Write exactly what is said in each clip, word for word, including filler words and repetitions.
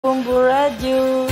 Bombo Radyo.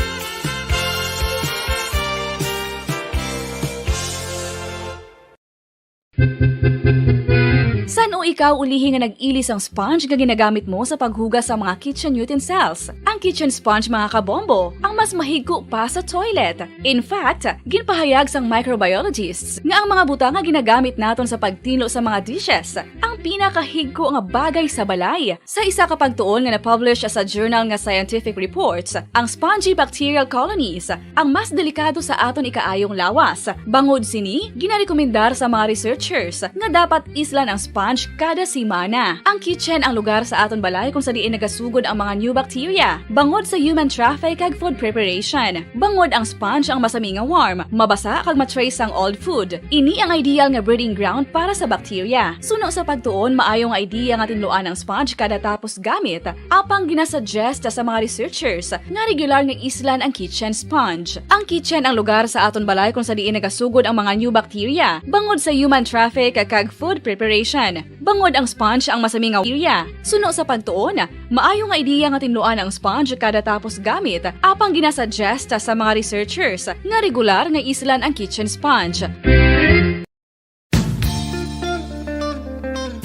San-o ikaw ulihi nga nag-ili sang sponge nga ginagamit mo sa paghugas sa mga kitchen utensils? Ang kitchen sponge, mga kabombo, ang mas mahigko pa sa toilet. In fact, ginpahayag sang microbiologists nga ang mga butang nga ginagamit naton sa pagtinlo sa mga dishes ang pinakahigko nga bagay sa balay. Sa isa ka pagtuon nga na-publish sa journal nga Scientific Reports, ang spongy bacterial colonies ang mas delikado sa aton ikaayong lawas. Bangod sini, ginarekomendar sa mga researchers nga dapat islan ang sponge kada semana. Ang kitchen ang lugar sa aton balay kung sa diin nagasugod ang mga new bacteria, bangod sa human traffic kag food preparation. Bangod ang sponge ang masami nga warm, mabasa kag ma-trace ang old food. Ini ang ideal nga breeding ground para sa bacteria. Suno sa pagtuon, maayo nga idea nga tinluan ang sponge kada tapos gamit, apang ginasuggest sa mga researchers nga regular nga islan ang kitchen sponge. Ang kitchen ang lugar sa aton balay kung sa diin nagasugod ang mga new bacteria, bangod sa human traffic kag food preparation. Bangod ang sponge ang masami nga bacteria. Suno sa pagtuon, maayo nga idea nga tinluan ang sponge kada tapos gamit, apang ginasuggest sa mga researchers nga regular nga islan ang kitchen sponge.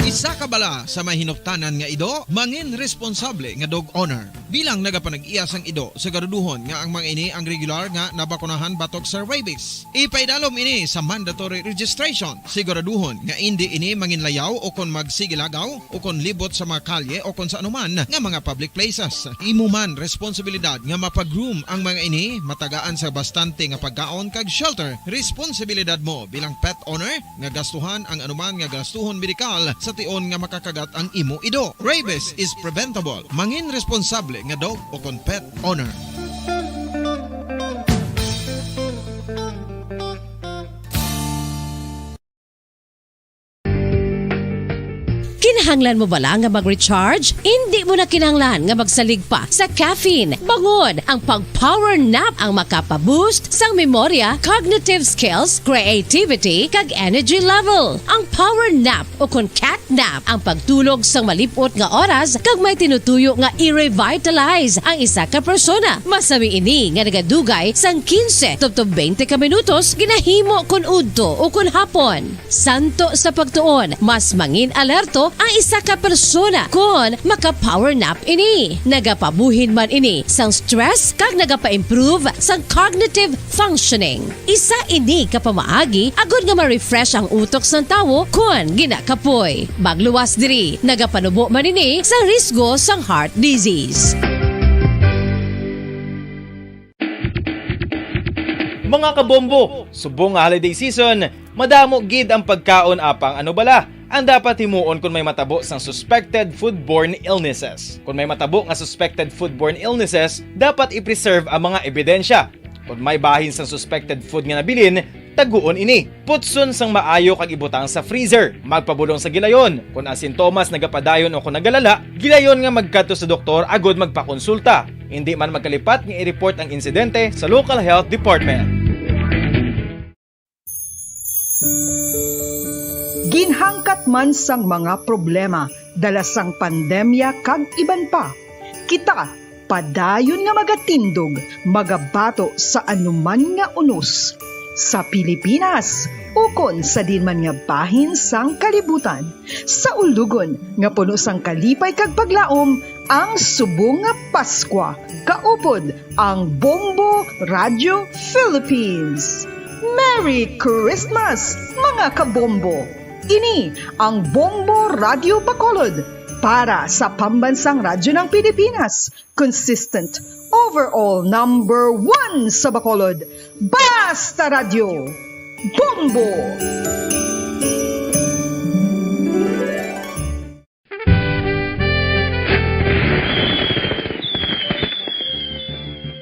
Isa ka bala sa may hinuptanan nga ido, mangin responsable nga dog owner. Bilang nagapanag-iya sang ido, siguraduhon nga ang mga ini ang regular nga nabakunahan batok sa rabies. Ipaidalom ini sa mandatory registration. Siguraduhon nga indi ini manginlayaw o kon magsigilagaw o kon libot sa mga kalye o kon sa anuman nga mga public places. Imo man responsibilidad nga mapag-groom ang mga ini, matagaan sa bastante nga pagkaon kag shelter. Responsibilidad mo bilang pet owner nga gastuhan ang anuman nga gastuhon medikal sa tion nga makakagat ang imo ido. Rabies is preventable. Mangin responsable nga dog o kon pet owner. Kinahanglan mo bala nga mag-recharge? Indi mo na kinahanglan nga magsalig pa sa caffeine. Bangod ang pag-power nap ang makapa-boost sang memorya, cognitive skills, creativity, kag energy level. Ang power nap o kon cat nap ang pagtulog sang malip-ot nga oras kag may tinutuyo nga i-revitalize ang isa ka persona. Masami ini nga nagadugay sang quince tubtob twenty ka minutos, ginahimo kon udto o kon hapon. Suno sa pagtuon, mas mangin alerto ang isa ka persona kon maka-power nap ini. Nagapabuhin man ini sang stress kag nagapa-improve sang cognitive functioning. Isa ini ka pamaagi agod nga ma-refresh ang utok sang tawo kon ginakapoy. Magluwas diri, nagapanubo man ini sa risgo sang heart disease. Mga kabombo, subong nga holiday season, madamo gid ang pagkaon, apang ano bala ang dapat himuon kon may matabo sang suspected foodborne illnesses? Kon may matabo nga suspected foodborne illnesses, dapat i-preserve ang mga ebidensya. Kon may bahin sang suspected food nga nabilin, taguon ini. Putson sang maayo kag ibutang sa freezer. Magpabulong sa gilayon. Kon ang sintomas nagapadayon o kon nagalala, gilayon nga magkadto sa doktor agod magpakonsulta. Indi man magkalipat nga i-report ang insidente sa local health department. Ginhangkat man sang mga problema dala sang pandemya kag iban pa, kita padayon nga magatindog, magabato sa anuman nga unos, sa Pilipinas ukon sa diin man nga bahin sang kalibutan. Sa ulugon nga puno sang kalipay kag paglaom, ang subong nga Paskwa, kaupod ang Bombo Radio Philippines. Merry Christmas, mga kabombo! Ini ang Bombo Radio Bacolod para sa Pambansang Radyo ng Pilipinas, consistent, overall number one sa Bacolod. Basta Radyo, Bombo!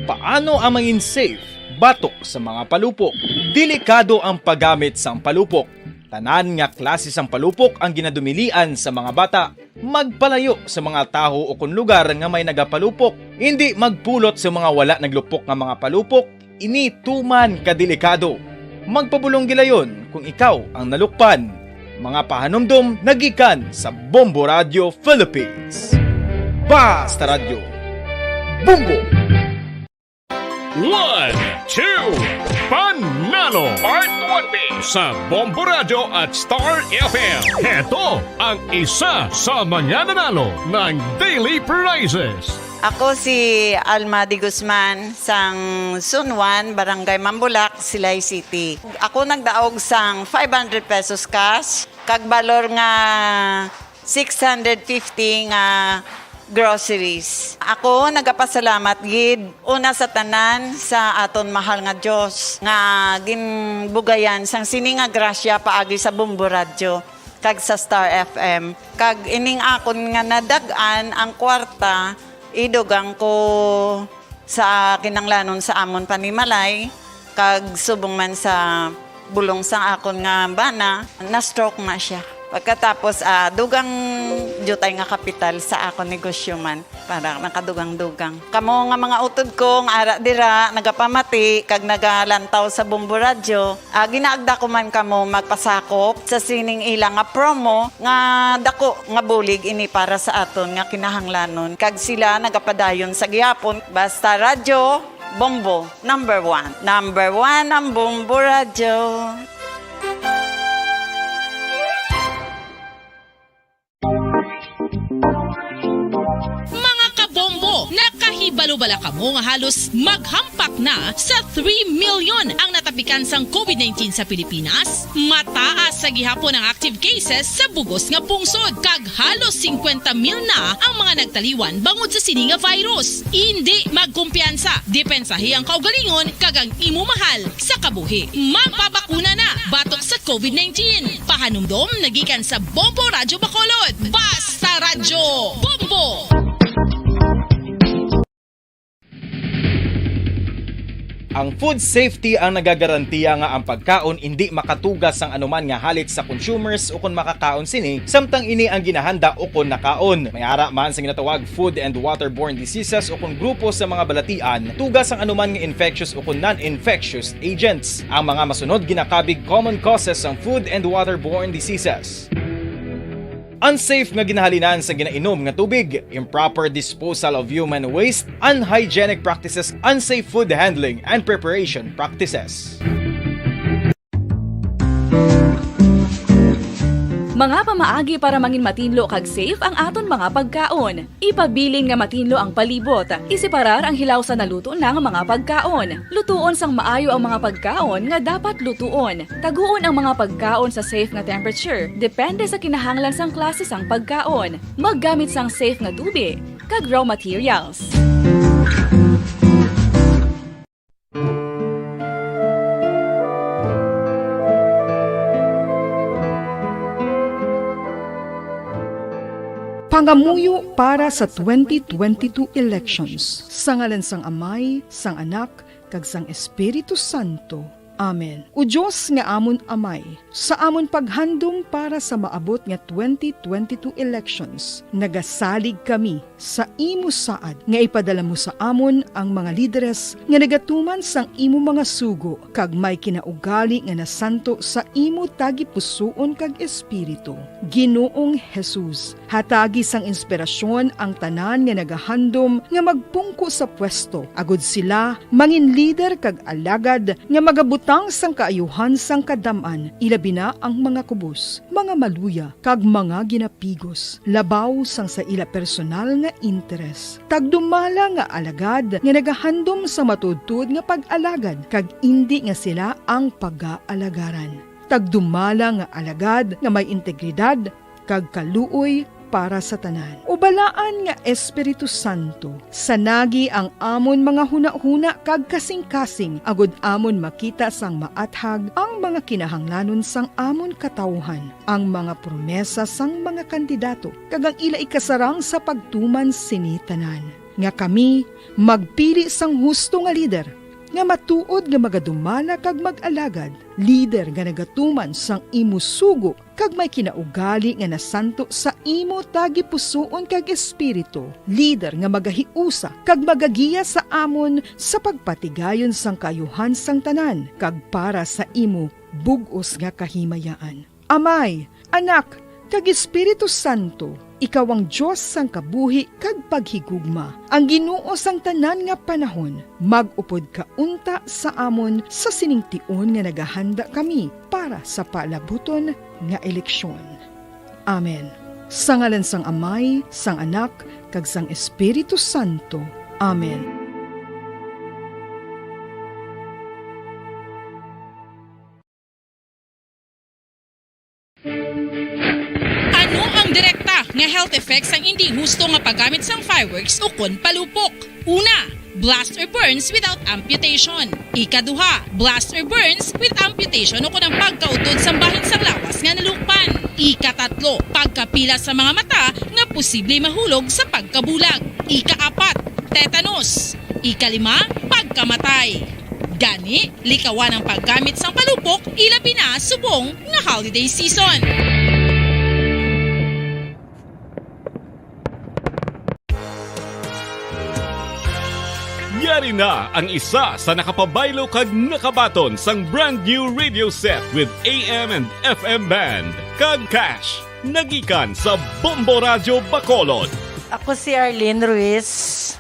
Paano ang mangin safe batok sa mga palupok? Delikado ang paggamit sang palupok. Tanan nga klase sang palupok ang ginadumilian sa mga bata. Magpalayo sa mga tawo ukon lugar nga may nagapalupok. Indi magpulot sa mga wala naglupok nga mga palupok. Ini tuman ka delikado. Magpabulong gilayon kung ikaw ang nalukpan. Mga pahanumdom nagikan sa Bombo Radio Philippines. Basta Radyo, Bombo! One, two, Panalo Part one B sa Bombo Radyo at Star F M. Heto ang isa sa mga nananalo ng daily prizes. Ako si Alma de Guzman, sang Zone one, Barangay Mambulak, Silay City. Ako nagdaog sang five hundred pesos cash, kag balor nga six hundred fifty nga groceries. Ako nagapasalamat gid una sa tanan sa aton mahal nga Dios nga ginbugayan sang sini nga grasya paagi sa Bombo Radyo kag sa Star F M. Kag ining akon nga nadag-an ang kwarta, idugang ko sa kinanglanon sa amon panimalay, kag subong man sa bulong sang akon nga bana, na-stroke na siya. Pagkatapos, ah, dugang diutay nga kapital sa akon negosyo man, para nakadugang-dugang. Kamo nga mga utod ko nga ara dira, nagapamati kag nagalantaw sa Bombo Radyo, ah, ginaagda ko man kamo magpasakop sa sining ila nga promo nga dako nga bulig ini para sa aton nga kinahanglanon. Kag sila nagapadayon sa gihapon, basta radyo, Bombo, number one. Number one ang Bombo Radyo. Mga kabombo, nakahibalo bala kamo nga halos maghampak na sa three million ang natapikan sang covid nineteen sa Pilipinas? Mataas sa gihapon ang active cases sa bug-os nga pungsod, kag halos singkwenta mil na ang mga nagtaliwan bangod sa sini nga virus. Indi magkumpiyansa, depensahi ang kaugalingon kag ang imo mahal sa kabuhi. Magpabakuna na batok sa covid nineteen. Pahanumdom nagikan sa Bombo Radyo Bacolod. Basta Radyo Bombo! Ang food safety ang nagagarantiya nga ang pagkaon indi makatuga sang anuman nga halit sa consumers ukon makakaon sini, samtang ini ang ginahanda ukon nakaon. May ara man sa ginatawag food and waterborne diseases ukon grupo sa mga balatian tuga sang anuman nga infectious ukon non-infectious agents. Ang mga masunod ginakabig common causes sang food and waterborne diseases. Unsafe nga ginahalinan sa ginainom nga tubig, improper disposal of human waste, unhygienic practices, unsafe food handling and preparation practices. Mga pamaagi para mangin matinlo kag safe ang aton mga pagkaon. Ipabilin nga matinlo ang palibot. Iseparar ang hilaw sa naluto na nga mga pagkaon. Lutuon sang maayo ang mga pagkaon nga dapat lutuon. Taguon ang mga pagkaon sa safe nga temperature, depende sa kinahanglan sang klase sang pagkaon. Maggamit sang safe nga tubi kag raw materials. Pangamuyo para sa twenty twenty-two elections. Sa ngalan sang Amay, sang Anak, kag sang Espiritu Santo. Amen. O Dios nga amon Amay, sa amon paghandom para sa maabot nga twenty twenty-two elections, nagasalig kami sa imo saad nga ipadala mo sa amon ang mga lideres nga nagatuman sang imo mga sugo kag may kinaugali nga nasanto sa imo tagipusoon kag espiritu. Ginoong Jesus, hatagi sang inspirasyon ang tanan nga nagahandom nga magpungko sa pwesto, agud sila mangin lider kag alagad nga magabutang sang kaayuhan sang kadam-an, ilabi na ang mga kubos, mga maluya, kag mga ginapigos, labaw sang sa ila personal nga interes. Tagdumala nga alagad nga nagahandom sa matuodtuod nga pag-alagad, kag indi nga sila ang pagaalagaran. Tagdumala nga alagad nga may integridad kag kaluoy para sa tanan. O Balaan nga Espiritu Santo, sanagi ang amon mga hunahuna kag kasingkasing, agud amon makita sang maathag ang mga kinahanglanon sang amon katawuhan, ang mga promesa sang mga kandidato, kag ang ila ikasarang sa pagtuman sini tanan, nga kami magpili sang husto nga lider, nga matuod nga magadumala kag mag-alagad, lider nga nagatuman sang imo sugo kag may kinaugali nga nasanto sa imo tagipusoon kag espiritu, lider nga magahiusa kag magagiya sa amon sa pagpatigayon sang kaayuhan sang tanan kag para sa imo bug-os nga kahimayaan. Amay, Anak, kag Espiritu Santo, Ikaw ang Dios sang kabuhi kag paghigugma, ang Ginoo sang tanan nga panahon. Mag-upod ka unta sa amon sa sining tion nga nagahanda kami para sa palabuton nga eleksyon. Amen. Sa ngalan sang Amay, sang Anak, kag sang Espiritu Santo. Amen. Ano ang direkta nga health effects sang indi husto nga paggamit sang fireworks ukon palupok? Una, blast or burns without amputation. Ikaduha, blast or burns with amputation ukon ang pagkautod sang bahin sang lawas nga nalukpan. Ikatatlo, pagkapila sa mga mata nga posible mahulog sa pagkabulag. Ikaapat, tetanus. Ikalima, pagkamatay. Gani, likawan ang paggamit sang palupok, ilabi na subong nga holiday season. Yari na ang isa sa nakapabaylo kag nakabaton sang brand new radio set with A M and F M band kag cash. Nagikan sa Bombo Radyo Bacolod. Ako si Arlene Ruiz,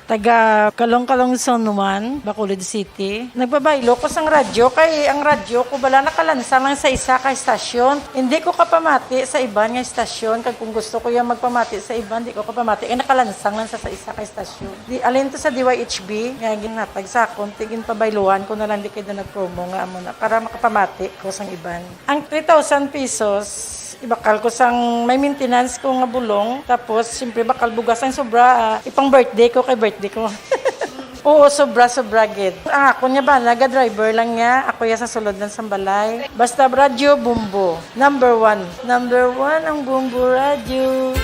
taga Calong-Calong, Zone one, Bacolod City. Nagpabaylo ko sang radyo kay ang radyo ko bala nakalansang lang sa isa ka estasyon. Hindi ko kapamati sa iban nga estasyon, kag kung gusto ko yung magpamati sa iban, di ko kapamati kay nakalansang lang sa, sa isa ka estasyon. Di, alin to sa D Y H B nga ginhatag sa akon, ti ginpabayluhan ko na lang di kay na nag-promo nga amo na para makapamati ko sang iban. Ang three thousand pesos, ibakal ko sang may maintenance ko nga bulong. Tapos, siyempre, bakal bugas ang sobra, ah, ipang birthday ko kay birthday ko. Oo, sobra, sobra gid. Ang akon nga bana, ga-driver lang niya. Ako ya sa sulod lang sang balay. Basta radyo, Bombo. Number one. Number one ang Bombo Radyo.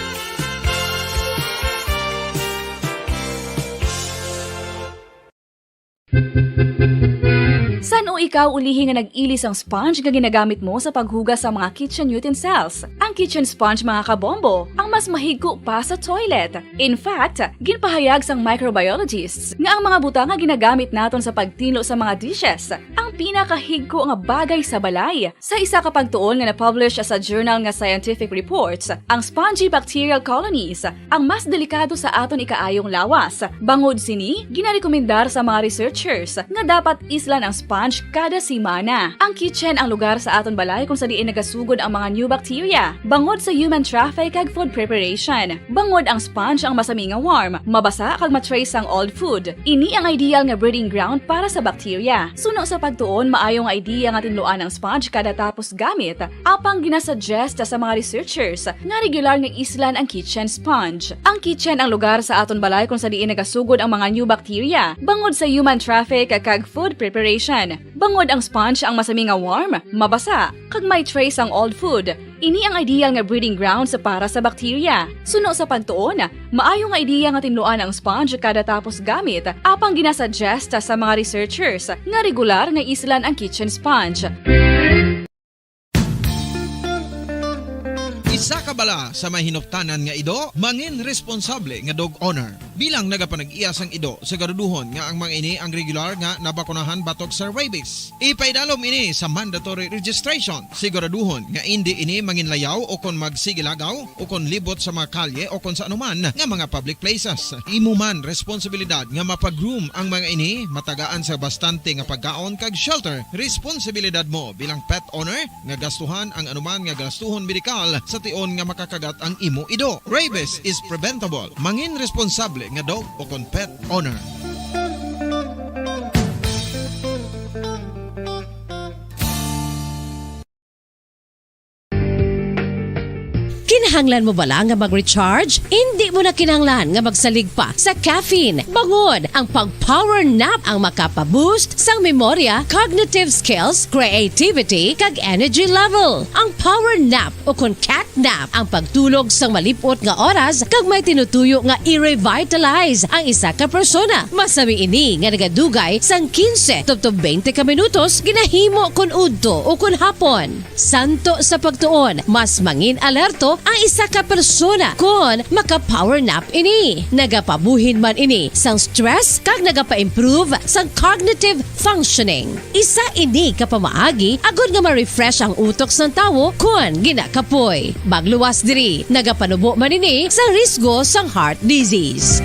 San-o ikaw ulihi nga nag-ili sang sponge nga ginagamit mo sa paghugas sa mga kitchen utensils? Ang kitchen sponge, mga kabombo, ang mas mahigko pa sa toilet. In fact, ginpahayag sang microbiologists nga ang mga butang nga ginagamit naton sa pagtinlo sa mga dishes ang pinakahigko nga bagay sa balay. Sa isa ka pagtuon nga na-publish sa journal nga Scientific Reports, ang spongy bacterial colonies ang mas delikado sa aton ikaayong lawas. Bangod sini, ginarekomendar sa mga researchers nga dapat islan ang sponge kada semana. Ang kitchen ang lugar sa aton balay kung sa diin nagasugod ang mga new bacteria, bangod sa human traffic kag food preparation. Bangod ang sponge ang masami nga warm, mabasa kag ma-trace sang old food. Ini ang ideal nga breeding ground para sa bacteria. Suno sa pagtuon, maayo nga idea nga tinluan ang sponge kada tapos gamit. Apang ginasuggest sa mga researchers nga regular nga islan ang kitchen sponge. Ang kitchen ang lugar sa aton balay kung sa diin nagasugod ang mga new bacteria, bangod sa human traffic kag food preparation. Bangod ang sponge ang masami nga warm, mabasa, kag may trace ang old food. Ini ang ideal nga breeding grounds para sa bacteria. Suno sa pagtuon, maayo nga idea nga tinluan ang sponge kada tapos gamit, apang ginasuggest sa mga researchers nga regular nga islan ang kitchen sponge. Isa ka bala sa may hinuptanan nga ido, mangin responsable nga dog owner. Bilang nagapanag-iya sang ido, siguraduhon nga ang mga ini ang regular nga nabakunahan batok sa rabies. Ipaidalom ini sa mandatory registration. Siguraduhon nga indi ini manginlayaw o kon magsigilagaw o kon libot sa mga kalye o kon sa anuman nga mga public places. Imo man responsibilidad nga mapag-groom ang mga ini, matagaan sa bastante nga pagkaon kag shelter. Responsibilidad mo bilang pet owner nga gastuhan ang anuman nga gastuhon medikal sa tion nga makakagat ang imo ido. Rabies is preventable. Mangin responsable nga dog o kon pet owner. Kinahanglan mo bala nga mag-recharge? Indi mo na kinahanglan nga magsalig pa sa caffeine. Bangod ang pag-power nap ang makapa-boost sang memorya, cognitive skills, creativity, kag energy level. Ang power nap o kon cat nap ang pagtulog sang malip-ot nga oras kag may tinutuyo nga i-revitalize ang isa ka persona. Masami ini nga nagadugay sang quince tubtob twenty ka minutos ginahimo kon udto o kon hapon. Suno sa pagtuon, mas mangin-alerto ang Isa ka persona kon maka-power nap ini. Nagapabuhin man ini sang stress kag nagapa-improve sang cognitive functioning. Isa ini ka pamaagi agud nga ma-refresh ang utok sang tawo kon ginakapoy. Magluwas diri, nagapanubo man ini sa risgo sang heart disease.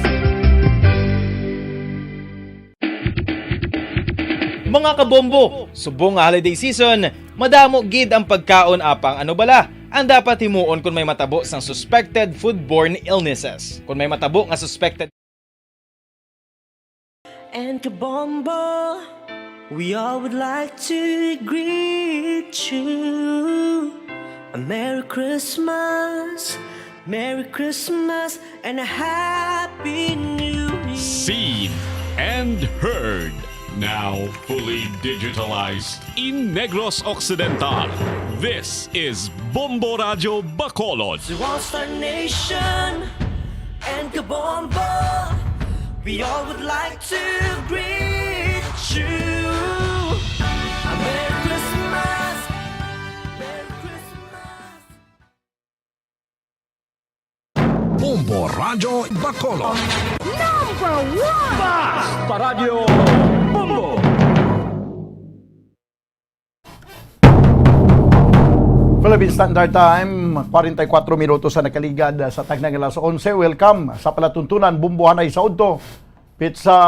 Mga kabombo, subong nga holiday season, madamo gid ang pagkaon, apang ano bala ang dapat himuon kon may matabo sang suspected foodborne illnesses? Kon may matabo nga suspected And Kabombo, we all would like to greet you a Merry Christmas, Merry Christmas, and a Happy New Year. Seen and heard, now fully digitalized in Negros Occidental. This is Bombo Radyo Bacolod. To all Star Nation and Kabombo, we all would like to greet you a Merry Christmas, Merry Christmas. Bombo Radyo Bacolod. Number one! Basta Radyo Bombo! Philippine Standard Time, forty-four minutos sa nakaligad sa tagnang alas onse. Welcome sa palatuntunan, Bombohanay sa Udto. Pitsa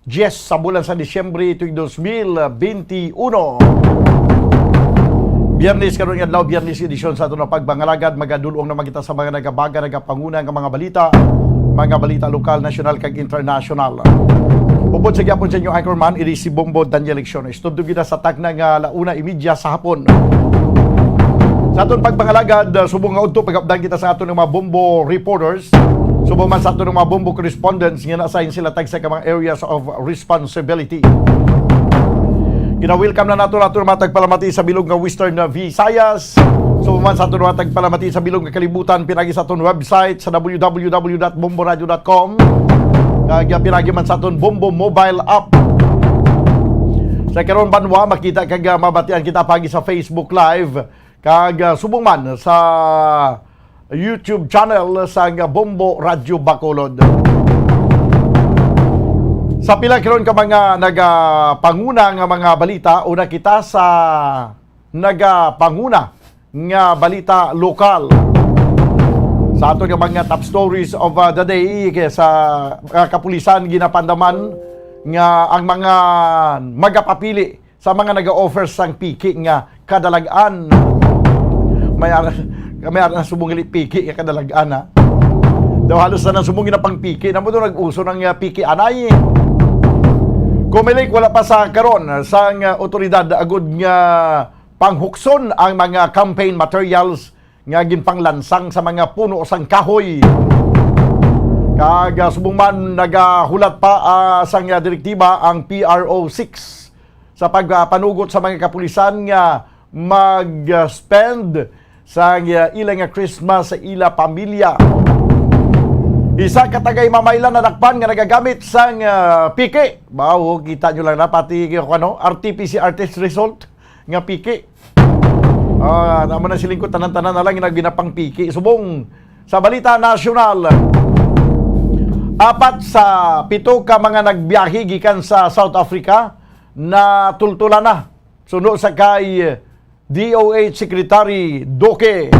diyes sa bulan sa Disyembre tuig dos mil benti uno. Biyernes karon nga adlaw, Biyernes edisyon sa aton nga pagpangalagad. Magadul-ong naman kita sa mga nagabaga, nagapanguna nga mga balita, mga balita lokal, nasyonal, kag internasyonal. Upod sa gyapon sa inyo anchorman, ini si Bombo Daniel Lecciones. Tudlo kita sa takna nga ala una imedya sa hapon. Sa aton pagpangalagad, uh, subong nga udto, pagapdan kita sa aton nga mga Bombo reporters. Subong man sa aton nga mga Bombo correspondents nga na-assign sila tagsa ka mga areas of responsibility. Gina-welcome na nato nato mga tagpalamati sa bilog nga Western Visayas. Subong man sa aton mga tagpalamati sa bilog nga kalibutan, pinagi sa aton website sa w w w dot bomboradio dot com. Kag, uh, pinagi man sa aton Bombo mobile app. Sa karon banwa, makita kag, uh, mabatian kita pagi sa Facebook Live. Kag, ah, subong man sa YouTube channel sang Bombo Radyo Bacolod. Sa pila karon ka mga nagapanguna nga mga balita, una kita sa nagapanguna nga balita lokal. Sa aton nga mga top stories of, ah, the day, kay sa, ah, kapulisan ginapandaman nga ang mga magapapili sa mga naga-offer sang piki nga kadalag-an. May ara, may ara na subong gali piki nga kadalag-an, ha? Daw halos na nang subong na pang piki. Namo to nag-uso ng, uh, piki anay. Comelec, wala pa sa karon sang, uh, otoridad agud nga panghukson ang mga campaign materials nga ginpanglansang sa mga puno sang kahoy. Kag, uh, subong man nagahulat pa, uh, sang, uh, direktiba ang P R O six sa pagpanugot sa mga kapulisan nga mag-spend sa, uh, ila nga Christmas sa ila pamilya. Isa ka tagay-mamaylan nadakpan nga nagagamit sang, uh, piki. Bawo, kita nyo lang na, pati, ano, R T P C R test result nga piki. Ah, amo na siling ko, tanan-tanan na lang nga ginapangpiki. Subong sa balita nasyonal, apat sa pito ka mga nagbiyahe gikan sa South Africa natultulan na. Suno sa kay D O H Secretary Duque.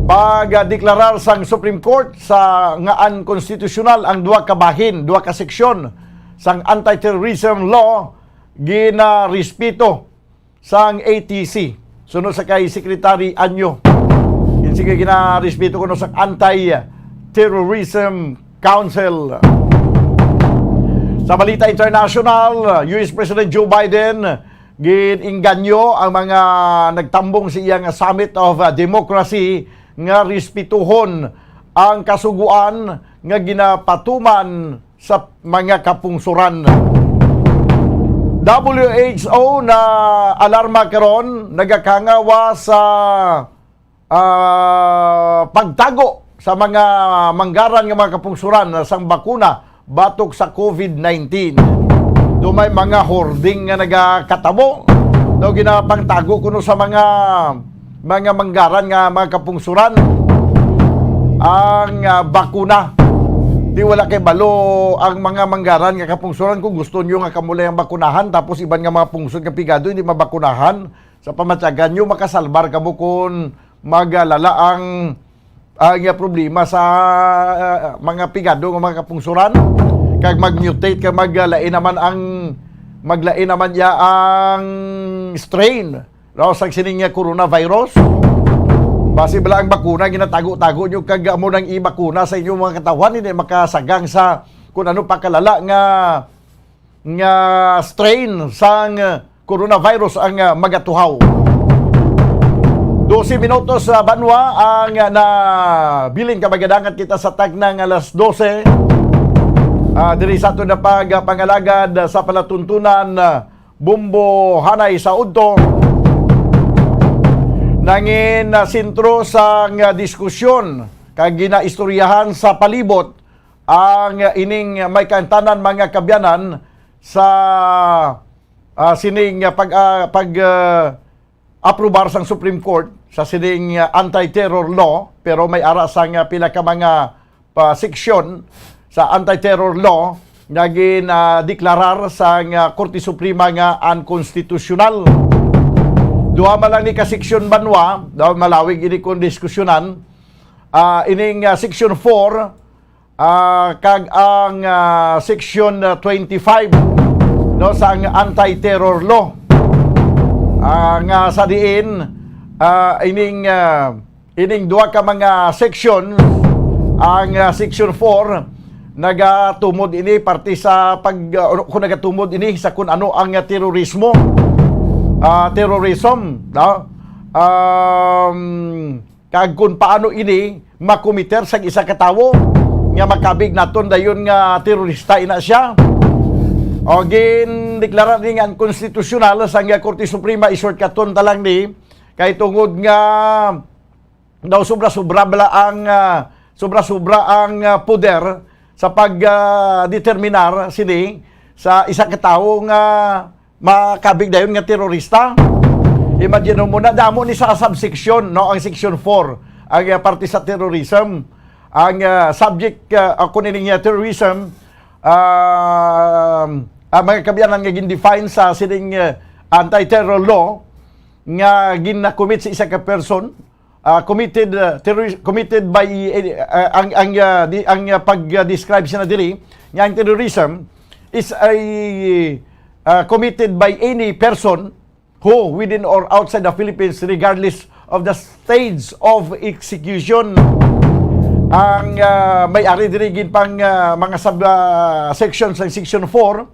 Pagdeklarar sang Supreme Court sa nga unconstitutional ang duha ka bahin, duha ka seksyon sang anti-terrorism law, ginarespeto sang A T C. Suno sa kay Secretary Anyo, kinsa nga ginarespeto kuno sa Anti-Terrorism Council. Sa balita international, U S President Joe Biden, gin-inganyo ang mga nagtambong sa iya nga Summit of, uh, Democracy nga respetuhon ang kasugoan nga ginapatuman sa mga kapungsoran. W H O na alarma karon, nagakangawa sa, ah, pagtago sa mga manggaran nga mga kapungsoran sang bakuna batok sa COVID nineteen. Do may mga hoarding nga nagakatabo. Daw ginapangtago kuno sa mga mga manggaran nga mga kapungsuran ang, ah, bakuna. Di wala kay balo ang mga manggaran nga kapungsuran kung gusto nyo nga kamo lang ang bakunahan, tapos iban nga mga pungsod nga pigado hindi mabakunahan. Sa pamatyagan nyo, makasalbar kamo kung magalala ang, ang, ah, problema sa, ah, mga pigado nga mga kapungsuran, kag mag-mutate, kag maglain naman ang, maglain naman iya ang strain, no, sa sining, ah, coronavirus. Basi bala ang bakuna ginatago-tago nyo kag amo nang ibakuna sa inyong mga katawhan, hindi makasagang sa kung ano pa kalala nga, nga strain sang, ah, coronavirus ang, ah, magatuhaw. Dose minutos, ah, banwa ang, ah, nabilin ka, magadangat kita sa tagnang alas dose. Ah, diri sa aton na pagpangalagad sa palatuntunan, ah, Bombo Hanay sa udto, nangin, ah, sentro sang, ah, diskusyon kag ginaistoryahan sa palibot ang, ah, ining may kaangtanan, mga kabyanan, sa, ah, sining, ah, pag, ah, pag, ah, aprobar sang Supreme Court sa sining, ah, anti-terror law, pero may ara sang, ah, pila ka mga pa seksyon sa anti-terror law nga gin, ah, deklarar sang, ah, Korte Suprema nga unconstitutional. Duha man lang ni ka seksyon, banwa, daw malawig ini kung diskusyonan. Ah, ining, ah, section four, ah, kag ang, ah, section, ah, twenty-five, no, sang anti-terror law. Ah, nga sa diin, ah, ining, ah, ining duha ka mga section, ang, ah, section four, nagatumod ini parte sa pag, ah, kung nagatumod ini sa kung ano ang, ah, terorismo, ah, terrorism, no? Um, kag kung paano ini makomiter sa isa ka tawo nga makabig naton dayon nga terorista ina siya. O, gindeklara ni nga unconstitutional sang Korte Suprema, i-shortcut-on ta lang ni, kay tungod nga daw sobra-sobra bala ang, ah, sobra-sobra ang, ah, poder sa pag, ah, determinar sini sa isa ka tawo nga makabig dayon nga terorista. Imagine mo na, damo ni sa subsection, no, ang section four, ang, ah, parte sa terrorism. Ang, ah, subject, ah, ako nining, ah, terrorism, ah, ang mga kabyanan nga gindefine sa sining, ah, anti-terror law nga ginakomit sa isa ka person, ah, committed, ah, terrorist, committed by, eh, ah, ang, ang, ah, di, ang, ah, pag-describe siya na diri, nga ang terrorism is a, ah, committed by any person who, within or outside the Philippines, regardless of the stage of execution. Ang, ah, may ari diri gin pang, ah, mga sub, ah, sections ng Section four,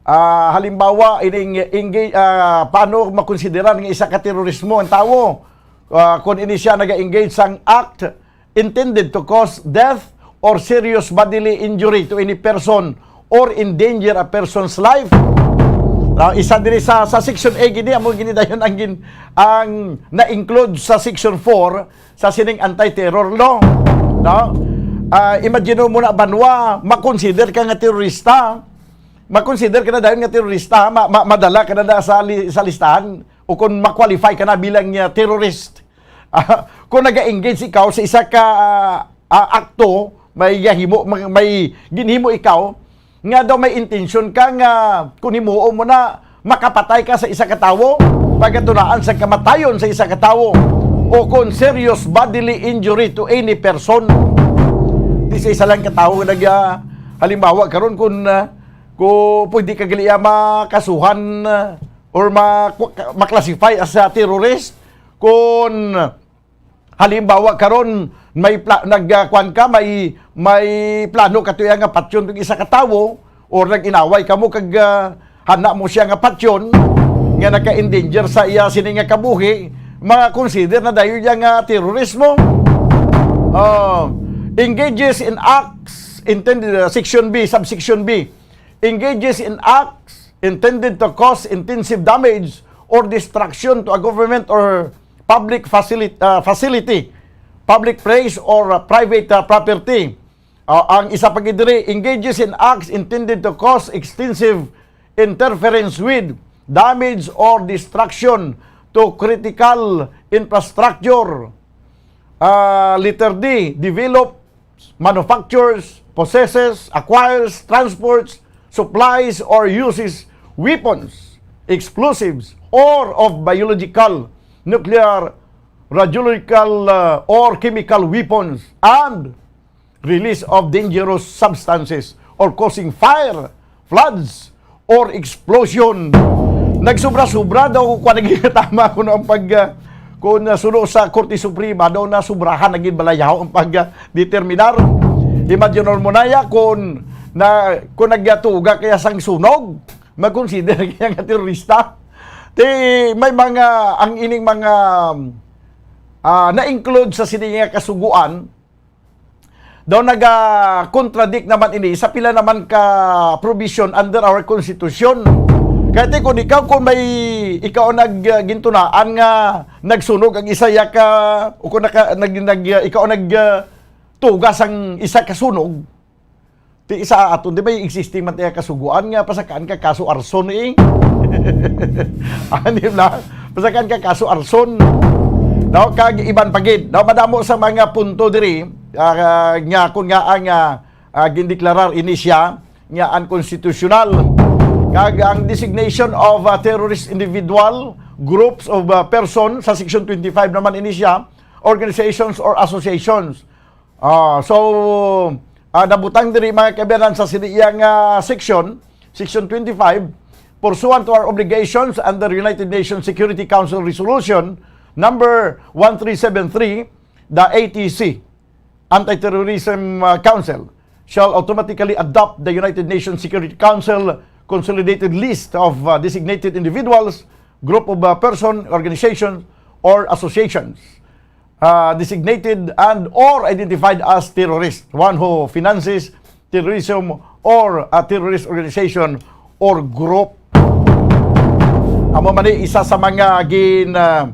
ah, halimbawa, ining engage, ah, paano makonsiderar nga isa ka terorismo ang tawo? Ah, kung ini siya naga-engage sang act intended to cause death or serious bodily injury to any person or endanger a person's life. Ah, isa diri sa, sa Section A gini, amo gini dayon ang gin-, ang na-include sa Section four sa sining anti-terror law, no? Ah, imagine mo na, banwa, makonsider ka nga terorista, makonsider ka na dayon nga terorista, ma-, ma-, madala ka na, na sa li-, sa listahan, o kung ma-qualify ka na bilang, ah, terrorist. Ah, kung naga-engage ikaw sa isa ka, ah, ah, akto, may gahimo, may, may ginhimo ikaw, nga daw may intensyon ka nga kung himuon mo na, makapatay ka sa isa ka tawo, pagatulaan sa kamatayon sa isa ka tawo, o kung serious bodily injury to any person. Di sa isa lang ka tawo nag, ah, halimbawa karon kung, ah, kung pwede ka gali, ah, makasuhan, ah, or ma-, ma-classify as a terrorist, kung halimbawa karon, may pla-, nag, ah, kuwan ka, may, may plano ka tuya nga patyon tong isa ka tawo, or nag-inaway kamo kag, ah, hana mo siya nga patyon, nga naka-endanger sa iya sini nga kabuhi, ma-consider na dayon iya nga terorismo. Ah, engages in acts intended, ah, Section B, subsection B, engages in acts intended to cause intensive damage or destruction to a government or public facility, ah, facility, public place or, ah, private, ah, property. Ah, ang isa pa gid diri, engages in acts intended to cause extensive interference with, damage or destruction to critical infrastructure, ah, letter D, develops, manufactures, possesses, acquires, transports, supplies, or uses weapons, explosives, or of biological, nuclear, radiological, uh, or chemical weapons, and release of dangerous substances or causing fire, floods, or explosion. Nagsubra-subra daw ko kuan nagkatama kuno ang pag, ah, kung, ah, suno sa Korte Suprema, daw na subrahan na gid bala yaw ang pag, ah, determinar. Imagine mo na ya kung na, kung nagatuga kaya sang sunog, mag-consider kaya nga terorista. Ti may mga, ang ining mga, ah, na-include sa sini nga kasuguan, daw naga-contradict naman ini sa pila naman ka provision under our constitution. Kaya ti, kung ikaw, kung may ikaw nag, ah, gintunaan nga nagsunog ang isa ya ka, o kung naka, nag, nag, ah, ikaw nag, ah, tugas ang isa ka sunog, ti isa aton, di may existing man tayo kasuguan nga pasakaan ka kaso arson eh. Ano na? Pasakaan ka kaso arson. Daw kag iban pagid. Daw madamo sa mga punto diri, ah, nga kung nga ang, ah, ah, gindeklarar ini siya nga unconstitutional. Kag ang designation of, ah, terrorist individual, groups of, ah, person sa Section twenty-five naman ini siya, organizations or associations. Ah, so, ah, nabutang diri, mga kaabyanan, sa sini iya nga section, Section twenty-five, pursuant to our obligations under United Nations Security Council Resolution number one three seven three, the A T C, Anti-Terrorism, uh, Council shall automatically adopt the United Nations Security Council consolidated list of, uh, designated individuals, group of, uh, person, organizations, or associations, uh, designated and or identified as terrorist, one who finances terrorism or a terrorist organization or group. Amo man ni isa sa mga gin, ah,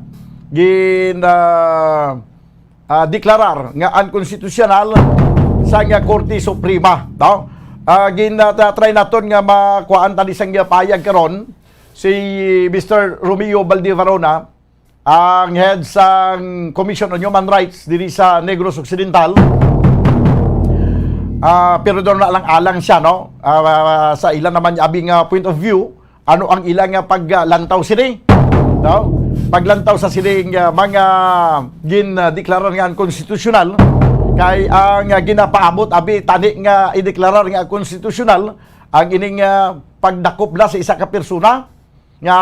gin, ah, ah, deklarar nga unconstitutional sa nga Korte Suprema, no? Ah, gin, ah, ta-, try naton nga makuhaan tani sang pahayag karon si Mister Romeo Baldivarona, ang head sang Commission on Human Rights diri sa Negros Occidental. Ah, pero doon na lang alang siya, no? Ah, sa ila naman abi nga point of view, ano ang ila nga paglantaw sini? No? Paglantaw sa sining, ah, mga gin, ah, deklarar nga unconstitutional, kay ang, ah, ginapaabot abi tani nga ideklarar nga unconstitutional ang ining, ah, pagdakop na sa isa ka persona nga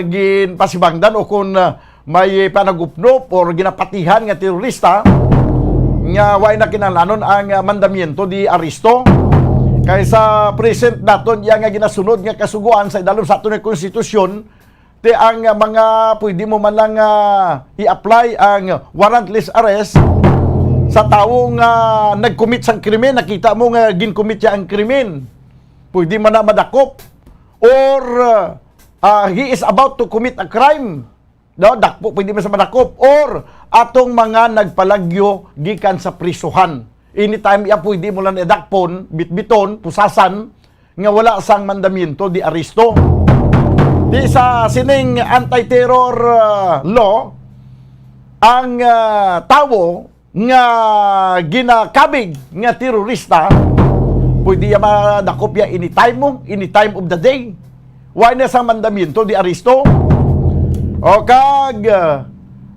ginpasibangdan o kung, ah, may panagupnop or ginapatihan nga terorista nga way na kinahanglanon ang, ah, mandamiento de arresto. Kay sa present naton iya nga ginasunod nga kasugoan sa idalom sa aton nga konstitusyon, ti ang, ah, mga pwede mo man lang, ah, i-apply ang warrantless arrest sa tawo nga nag-commit sang krimen, nakita mo nga gin-commit niya ang krimen. Pwede man na madakop or, ah, ah, he is about to commit a crime. No, dakpo, pwede man sa madakop. Or atong mga nagpalagyo gikan sa prisuhan. Anytime iya pwede mo lang idakpon, bitbiton, pusasan, nga wala sang mandamiento de arresto. Di sa sining anti-terror, ah, law, ang, ah, tawo nga ginakabig nga terorista, pwede iya madakop ya anytime mo, anytime of the day. Wala na sang mandamiento de arresto. O kag,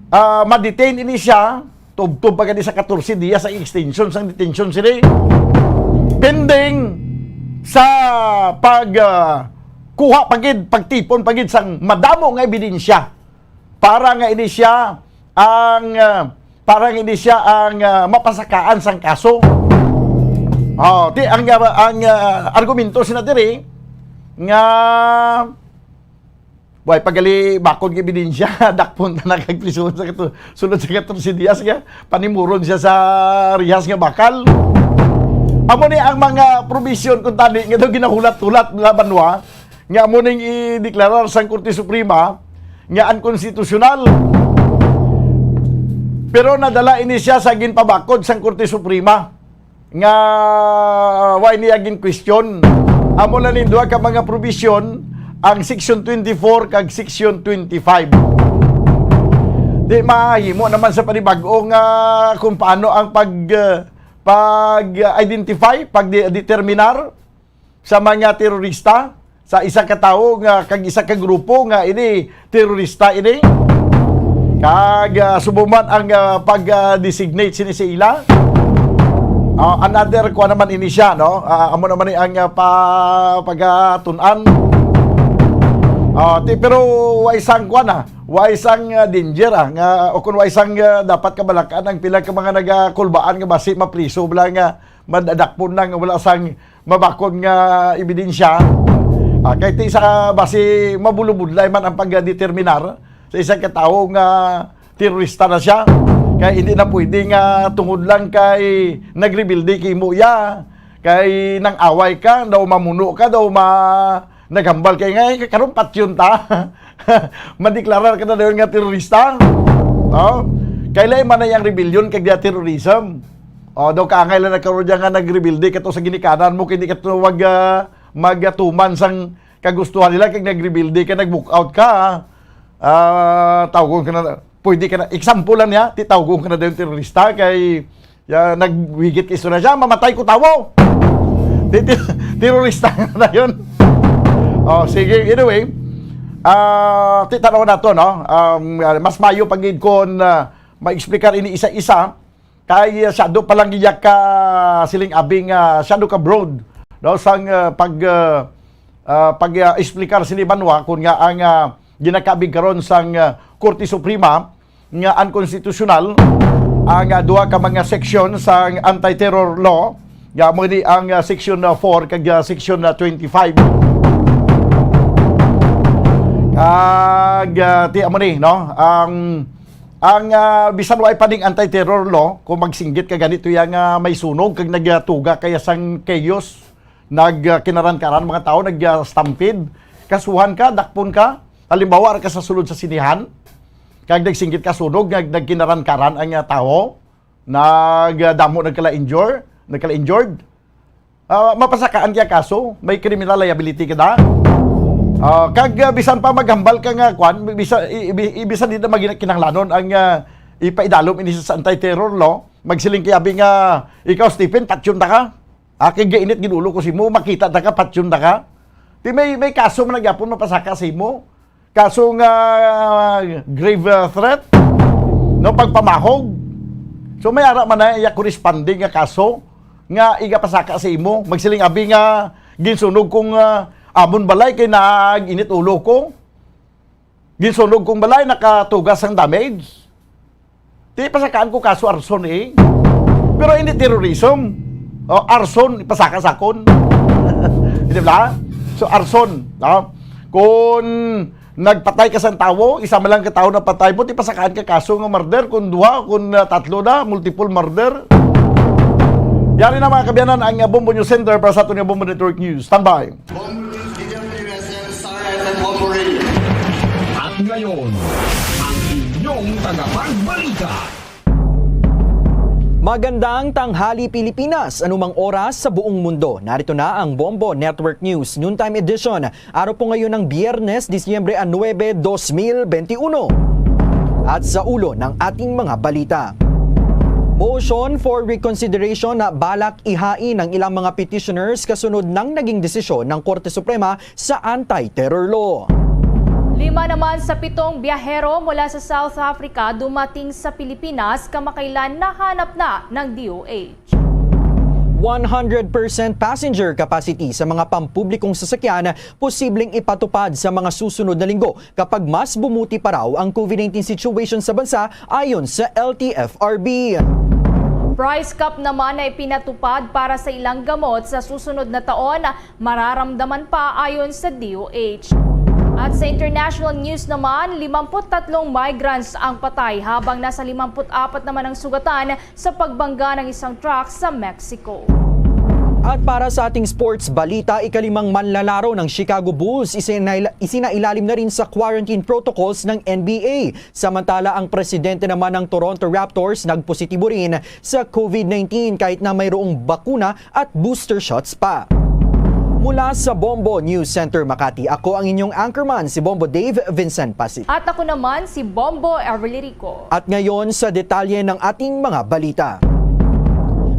ah, ma-detain ini siya, tubtob pa gani sa katorse dias ang extension sang detention sini. Pending sa pag, ah, kuha pa gid, pagtipon pa gid sang madamo nga ebidensya para nga ini siya ang, ah, para nga ini siya ang, ah, mapasakaan sang kaso. Oh, ti ang, ah, ang, ah, argumento sina diri nga, way, pagali bakod nga ebidensya, dakpon ta na kag prisuhon sa katu-, sulod sa katorse dias nga panimuron siya sa rihas nga bakal. Amo ni ang mga provision kung tani nga daw ginahulat-hulat nga banwa nga amo ning ideklarar sang Korte Suprema nga unconstitutional. Pero nadala ini siya sa ginpabakod sang Korte Suprema nga wa niya gin-question. Amo na ning duha ka mga provision, ang Section twenty-four kag Section twenty-five. Di mahimo naman sa panibag-o nga kung paano ang pag, ah, pag-identify, pagdeterminar sa mga terorista, sa isa ka tawo nga, kag isa ka grupo nga ini terorista ini. Kag, ah, subong man ang, ah, pag, ah, designate sini sa ila. Ah, another kuan naman ini siya, no? Ah, amo naman ni ang, ah, pa-, pagatun-an. Ah, ti-, pero wa isang kuan, ah, wa isang, ah, danger, ah, nga, o kung wa isang, ah, dapat kabalakan ang pila ka mga nagakulbaan nga basi mapriso bala nga madadakpon lang nga wala sang mabakod nga ebidensya. Ah, kay ti sa basi mabulubudlay man ang pagdeterminar sa isa ka tawo nga terorista na siya. Kay hindi na pwede nga tungod lang kay nagrebelde kimo ya, kay nang away ka, daw mamuno ka, daw ma-, naghambal kay nga, "Ay, karon patyon ta." Madeklarar ka na dayon nga terorista. No? Kay lain man na yang rebellion kag dia terrorism. O, daw kaangay lang na karon dia nga nagrebelde ka to sa ginikanan mo, kay di ka to mag, ah, magatuman sang kagustuhan nila, kag nagrebelde ka, nag-walk out ka, ah, tawgon ka na, pwede ka na, example lang niya, ti tawgon ka na dayon terorista, kay, ya, nagwigit ka istorya siya, mamatay ko tawo. Ti-, ti-, terorista ka na dayon. Oh, sige, anyway, ah, ti tanaw nato, no? Um, ah, mas mayo pa gid kon, ah, ma-explicar ini isa-isa, kay, ah, siyado pa lang iya ka siling abing, ah, siyado ka broad, no, sang, ah, pag, ah, ah, pag, ah, explicar sini banwa kun nga ang, ah, ginakabig karon sang, ah, Korte Suprema nga unconstitutional ang, ah, duha ka mga section sang anti-terror law, nga amo ni ang, ah, section, ah, four kag, ah, section, ah, twenty-five. Kag, ah, ti amo ni, no, ang Ang, ah, bisan wa pa ning anti-terror law, kung magsinggit ka ganito ya nga may sunog kag nagatuga kaya sang chaos, nag, ah, kinaran-karan mga tao, nag, ah, stampede, kasuhan ka, dakpon ka. Halimbawa, ara ka sa sulod sa sinihan, kag nagsinggit ka sunog, nag, nagkinaran-karan ang, ah, tao, nag, ah, damo nagkala-injure, nagkala-injured. Ah, mapasakaan kaya kaso, may criminal liability ka na. Ah, kag, ah, bisan pa maghambal ka nga, kwan, bisan, i-, i-, bisan di na magina-, kinahanglanon ang, ah, ipaidalom ini sa anti-terror law, magsiling kay abi nga, "Ikaw, Stephen, patyon ta ka. Ah, kay gainit gid ulo ko sa imo, makita ta ka, patyon ta ka." Ti may, may kaso man na gyapon mapasaka sa imo. Kaso nga grave, uh, threat, no, pagpamahog. So, may ara man na iya corresponding nga kaso nga igapasaka sa imo. Magsiling abi nga ginsunog kong, uh, amon balay kay nag-init ulo ko. Ginsunog kong balay, nakatugas ang damage. Di pasakaan ko kaso arson, eh. Pero hindi terrorism. O, arson, ipasaka sa akon. Di ba? So, arson, no? Kung nagpatay ka sa tawo, isa man lang ka tawo napatay mo, di pasakaan ka kaso nga murder. Kung duha, kung, ah, tatlo na, multiple murder. Yari na, mga kaabyanan, ang, ah, Bombo News Center para sa aton nga Bombo Network News. Standby. Bombo News, Gideon P M S M, Star F M, Bombo Radio. At ngayon, ang inyong tagapagbalita. Magandang tanghali, Pilipinas! Anumang oras sa buong mundo, narito na ang Bombo Network News Noontime Edition. Araw po ngayon ng Biyernes, Disyembre nuebe, dos mil benti uno. At sa ulo ng ating mga balita. Motion for reconsideration na balak ihain ng ilang mga petitioners kasunod ng naging desisyon ng Korte Suprema sa anti-terror law. Lima naman sa pitong biyahero mula sa South Africa dumating sa Pilipinas kamakailan nahanap na ng D O H. One hundred percent passenger capacity sa mga pampublikong sasakyan posibleng ipatupad sa mga susunod na linggo kapag mas bumuti pa raw ang COVID nineteen situation sa bansa, ayon sa L T F R B. Price cap naman na ipinatupad para sa ilang gamot sa susunod na taon, mararamdaman pa, ayon sa D O H. At sa international news naman, limampu't tatlong migrants ang patay, habang nasa limampu't apat naman ang sugatan sa pagbangga ng isang truck sa Mexico. At para sa ating sports balita, ikalimang manlalaro ng Chicago Bulls isinail-, isinailalim na rin sa quarantine protocols ng N B A. Samantala, ang presidente naman ng Toronto Raptors nagpositibo rin sa COVID nineteen kahit na mayroong bakuna at booster shots pa. Mula sa Bombo News Center Makati, ako ang inyong anchorman, si Bombo Dave Vincent Pasig. At ako naman, si Bombo Everly Rico. At ngayon, sa detalye ng ating mga balita.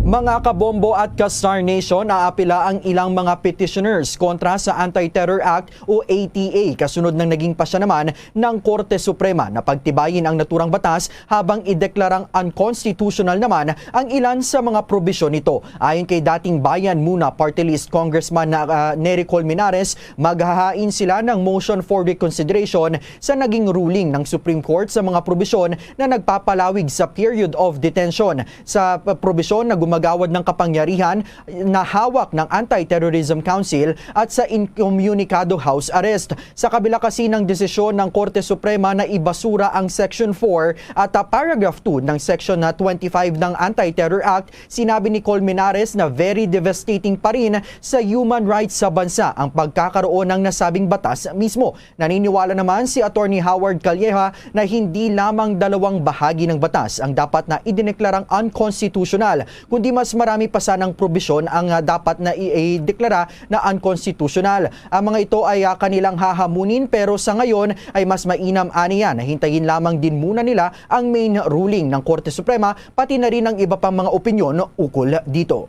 Mga kabombo at ka-Star Nation, aapila ang ilang mga petitioners kontra sa Anti-Terror Act o A T A, kasunod ng naging pasya naman ng Korte Suprema na pagtibayin ang naturang batas habang ideklarang unconstitutional naman ang ilan sa mga probisyon nito. Ayon kay dating Bayan Muna Party List Congressman na, ah, Nery Colmenares, maghahain sila ng motion for reconsideration sa naging ruling ng Supreme Court sa mga probisyon na nagpapalawig sa period of detention, sa p-, probisyon na gumagawad ng kapangyarihan na hawak ng Anti-Terrorism Council at sa incomunicado house arrest. Sa kabila kasi ng desisyon ng Korte Suprema na ibasura ang Section four at, ah, Paragraph two ng Section na twenty-five ng Anti-Terror Act, sinabi ni Colmenares na very devastating pa rin sa human rights sa bansa ang pagkakaroon ng nasabing batas mismo. Naniniwala naman si Attorney Howard Calleja na hindi lamang dalawang bahagi ng batas ang dapat na idineklarang unconstitutional, kundi mas marami pa sanang probisyon ang, ah, dapat na i-, ideklara na unconstitutional. Ang mga ito ay, ah, kanilang hahamunin, pero sa ngayon ay mas mainam aniya na hintayin lamang din muna nila ang main ruling ng Korte Suprema, pati na rin ang iba pang mga opinyon ukol dito.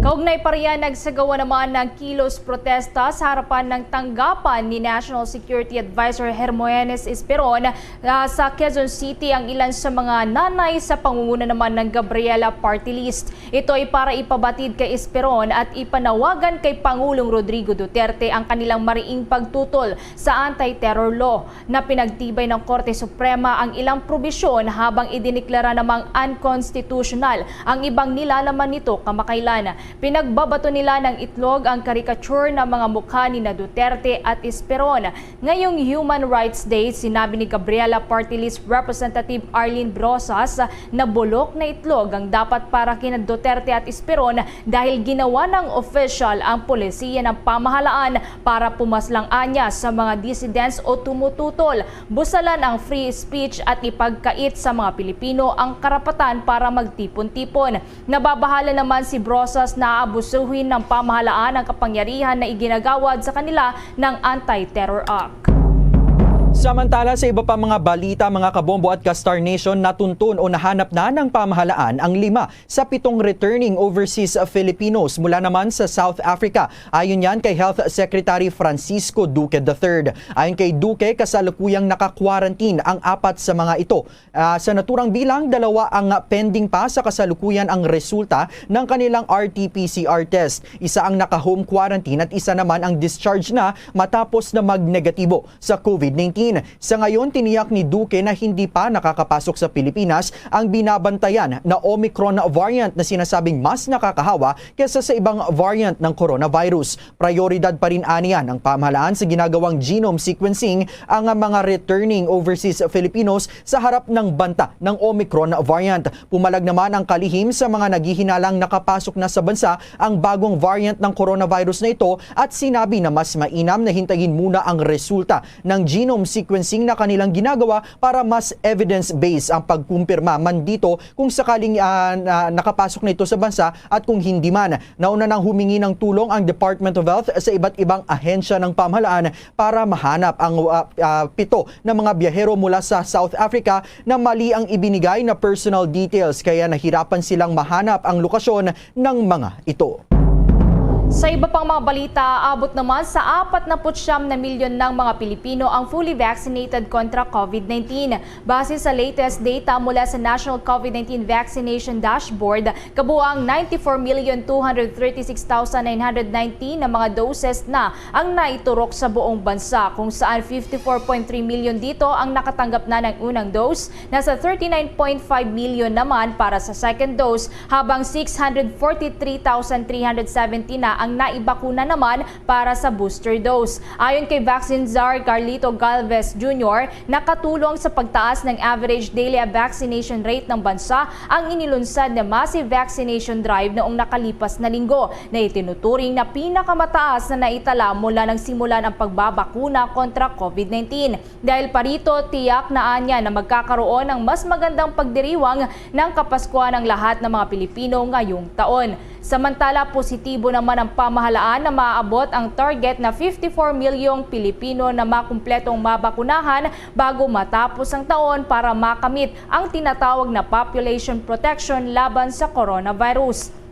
Kaugnay pa riyan, nagsagawa naman ng kilos protesta sa harapan ng tanggapan ni National Security Advisor Hermogenes Esperon, ah, sa Quezon City ang ilan sa mga nanay sa pangunguna naman ng Gabriela Party List. Ito ay para ipabatid kay Esperon at ipanawagan kay Pangulong Rodrigo Duterte ang kanilang mariing pagtutol sa anti-terror law na pinagtibay ng Korte Suprema ang ilang probisyon habang idineklara namang unconstitutional ang ibang nilalaman nito kamakailan. Pinagbabato nila ng itlog ang caricature ng mga mukha ni na Duterte at Esperon. Ngayong Human Rights Day, sinabi ni Gabriela Party List Representative Arlene Brosas na bulok na itlog ang dapat para kina Duterte at Esperon dahil ginawa ng opisyal ang polisiya ng pamahalaan para pumaslang anya sa mga dissidents o tumututol, busalan ang free speech at ipagkait sa mga Pilipino ang karapatan para magtipon-tipon. Nababahala naman si Brosas na abusuhin ng pamahalaan ang kapangyarihan na iginagawad sa kanila ng Anti-Terror Act. Samantala, sa iba pa mga balita, mga kabombo at ka-Star Nation, natuntun o nahanap na ng pamahalaan ang lima sa pitong returning overseas Filipinos mula naman sa South Africa. Ayon yan kay Health Secretary Francisco Duque the third. Ayon kay Duque, kasalukuyang naka-quarantine ang apat sa mga ito. Ah, sa naturang bilang, dalawa ang pending pa sa kasalukuyan ang resulta ng kanilang R T P C R test. Isa ang naka-home quarantine at isa naman ang discharge na matapos na magnegatibo sa COVID nineteen. Sa ngayon, tiniyak ni Duque na hindi pa nakakapasok sa Pilipinas ang binabantayan na Omicron variant na sinasabing mas nakakahawa kesa sa ibang variant ng coronavirus. Prayoridad pa rin aniya ng pamahalaan sa ginagawang genome sequencing ang mga returning overseas Filipinos sa harap ng banta ng Omicron variant. Pumalag naman ang kalihim sa mga naghihinalang nakapasok na sa bansa ang bagong variant ng coronavirus na ito at sinabi na mas mainam na hintayin muna ang resulta ng genome sequencing na kanilang ginagawa para mas evidence-based ang pagkumpirma man dito kung sakaling, ah, na-, nakapasok na ito sa bansa at kung hindi man. Nauna nang humingi ng tulong ang Department of Health sa iba't ibang ahensya ng pamahalaan para mahanap ang, ah, ah, pito na mga biyahero mula sa South Africa na mali ang ibinigay na personal details, kaya nahirapan silang mahanap ang lokasyon ng mga ito. Sa iba pang mga balita, abot naman sa apat na putsyam na milyon ng mga Pilipino ang fully vaccinated kontra COVID nineteen. Base sa latest data mula sa National COVID nineteen Vaccination Dashboard, kabuang ninety-four million two hundred thirty-six thousand nine hundred nineteen na mga doses na ang naiturok sa buong bansa, kung saan fifty-four point three million dito ang nakatanggap na ng unang dose, nasa thirty-nine point five million naman para sa second dose, habang six hundred forty-three thousand three hundred seventy na ang naibakuna naman para sa booster dose. Ayon kay Vaccine Czar Carlito Galvez Junior, nakatulong sa pagtaas ng average daily vaccination rate ng bansa ang inilunsad na massive vaccination drive noong nakalipas na linggo, na itinuturing na pinakamataas na naitala mula nang simulan ang pagbabakuna kontra COVID nineteen. Dahil pa rito, tiyak na anya na magkakaroon ng mas magandang pagdiriwang ng Kapaskuhan ang lahat ng mga Pilipino ngayong taon. Samantala, positibo naman ang pamahalaan na maabot ang target na fifty-four milyong Pilipino na makumpletong mabakunahan bago matapos ang taon para makamit ang tinatawag na population protection laban sa coronavirus.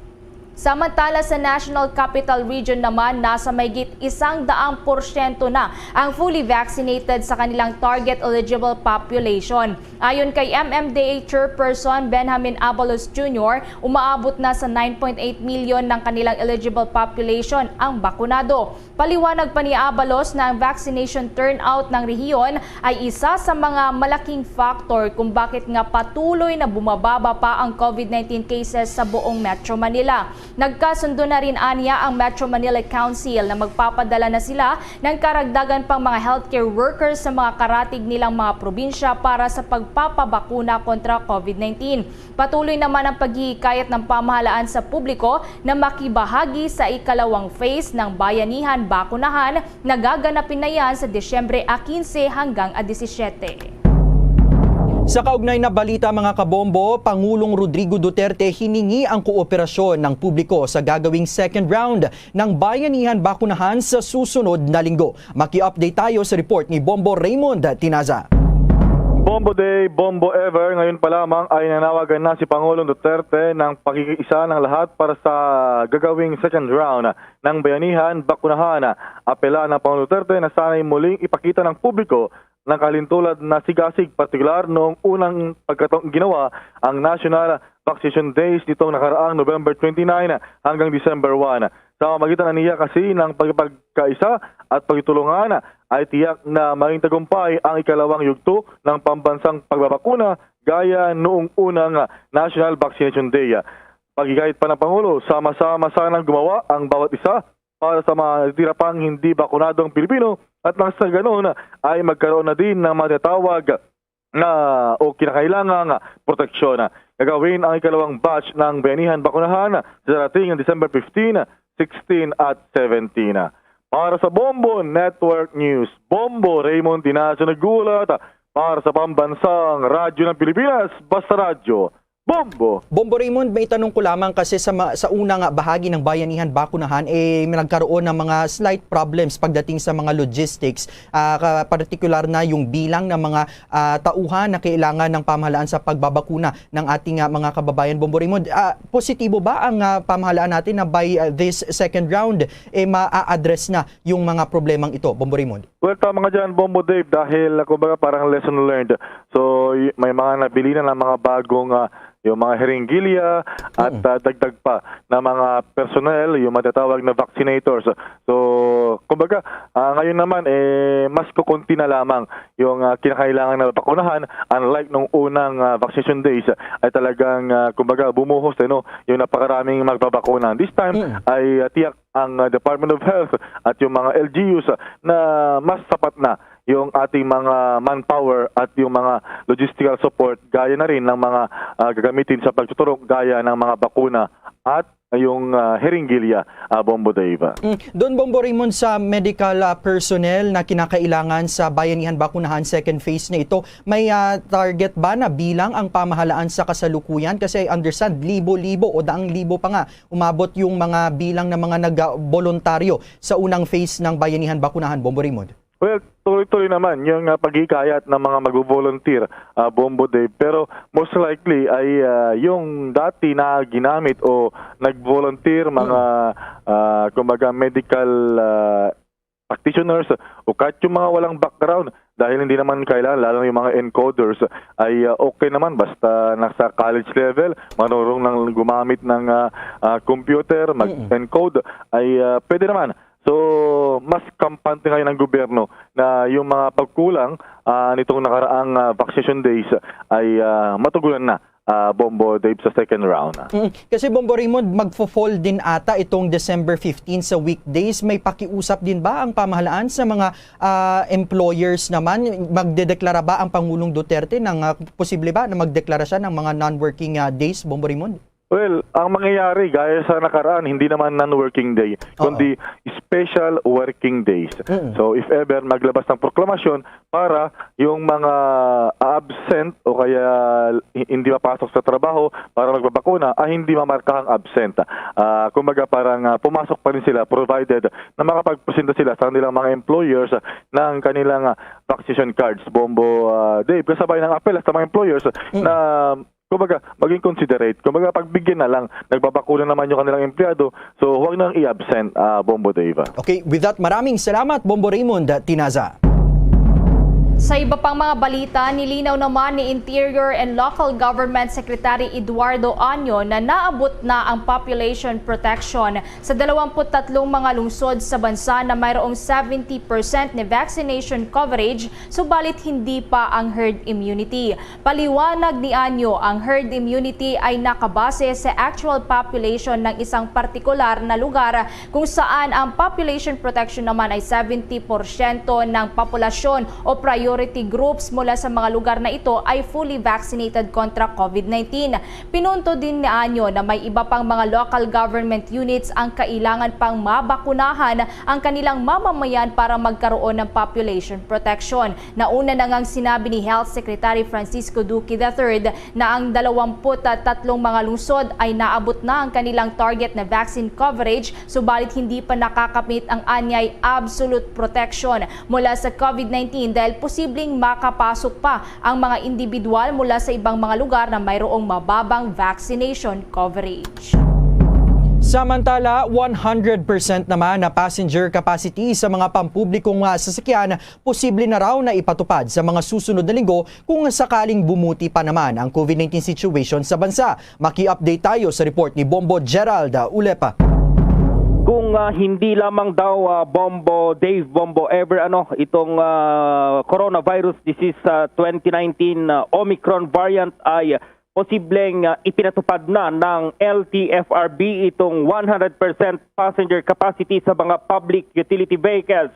Samantala, sa National Capital Region naman, nasa mahigit isang daang porsyento na ang fully vaccinated sa kanilang target eligible population. Ayon kay M M D A Chairperson Benjamin Abalos Junior, umaabot na sa nine point eight million ng kanilang eligible population ang bakunado. Paliwanag pa ni Abalos na ang vaccination turnout ng rehiyon ay isa sa mga malaking factor kung bakit nga patuloy na bumababa pa ang COVID nineteen cases sa buong Metro Manila. Nagkasundo na rin anya ang Metro Manila Council na magpapadala na sila ng karagdagan pang mga healthcare workers sa mga karatig nilang mga probinsya para sa pagpapabakuna kontra COVID nineteen. Patuloy naman ang paghihikayat ng pamahalaan sa publiko na makibahagi sa ikalawang phase ng Bayanihan Bakunahan na gaganapin na yan sa Disyembre a quince hanggang a disisiete. Sa kaugnay na balita, mga kabombo, Pangulong Rodrigo Duterte hiningi ang kooperasyon ng publiko sa gagawing second round ng Bayanihan Bakunahan sa susunod na linggo. Maki-update tayo sa report ni Bombo Raymond Tinaza. Bombo Day, Bombo Ever, ngayon pa lamang ay nanawagan na si Pangulong Duterte ng pakikiisa ng lahat para sa gagawing second round ng Bayanihan Bakunahan. Apela ng Pangulong Duterte na sana'y muling ipakita ng publiko ng kalintulad na sigasig, partikular noong unang pagkataong ginawa ang National Vaccination Days nitong nakaraang November twenty-nine hanggang December one. Sa pamagitan na niya kasi ng pagpagkaisa at pagtulungan ay tiyak na maging tagumpay ang ikalawang yugto ng pambansang pagbabakuna gaya noong unang National Vaccination Day. Paghikayat pa ng Pangulo, sama-sama sanang gumawa ang bawat isa para sa mga natitira pang hindi bakunadong Pilipino at nang sa ganun ay magkaroon na din ng mga tinatawag na o kinakailangang proteksyon. Gagawin ang ikalawang batch ng Bayanihan Bakunahan sa darating ng December fifteen, sixteen at seventeen. Para sa Bombo Network News, Bombo Raymond Tinazo nag-uulat para sa Pambansang Radyo ng Pilipinas, Basta Radyo, Bombo! Bombo Raymond, may tanong ko lamang kasi sa ma-, sa una nga bahagi ng Bayanihan Bakunahan, eh, may nagkaroon ng mga slight problems pagdating sa mga logistics, ah, ka-, partikular na yung bilang ng mga, ah, tauhan na kailangan ng pamahalaan sa pagbabakuna ng ating, ah, mga kababayan. Bombo Raymond, ah, positibo ba ang, ah, pamahalaan natin na by, ah, this second round, eh, ma-address na yung mga problemang ito, Bombo Raymond? Well, tama ka dyan, Bombo Dave, dahil, ah, kumbaga, parang lesson learned. So, y-, may mga nabili na ng mga bagong, ah, yung mga heringilya at, Mm. ah, dagdag pa na mga personnel, yung matatawag na vaccinators. So, kumbaga, ah, ngayon naman, eh, mas kukunti na lamang yung, ah, kinakailangan na bakunahan, unlike nung unang, ah, vaccination days, ay talagang, ah, kumbaga, bumuhos, eh, no, yung napakaraming magbabakuna. This time, Mm. ay, ah, tiyak ang, ah, Department of Health at yung mga L G Us, ah, na mas sapat na yung ating mga manpower at yung mga logistical support gaya na rin ng mga, ah, gagamitin sa pagtuturok gaya ng mga bakuna at yung, ah, heringilya, ah, Bombo Dave. Mm. Doon, Bombo Raymond, sa medical, ah, personnel na kinakailangan sa Bayanihan Bakunahan second phase na ito, may, ah, target ba na bilang ang pamahalaan sa kasalukuyan? Kasi I understand, libo-libo o daang libo pa nga umabot yung mga bilang ng mga nag-, ah, boluntaryo sa unang phase ng Bayanihan Bakunahan, Bombo Raymond? Well, tuloy-tuloy naman yung, ah, paghikayat ng mga mag-volunteer, ah, Bombo Dave. Pero most likely ay, ah, yung dati na ginamit o nag-volunteer, mga, Mm. ah, kumbaga, medical, ah, practitioners o kahit yung mga walang background, dahil hindi naman kailangan, lalo na yung mga encoders, ay, ah, okay naman basta nasa college level, marunong nang gumamit ng, ah, ah, computer, Mm. mag-encode, ay, ah, pwede naman. So, mas kampante ngayon ng gobyerno na yung mga pagkulang, ah, nitong nakaraang, ah, vaccination days ay, ah, matugunan na, ah, Bombo Dave, sa second round. Mm. Kasi, Bombo Raymond, magfo-fall din ata itong December fifteen sa weekdays. May pakiusap din ba ang pamahalaan sa mga, ah, employers naman? Magdedeklara ba ang Pangulong Duterte ng, ah, posible ba na magdeklara siya ng mga non-working, ah, days, Bombo Raymond? Well, ang mangyayari, gaya sa nakaraan, hindi naman non-working day, Oo. kundi special working days. Mm. So, if ever maglabas ng proklamasyon para yung mga absent o kaya hi- hindi mapasok sa trabaho para magbabakuna, ah, hindi mamarkahang absent. Ah, kumbaga, parang, ah, pumasok pa rin sila provided na makapagpresenta sila sa kanilang mga employers ng kanilang, ah, vaccination cards, Bombo, ah, Dave, kasabay ng apel sa mga employers Mm. na, kumbaga, maging considerate. Kumbaga, pagbigyan na lang, nagbabakuna naman yung kanilang empleyado, so huwag nang i-absent, ah, Bombo Dave. Okay, with that, maraming salamat, Bombo Raymond Tinaza. Sa iba pang mga balita, nilinaw naman ni Interior and Local Government Secretary Eduardo Año na naabot na ang population protection sa dalawampu't tatlong mga lungsod sa bansa na mayroong seventy percent ni vaccination coverage, subalit hindi pa ang herd immunity. Paliwanag ni Año, ang herd immunity ay nakabase sa actual population ng isang partikular na lugar, kung saan ang population protection naman ay seventy porsyento ng populasyon o priority groups mula sa mga lugar na ito ay fully vaccinated kontra COVID nineteen. Pinunto din ni Año na may iba pang mga local government units ang kailangan pang mabakunahan ang kanilang mamamayan para magkaroon ng population protection. Nauna na ngang sinabi ni Health Secretary Francisco Duque the third na ang dalawampu't tatlong mga lungsod ay naabot na ang kanilang target na vaccine coverage, subalit hindi pa nakakamit ang anyay absolute protection mula sa COVID nineteen dahil posibleng makapasok pa ang mga individual mula sa ibang mga lugar na mayroong mababang vaccination coverage. Samantala, one hundred percent naman na passenger capacity sa mga pampublikong, ah, sasakyan posible na raw na ipatupad sa mga susunod na linggo kung sakaling bumuti pa naman ang COVID nineteen situation sa bansa. Maki-update tayo sa report ni Bombo Gerald, ah, Ulepa. Kung, ah, hindi lamang daw, ah, Bombo Dave, Bombo Ever, ano, itong, ah, coronavirus disease, ah, twenty nineteen, ah, Omicron variant ay posibleng, ah, ipinatupad na ng L T F R B itong one hundred percent passenger capacity sa mga public utility vehicles.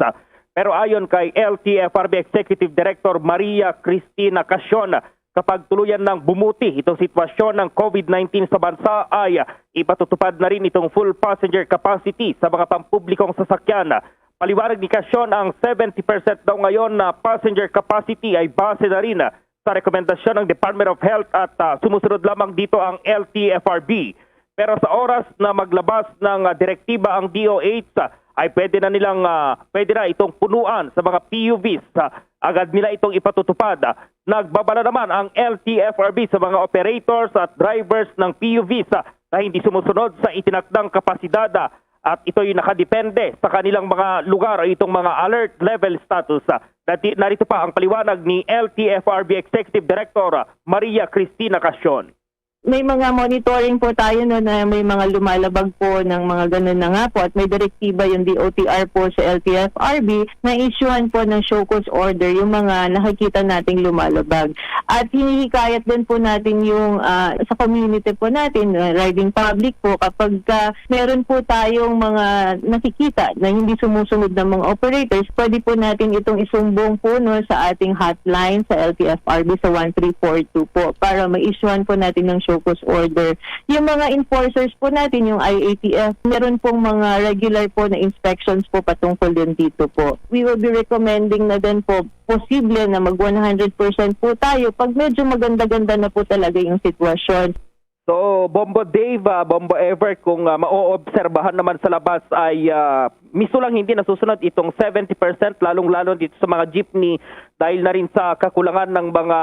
Pero ayon kay L T F R B Executive Director Maria Cristina Casion, kapag tuluyan ng bumuti itong sitwasyon ng COVID nineteen sa bansa, ay ipatutupad na rin itong full passenger capacity sa mga pampublikong sasakyan. Paliwanag ni Casion, ang seventy percent daw ngayon na passenger capacity ay base na rin sa rekomendasyon ng Department of Health at, ah, sumusunod lamang dito ang L T F R B. Pero sa oras na maglabas ng, ah, direktiba ang D O H, ah, ay pwede na nilang, ah, pwede na itong punuan sa mga P U Vs. Ah, agad nila itong ipatutupad. Ah, nagbabala naman ang L T F R B sa mga operators at drivers ng P U Vs, ah, na hindi sumusunod sa itinakdang kapasidad, ah, at ito'y nakadepende sa kanilang mga lugar o itong mga alert level status. Ah, nati-, narito pa ang paliwanag ni L T F R B Executive Director, ah, Maria Cristina Casion. May mga monitoring po tayo, no, na may mga lumalabag po ng mga ganun na nga po at may direktiba yung D O T R po sa L T F R B na issuehan po ng show cause order yung mga nakikita nating lumalabag. At hinihikayat din po natin yung, ah, sa community po natin, ah, riding public po, kapag ka meron po tayong mga nakikita na hindi sumusunod ng mga operators, pwede po natin itong isumbong po, no, sa ating hotline sa L T F R B sa one three four two po para ma-issuehan po natin ng show cause order. Yung mga enforcers po natin, yung I A T F, meron pong mga regular po na inspections po patungkol din dito po. We will be recommending na din po, posible na mag one hundred percent po tayo pag medyo maganda-ganda na po talaga yung sitwasyon. So, Bombo Dave, ah, Bombo Ever, kung, ah, maoobserbahan naman sa labas ay, ah, mismo lang hindi nasusunod itong seventy percent, lalong-lalo dito sa mga jeepney dahil na rin sa kakulangan ng mga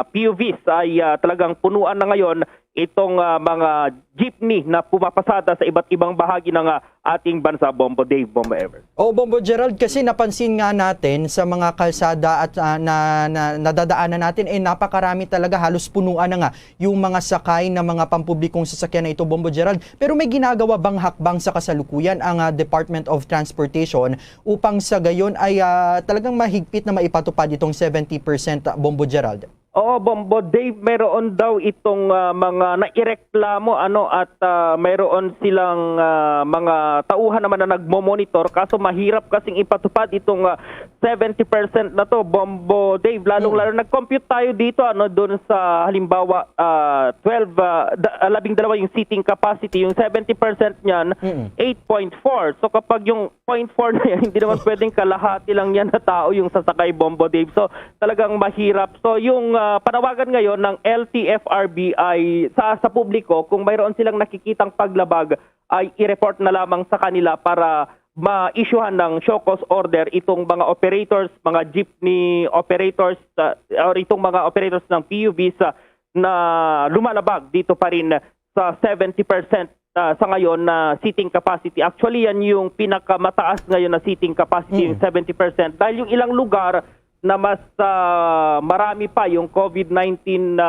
P U Vs ay, ah, talagang punuan na ngayon itong, ah, mga jeepney na pumapasada sa iba't ibang bahagi ng, ah, ating bansa, Bombo Dave, Bombo Ever. O, Bombo Gerald, kasi napansin nga natin sa mga kalsada at, ah, na, na nadadaanan natin, eh, napakarami talaga, halos punuan na nga yung mga sakay ng mga pampublikong sasakyan na ito, Bombo Gerald. Pero may ginagawa bang hakbang sa kasalukuyan ang, ah, Department of Transportation upang sa gayon ay, ah, talagang mahigpit na maipatupad itong seventy percent, ah, Bombo Gerald? Oo, Bombo Dave, meron daw itong, ah, mga naireklamo, ano, at, ah, meron silang, ah, mga tauhan naman na nagmo-monitor, kaso mahirap kasing ipatupad itong, ah, seventy percent na 'to, Bombo Dave. Lalong-lalo, Mm. nag-compute tayo dito, ano, doon sa, halimbawa, ah, twelve, ah, da-, ah, labing dalawa yung seating capacity, yung seventy percent niyan, Mm. eight point four. So, kapag yung point four na yan, hindi naman pwedeng kalahati lang yan na tao yung sasakay, Bombo Dave. So, talagang mahirap. So, yung, ah, panawagan ngayon ng L T F R B ay sa, sa publiko, kung mayroon silang nakikitang paglabag, ay i-report na lamang sa kanila para ma-issuehan ng show cause order itong mga operators, mga jeepney operators, ah, or itong mga operators ng P U Vs, ah, na lumalabag dito pa rin sa seventy percent, ah, sa ngayon na seating capacity. Actually, yan yung pinakamataas ngayon na seating capacity, yung Mm. seventy percent. Dahil yung ilang lugar na mas, ah, marami pa yung COVID nineteen na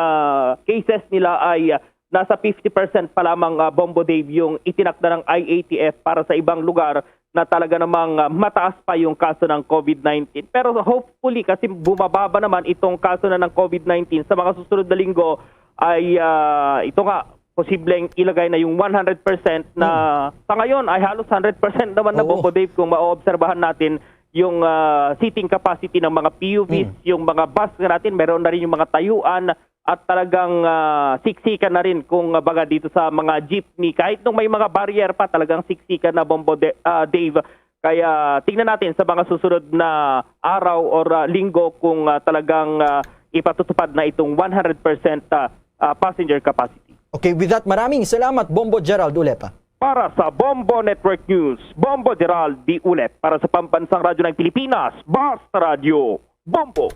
cases nila ay, ah, nasa fifty percent pa lamang, ah, Bombo Dave, yung itinakda ng I A T F para sa ibang lugar na talaga namang, ah, mataas pa yung kaso ng COVID nineteen. Pero hopefully, kasi bumababa naman itong kaso na ng COVID nineteen, sa mga susunod na linggo ay, ah, ito nga, posibleng ilagay na yung one hundred percent na Hmm. sa ngayon ay halos hundred percent naman na, Oo. Bombo Dave, kung maoobserbahan natin yung, ah, seating capacity ng mga P U Vs, Hmm. yung mga bus nga natin, meron na rin yung mga tayuan at talagang, ah, siksikan na rin kung, ah, baga dito sa mga jeepney. Kahit nung may mga barrier pa, talagang siksikan na, Bombo De-, ah, Dave. Kaya tingnan natin sa mga susunod na araw or, ah, linggo kung, ah, talagang, ah, ipatutupad na itong one hundred percent, ah, ah, passenger capacity. Okay, with that, maraming salamat, Bombo Gerald Ulepa. Para sa Bombo Network News, Bombo Gerald D. Ulep. Para sa Pambansang Radyo ng Pilipinas, Basta Radyo, Bombo.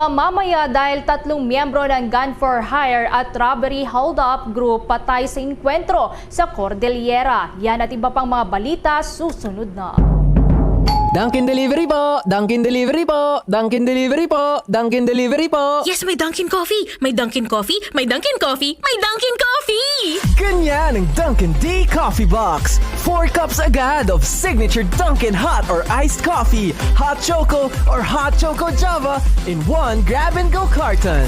Mamamaya dahil tatlong miyembro ng Gun for Hire at Robbery Hold-Up Group patay sa engkwentro sa Cordillera. Yan at iba pang mga balita susunod na. Dunkin Delivery po! Dunkin Delivery po! Dunkin Delivery po! Dunkin Delivery po! Yes, may Dunkin Coffee! May Dunkin Coffee! May Dunkin Coffee! May Dunkin Coffee! Ganyan ang Dunkin D Coffee Box. Four cups agad of signature Dunkin hot or iced coffee, hot choco or hot choco Java in one grab-and-go carton.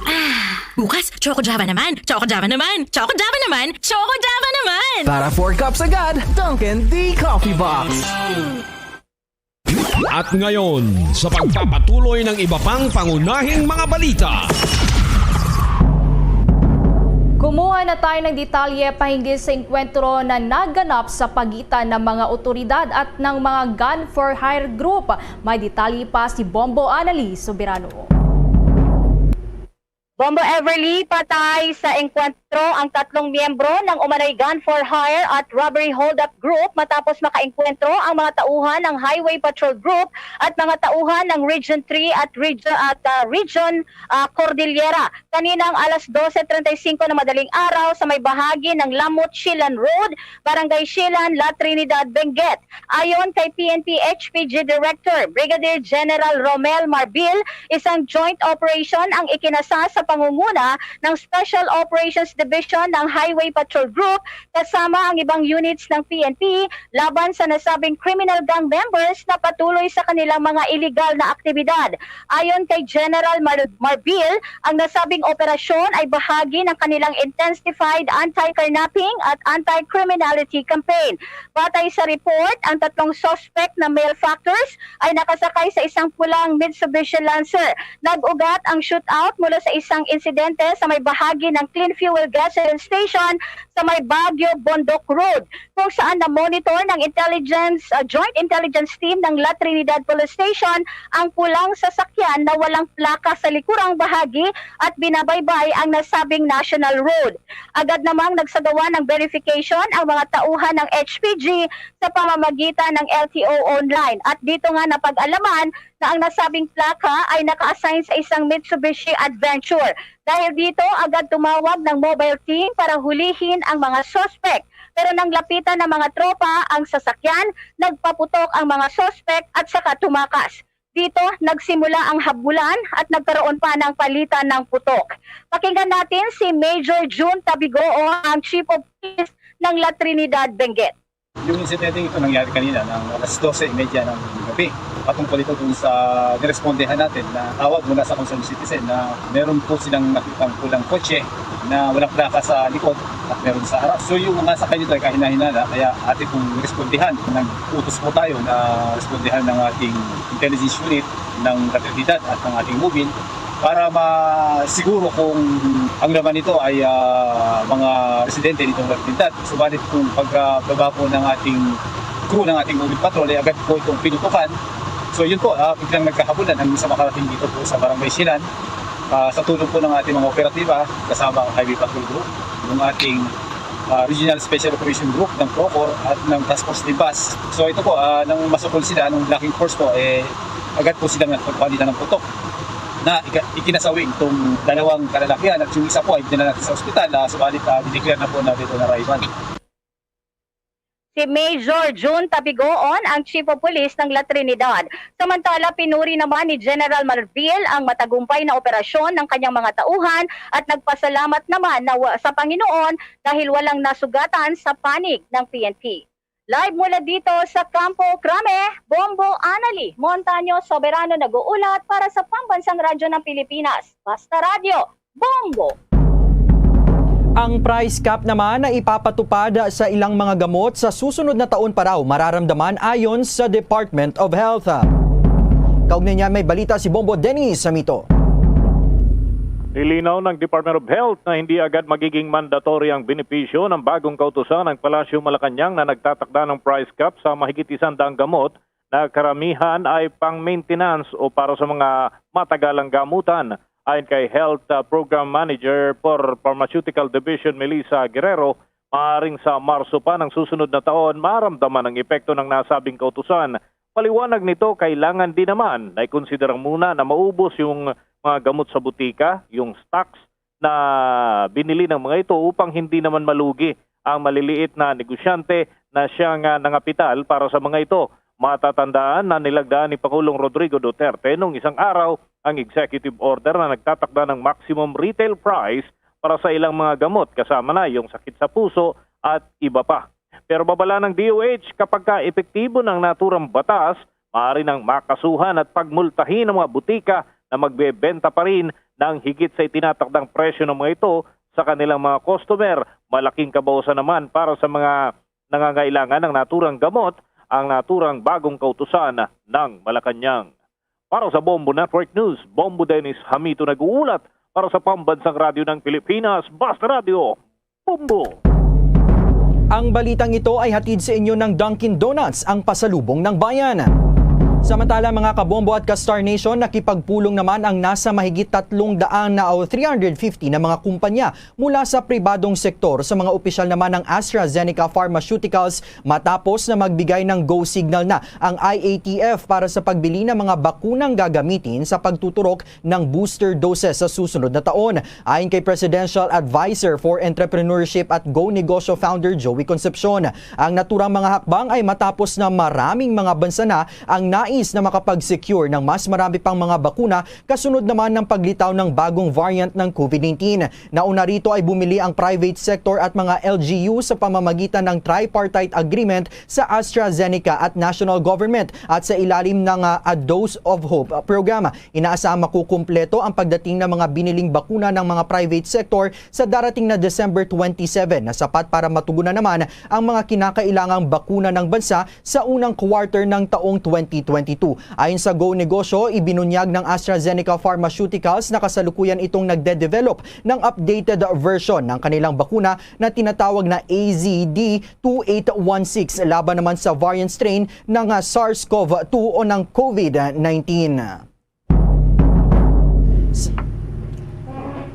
Ah, bukas, Choco Java naman! Choco Java naman! Choco Java naman! Choco Java naman! Para four cups agad, Dunkin D Coffee Box. At ngayon, sa pagpapatuloy ng iba pang pangunahing mga balita. Kumuha na tayo ng detalye pahinggil sa engkwentro na naganap sa pagitan ng mga otoridad at ng mga Gun for Hire group. May detalye pa si Bombo Anali Soberano. Bombo Everly, patay sa engkwentro ang tatlong miyembro ng umano'y Gun for Hire at Robbery Hold-Up Group matapos makaengkwentro ang mga tauhan ng Highway Patrol Group at mga tauhan ng Region three at Region, at, ah, Region, ah, Cordillera kaninang alas dose treinta y cinco ng madaling araw sa may bahagi ng Lamot Silan Road, Barangay Silan, La Trinidad, Benguet. Ayon kay P N P H P G Director Brigadier General Romel Marbil, isang joint operation ang ikinasa sa pangunguna ng Special Operations Division ng Highway Patrol Group kasama ang ibang units ng P N P laban sa nasabing criminal gang members na patuloy sa kanilang mga iligal na aktibidad. Ayon kay General Mar-, Marbil, ang nasabing operasyon ay bahagi ng kanilang intensified anti-carnapping at anti-criminality campaign. Batay sa report, ang tatlong suspect na malefactors ay nakasakay sa isang pulang Mitsubishi Lancer. Nag-ugat ang shootout mula sa isang insidente sa may bahagi ng Clean Fuel Gasoline Station sa may Baguio Bondoc Road, kung saan na-monitor ng intelligence, ah, Joint Intelligence Team ng La Trinidad Police Station ang pulang sasakyan na walang plaka sa likurang bahagi at binabaybay ang nasabing National Road. Agad namang nagsagawa ng verification ang mga tauhan ng H P G sa pamamagitan ng L T O online, at dito nga napag-alaman na ang nasabing plaka ay naka-assign sa isang Mitsubishi Adventure. Dahil dito, agad tumawag ng mobile team para hulihin ang mga suspect. Pero nang lapitan ng mga tropa ang sasakyan, nagpaputok ang mga suspect at saka tumakas. Dito, nagsimula ang habulan at nagkaroon pa ng palitan ng putok. Pakinggan natin si Major June Tabigoo, ang Chief of Police ng La Trinidad, Benguet. Yung insidente ito nangyari kanina ng alas dose y media ng gabi. Patungkol ito dun sa nirespondehan natin na tawag mula sa concerned citizen na meron po silang nakitang pulang kotse na walang plaka sa likod at meron sa harap. So yung mga sakay nito ay kahinahinala, kaya atin pong nirespondehan. Nag-utos po tayo na respondehan ng ating intelligence unit ng Fraternidad at ng ating mobile para masiguro kung ang laman nito ay, ah, mga residente nitong Fraternidad. Subalit kung pagbaba po ng ating crew ng ating mobile patrol, ay agad po itong pinutukan. So yun po, ah, biglang nagkahabulan hanggang sa makarating dito po sa Barangay Sinan. Ah, sa tulong po ng ating mga operatiba, kasama ang Highway Patrol Group, yung ating, ah, Regional Special Operation Group ng PROCOR at ng Task Force Libas. So ito po, ah, nang masukol sila ng blocking force po, eh, agad po silang nagpagpalitan ng putok na ika- ikinasawing itong dalawang kalalakihan at yung isa po ay dinala natin sa ospital, ah, subalit, ah, dineclare na po na dead on arrival. Si Major Jun Tabigoon ang Chief of Police ng La Trinidad. Samantala, pinuri naman ni General Marvil ang matagumpay na operasyon ng kanyang mga tauhan at nagpasalamat naman na wa- sa Panginoon dahil walang nasugatan sa panig ng P N P. Live mula dito sa Campo Crame, Bombo Anali Montaño Soberano nag-uulat para sa Pambansang Radyo ng Pilipinas, Basta Radyo, Bombo! Ang price cap naman na ipapatupad sa ilang mga gamot sa susunod na taon pa raw mararamdaman ayon sa Department of Health. Kaugnay niya may balita si Bombo Dennis Samito. Nilinaw ng Department of Health na hindi agad magiging mandatory ang benepisyo ng bagong kautusan ng Palasyo Malacañang na nagtatakda ng price cap sa mahigit isang daang gamot na karamihan ay pang-maintenance o para sa mga matagalang gamutan. Ayon kay Health uh, Program Manager for Pharmaceutical Division Melissa Guerrero, maaring sa Marso pa ng susunod na taon maramdaman ang epekto ng nasabing kautusan. Paliwanag nito, kailangan din naman na ikonsidera muna na maubos yung mga gamot sa butika, yung stocks na binili ng mga ito upang hindi naman malugi ang maliliit na negosyante na siyang ah, nangapital para sa mga ito. Matatandaan na nilagdaan ni Pangulong Rodrigo Duterte nung isang araw ang executive order na nagtatakda ng maximum retail price para sa ilang mga gamot, kasama na yung sakit sa puso at iba pa. Pero babala ng D O H, kapag ka epektibo ng naturang batas, maaari nang makasuhan at pagmultahin ang mga butika na magbebenta pa rin ng higit sa itinatakdang presyo ng mga ito sa kanilang mga customer. Malaking kabawasan naman para sa mga nangangailangan ng naturang gamot ang naturang bagong kautusan ng Malacañang. Para sa Bombo Network News, Bombo Dennis Hamito nag-uulat para sa Pambansang Radyo ng Pilipinas, Basta Radyo, Bombo! Ang balitang ito ay hatid sa inyo ng Dunkin' Donuts, ang pasalubong ng bayan. Samantala, mga kabombo at ka-Star Nation, nakipagpulong naman ang nasa mahigit tatlong daan na o three hundred fifty na mga kumpanya mula sa pribadong sektor sa mga opisyal naman ng AstraZeneca Pharmaceuticals matapos na magbigay ng go signal na ang I A T F para sa pagbili ng mga bakunang gagamitin sa pagtuturok ng booster doses sa susunod na taon. Ayon kay Presidential Advisor for Entrepreneurship at Go Negosyo founder Joey Concepcion, ang naturang mga hakbang ay matapos na maraming mga bansa na ang nais na makapag-secure ng mas marami pang mga bakuna kasunod naman ng paglitaw ng bagong variant ng COVID nineteen. Nauna rito ay bumili ang private sector at mga L G U sa pamamagitan ng tripartite agreement sa AstraZeneca at national government at sa ilalim ng ah, A Dose of Hope program. Inaasahang makukumpleto ang pagdating ng mga biniling bakuna ng mga private sector sa darating na December twenty-seven na sapat para matugunan naman ang mga kinakailangang bakuna ng bansa sa unang quarter ng taong twenty twenty-two. Ayon sa Go Negosyo, ibinunyag ng AstraZeneca Pharmaceuticals na kasalukuyan itong nagde-develop ng updated version ng kanilang bakuna na tinatawag na A Z D two eight one six laban naman sa variant strain ng ah, SARS-CoV two o ng COVID nineteen. S-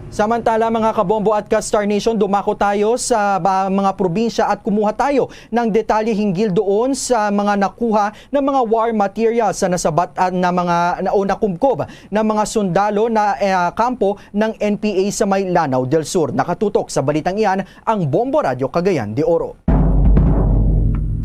Samantala, mga kabombo at ka-Star Nation, dumako tayo sa ba, mga probinsya at kumuha tayo ng detalye hinggil doon sa mga nakuha ng mga war materials sa nasabat at na mga na, o nakumkob ng mga sundalo na eh, kampo ng N P A sa may Lanao del Sur. Nakatutok sa balitang iyan ang Bombo Radyo Cagayan de Oro.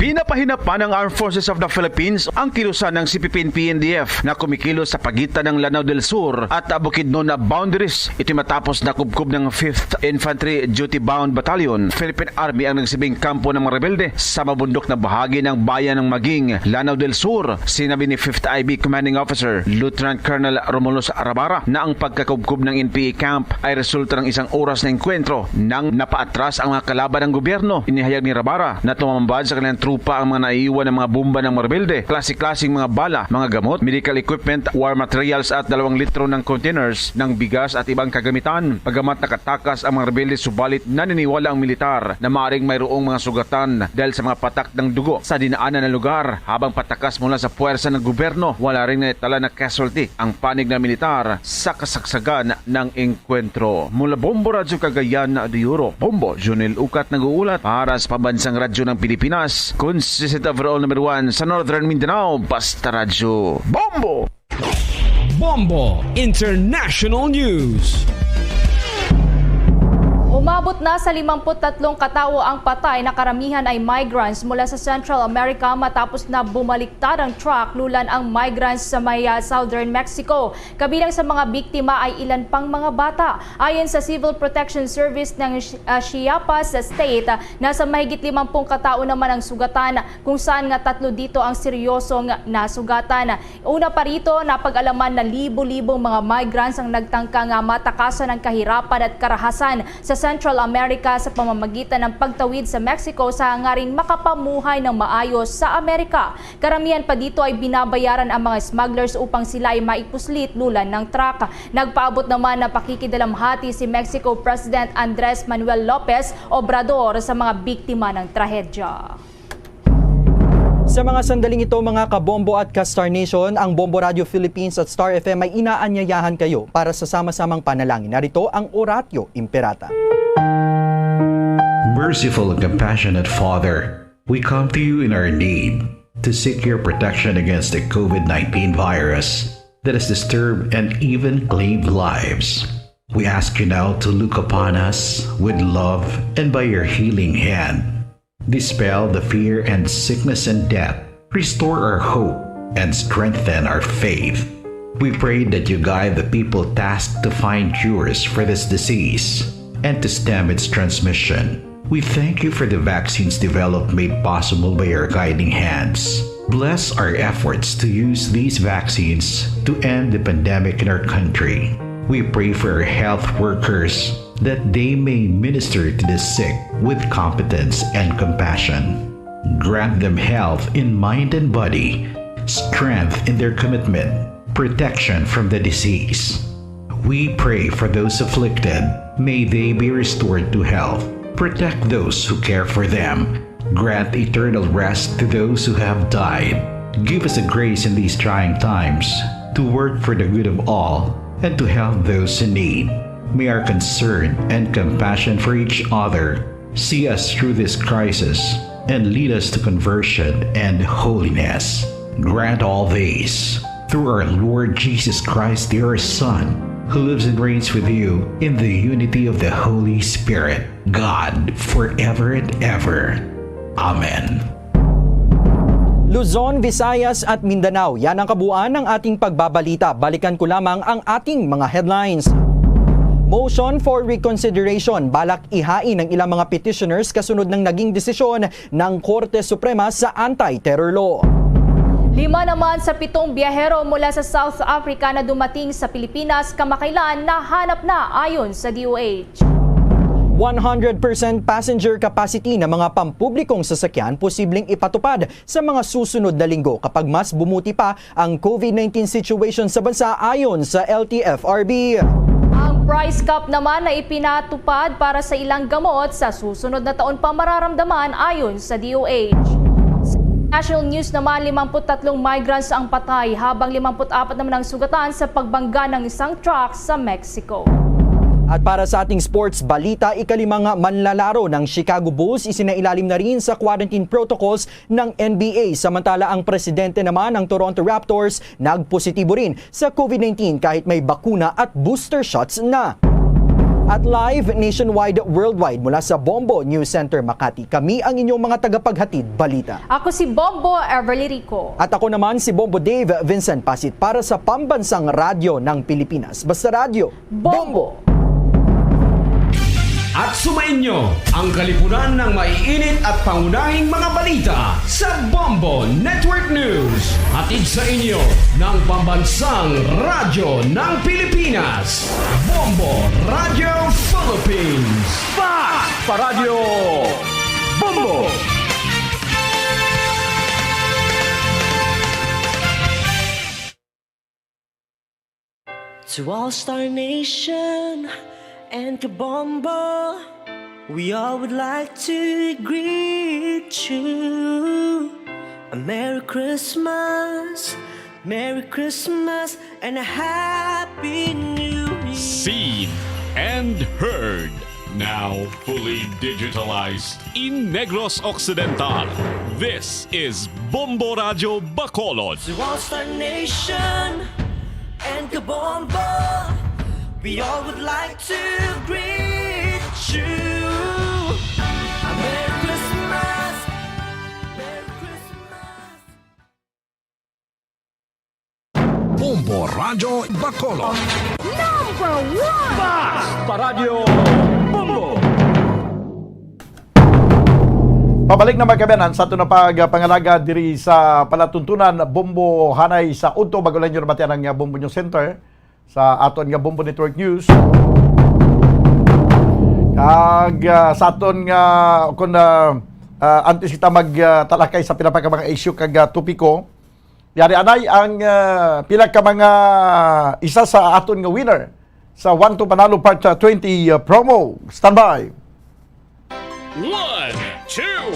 Hinapahinap pa ng Armed Forces of the Philippines ang kilusan ng C P P N P N D F na kumikilos sa pagitan ng Lanao del Sur at Bukidnon na boundaries. Ito'y matapos na kubkob ng Fifth Infantry Duty Bound Battalion, Philippine Army ang nagsibing kampo ng mga rebelde sa mabundok na bahagi ng bayan ng Maging, Lanao del Sur. Sinabi ni Fifth I B Commanding Officer Lieutenant Colonel Romulus Rabara na ang pagkakubkob ng N P A camp ay resulta ng isang oras na engkwentro nang napaatras ang mga kalaban ng gobyerno. Inihayag ni Rabara na tumambad sa kanilang trupa ang mga naiiwan ng mga bomba ng mga rebelde, klase-klaseng mga bala, mga gamot, medical equipment, war materials at dalawang litro ng containers ng bigas at ibang kagamitan. Bagamat nakatakas ang mga rebelde, subalit naniniwala ang militar na maaring mayroong mga sugatan dahil sa mga patak ng dugo sa dinaanan na lugar. Habang patakas mula sa puwersa ng gobyerno, wala ring naitala na casualty ang panig na militar sa kasagsagan ng engkwentro. Mula Bombo Radyo Cagayan de Oro, Bombo Junel Ukat nag-uulat para sa Pambansang Radyo ng Pilipinas, consistent overall number one sa Northern Mindanao, Basta Radyo Bombo! Bombo International News. Umabot na sa limampu't tatlong katawo ang patay na karamihan ay migrants mula sa Central America matapos na bumaliktad ang truck lulan ang migrants sa may, ah, southern Mexico. Kabilang sa mga biktima ay ilan pang mga bata. Ayon sa Civil Protection Service ng Chi-, ah, Chiapas State, ah, nasa mahigit limampung katao naman ang sugatan, kung saan nga tatlo dito ang seryosong nasugatan. Una pa rito, napag-alaman na libo-libong mga migrants ang nagtangka nga matakasan ang kahirapan at karahasan sa Central America sa pamamagitan ng pagtawid sa Mexico sa hangaring makapamuhay ng maayos sa Amerika. Karamihan pa dito ay binabayaran ang mga smugglers upang sila ay maipuslit lulan ng truck. Nagpaabot naman ng pakikidalamhati si Mexico President Andres Manuel Lopez Obrador sa mga biktima ng trahedya. Sa mga sandaling ito, mga kabombo at ka-Star Nation, ang Bombo Radio Philippines at Star F M ay inaanyayahan kayo para sa sama-samang panalangin. Narito ang Oratio Imperata. Merciful and compassionate Father, we come to you in our need to seek your protection against the COVID nineteen virus that has disturbed and even claimed lives. We ask you now to look upon us with love and by your healing hand, dispel the fear and sickness and death, restore our hope, and strengthen our faith. We pray that you guide the people tasked to find cures for this disease and to stem its transmission. We thank you for the vaccines developed made possible by your guiding hands. Bless our efforts to use these vaccines to end the pandemic in our country. We pray for our health workers that they may minister to the sick with competence and compassion. Grant them health in mind and body, strength in their commitment, protection from the disease. We pray for those afflicted. May they be restored to health. Protect those who care for them. Grant eternal rest to those who have died. Give us the grace in these trying times to work for the good of all and to help those in need. May our concern and compassion for each other see us through this crisis and lead us to conversion and holiness. Grant all this through our Lord Jesus Christ, your Son, who lives and reigns with you in the unity of the Holy Spirit, God, forever and ever. Amen. Luzon, Visayas at Mindanao, yan ang kabuuan ng ating pagbabalita. Balikan ko lamang ang ating mga headlines. Motion for reconsideration, balak ihain ng ilang mga petitioners kasunod ng naging desisyon ng Korte Suprema sa anti-terror law. Lima naman sa pitong biyahero mula sa South Africa na dumating sa Pilipinas kamakailan nahanap na, ayon sa D O H. One hundred percent passenger capacity ng mga pampublikong sasakyan posibleng ipatupad sa mga susunod na linggo kapag mas bumuti pa ang COVID nineteen situation sa bansa, ayon sa L T F R B. Ang price cap naman na ipinatupad para sa ilang gamot sa susunod na taon pa mararamdaman, ayon sa D O H. Sa national news naman, limampu't tatlong migrants ang patay, habang limampu't apat naman ang sugatan sa pagbangga ng isang truck sa Mexico. At para sa ating sports balita, ikalimang manlalaro ng Chicago Bulls isinailalim na rin sa quarantine protocols ng N B A. Samantala, ang presidente naman ng Toronto Raptors nagpositibo rin sa COVID nineteen kahit may bakuna at booster shots na. At live nationwide, worldwide, mula sa Bombo News Center Makati, kami ang inyong mga tagapaghatid balita. Ako si Bombo Everly Rico. At ako naman si Bombo Dave Vincent Pasit para sa Pambansang Radyo ng Pilipinas. Basta Radyo, Bombo! At sumainyo ang kalipunan ng maiinit at pangunahing mga balita sa Bombo Network News. Hatid sa inyo ng Pambansang Radyo ng Pilipinas, Bombo Radio Philippines. Fast pa Radyo Bombo! To all Star Nation and Kabombo, we all would like to greet you a Merry Christmas, Merry Christmas, and a Happy New Year. Seen and heard, now fully digitalized in Negros Occidental. This is Bombo Radyo Bacolod. To all Star Nation and Kabombo, we all would like to greet you a Merry Christmas, Merry Christmas. Bombo Radyo Bacolod. Number one! Fast pa Radyo Bombo! Pabalik na, mga kaabyanan, sa aton na pagpangalagad diri sa palatuntunan, Bombo, hanay sa udto, bago lang nyo nabatian ang, uh, Bombo News Center sa aton nga Bombo Network News. Kag, uh, sa aton nga, kung, uh, uh, antes kita mag, uh, talakay sa pila pa ka mga issue kag, uh, topiko, yari anay ang, uh, pila ka mga isa sa aton nga winner sa One to Panalo Part, uh, twenty, uh, promo. Standby. One, two,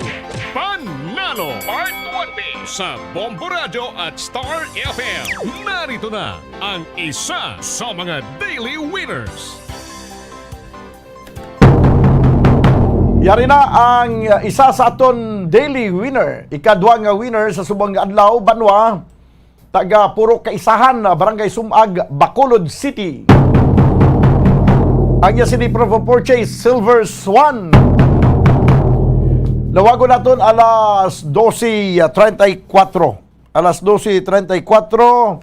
Panalo Part twenty sa Bombo Radyo at Star F M. Narito na ang isa sa mga daily winners. Yari na ang isa sa aton daily winner, ikadwa nga winner sa subong nga adlaw, banwa, taga Purok Kaisahan, Barangay Sumag, Bacolod City. Ang iya sini proof of purchase, Silver Swan. Lawagon naton alas doce treinta y cuatro. Alas doce treinta y cuatro,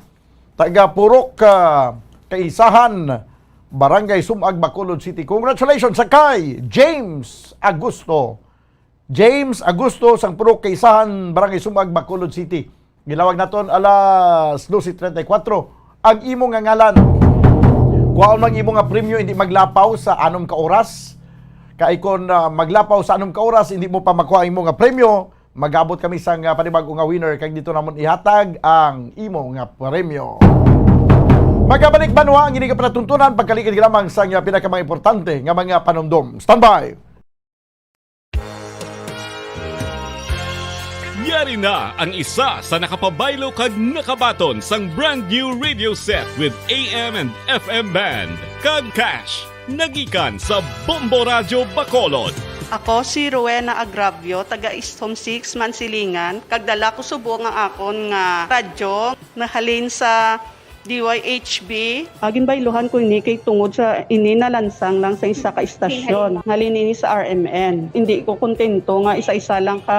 taga Purok, ah, Kaisahan, Barangay Sumag, Bacolod City. Congratulations sa kay James Agusto. James Agusto, sang Purok Kaisahan, Barangay Sumag, Bacolod City. Gilawag naton alas doce treinta y cuatro ang imo nga ngalan. Kuhaon man imo nga premyo, hindi maglapaw sa anom ka oras. Kay kon, ah, maglapaw sa anom ka oras, hindi mo pa makuha ang imo nga premyo, mag-abot kami sang, ah, panibag-o nga winner, kag dito namon ihatag ang imo nga premyo. Magabalik, banwa, ang ini nga palatuntunan, pagkaligid lamang sa, ah, pinaka mga importante nga mga panumdom. Standby! Yari na ang isa sa nakapabaylo kag nakabaton sang brand new radio set with A M and F M band kag cash nga gikan sa Bombo Radyo Bacolod. Ako si Rowena Agravio, taga East Home Six, Mansilingan, kag dala ko subong ang akon nga radyo nahalin sa D Y H B. Ah, ginbayluhan ko ini kay tungod sa ini nalansang lang sa isa ka istasyon. Halin ini sa R M N. Hindi ko kontento nga isa-isa lang ka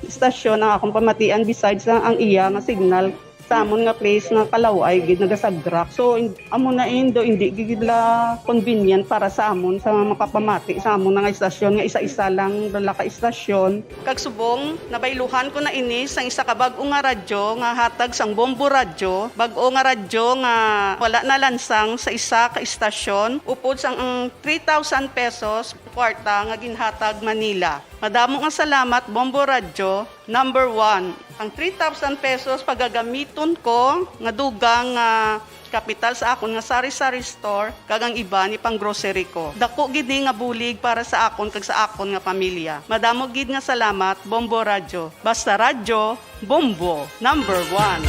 istasyon ang akong pamatian, besides lang ang iya nga signal sa amon nga place nga kalaw-ay gid nagasagrak. So, in-, amo na indo, hindi gid la convenient para sa amon sa makapamati sa amon nga istasyon nga isa-isa lang dala ka istasyon. Kag subong, nabayluhan ko na ini sang isa ka bag-o nga radyo nga hatag sang Bombo Radyo, bag-o nga radyo nga wala nalansang sa isa ka istasyon, upod sang ang three thousand pesos kwarta nga ginhatag man nila. Madamo nga salamat, Bombo Radyo, number one. Ang three thousand pesos pagagamiton ko nga dugang nga kapital sa akon nga sari-sari store, kag ang iban ipang-grocery ko. Dako gid ni nga bulig para sa akon kag sa akon nga pamilya. Madamo gid nga salamat, Bombo Radyo. Basta Radyo, Bombo, number one.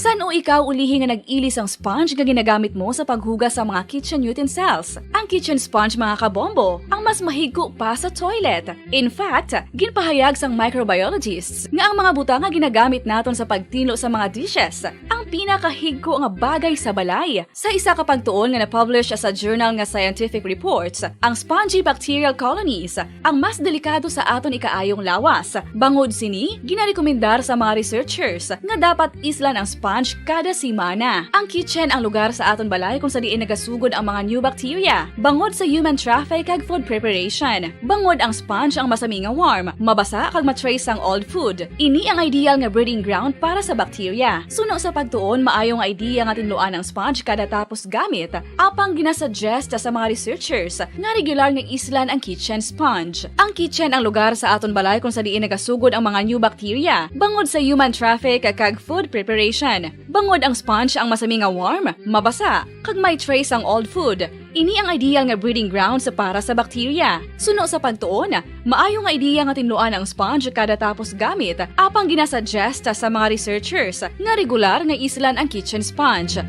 San-o ikaw ulihi nga nag-ili sang sponge nga ginagamit mo sa paghugas sa mga kitchen utensils? Ang kitchen sponge, mga kabombo, ang mas mahigko pa sa toilet. In fact, ginpahayag sang microbiologists nga ang mga butang nga ginagamit naton sa pagtinlo sa mga dishes, ang pinakahigko nga bagay sa balay. Sa isa ka pagtuon nga na-publish sa journal nga Scientific Reports, ang spongy bacterial colonies ang mas delikado sa aton ikaayong lawas. Bangod sini, ginarekomendar sa mga researchers nga dapat islan ang sponge kada semana. Ang kitchen ang lugar sa aton balay kung sa diin nagasugod ang mga new bacteria. Bangod sa human traffic kag food preparation, bangod ang sponge ang masami nga warm, mabasa kag ma-trace sang old food. Ini ang ideal nga breeding ground para sa bacteria. Suno sa pagtuon, maayo nga idea nga tinluan ang sponge kada tapos gamit. Apang ginasuggest sa mga researchers nga regular nga islan ang kitchen sponge. Ang kitchen ang lugar sa aton balay kung sa diin nagasugod ang mga new bacteria, bangod sa human traffic kag food preparation. Bangod ang sponge ang masami nga warm, mabasa, kag may trace ang old food. Ini ang ideal nga breeding grounds para sa bacteria. Suno sa pagtuon, maayo nga ideya nga tinluan ang sponge kada tapos gamit, apang ginasuggest sa mga researchers nga regular nga islan ang kitchen sponge.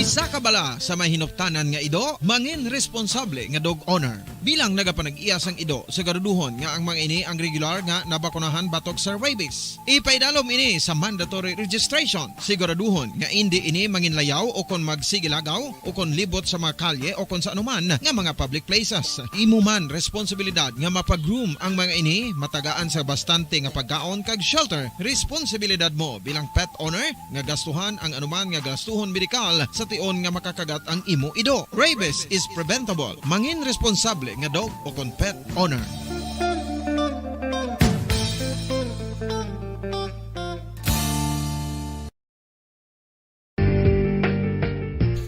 Isa ka bala sa may hinuptanan nga ido, mangin responsable nga dog owner. Bilang nagapanag-iya sang ido, siguraduhon nga ang mga ini ang regular nga nabakunahan batok sa rabies. Ipaidalom ini sa mandatory registration. Siguraduhon nga indi ini manginlayaw o kon magsigilagaw o kon libot sa mga kalye o kon sa anuman nga mga public places. Imo man responsibilidad nga mapag-groom ang mga ini, matagaan sa bastante nga pagkaon kag shelter. Responsibilidad mo bilang pet owner nga gastuhan ang anuman nga gastuhon medikal sa tion nga makakagat ang imo ido. Rabies is preventable. Mangin responsable nga dog o kon pet owner.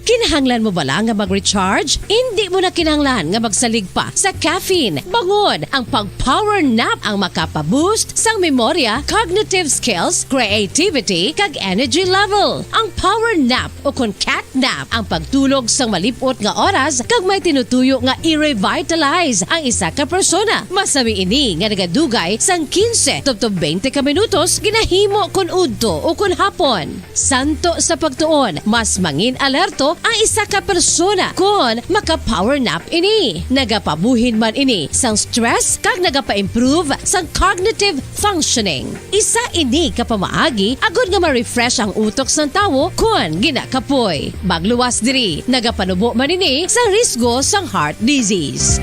Kinahanglan mo bala nga mag-recharge? Indi mo na kinahanglan nga magsalig pa sa caffeine. Bangod ang pag-power nap ang makapa-boost sang memorya, cognitive skills, creativity, kag energy level. Ang power nap o kon cat nap ang pagtulog sang malip-ot nga oras kag may tinutuyo nga i-revitalize ang isa ka persona. Masami ini nga nagadugay sang quince tubtob twenty ka minutos ginahimo kon udto o kon hapon. Santo sa pagtuon, mas mangin alerto ang isa ka persona kon maka-power nap ini. Nagapabuhin man ini sang stress kag nagapa-improve sang cognitive functioning. Isa ini ka pamaagi agod nga ma-refresh ang utok sang tawo kon ginakapoy. Magluwas diri, nagapanubo man ini sang risgo sang heart disease.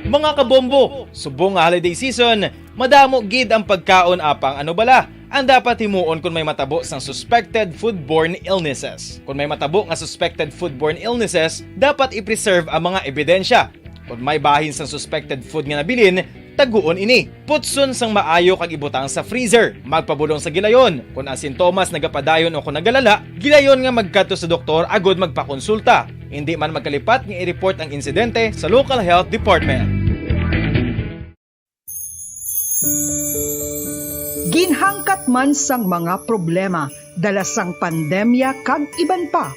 Mga kabombo, subong nga holiday season, madamo gid ang pagkaon, apang ano bala ang dapat himuon kon may matabo sang suspected foodborne illnesses? Kon may matabo nga suspected foodborne illnesses, dapat i-preserve ang mga ebidensya. Kon may bahin sang suspected food nga nabilin, taguon ini. Putson sang maayo kag ibutang sa freezer. Magpabulong sa gilayon. Kon ang sintomas nagapadayon o kon nagalala, gilayon nga magkadto sa doktor agod magpakonsulta. Indi man magkalipat nga i-report ang insidente sa local health department. Ginhangkat man sang mga problema dala sang pandemya kag iban pa,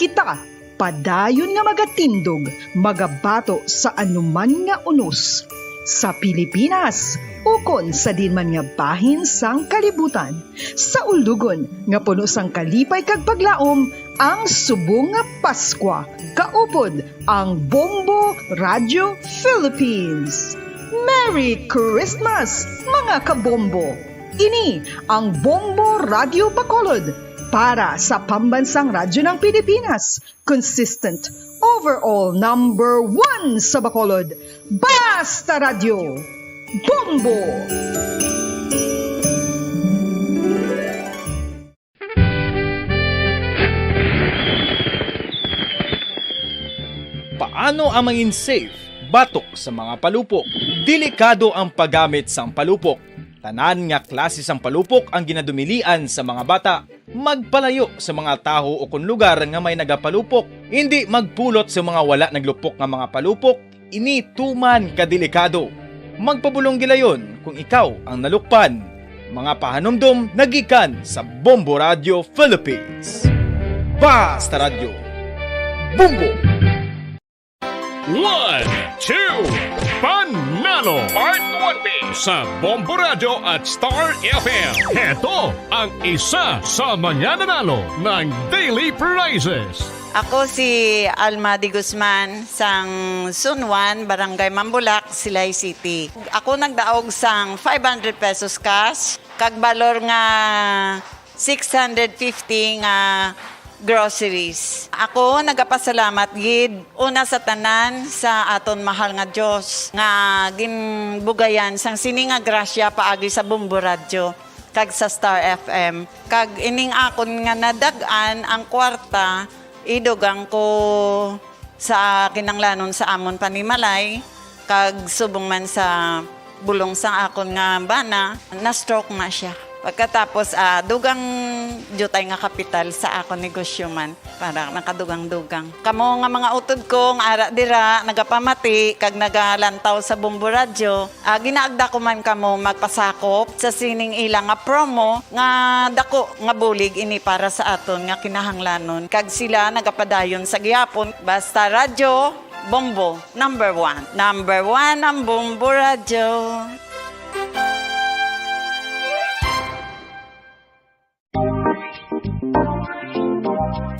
kita padayon nga magatindog, magabato sa anuman nga unos sa Pilipinas ukon sa diin man nga bahin sang kalibutan. Sa ulugon nga puno sang kalipay kag paglaom ang subong nga Paskwa, kaupod ang Bombo Radio Philippines. Merry Christmas, mga kabombo! Ini ang Bombo Radio Bacolod para sa Pambansang Radyo ng Pilipinas, consistent, overall number one sa Bacolod. Basta Radyo, Bombo! Paano ang mangin safe batok sa mga palupok? Delikado ang paggamit sang palupok. Tanan nga klase sang palupok ang ginadumilian sa mga bata. Magpalayo sa mga tawo o kon lugar nga may nagapalupok. Indi magpulot sa mga wala naglupok nga mga palupok. Ini tuman ka delikado. Magpabulong gilayon kung ikaw ang nalukpan. Mga pahanumdom nagikan sa Bombo Radio Philippines. Basta Radyo, Bombo! One, two, Panalo! Part one B sa Bombo Radio at Star F M. Heto ang isa sa mga nanalo ng daily prizes. Ako si Alma de Guzman, sang Sunwan, Barangay Mambulak, Silay City. Ako nagdaog sang five hundred pesos cash, kag balor nga six hundred fifty nga groceries. Ako nagapasalamat gid una sa tanan sa aton mahal nga Dios nga ginbugayan sang sini nga grasya paagi sa Bombo Radyo kag sa Star F M. Kag ining akon nga nadag-an ang kwarta, idugang ko sa kinanglanon sa amon panimalay, kag subong man sa bulong sang akon nga bana, na-stroke na siya. Pagkatapos, ah, dugang diutay nga kapital sa akon negosyo man, para nakadugang-dugang. Kamo nga mga utod ko nga ara dira, nagapamati kag nagalantaw sa Bombo Radyo, ah, ginaagda ko man kamo magpasakop sa sining ila nga promo nga dako nga bulig ini para sa aton nga kinahanglanon, kag sila nagapadayon sa gihapon. Basta Radyo Bombo, number one. Number one ang Bombo Radyo.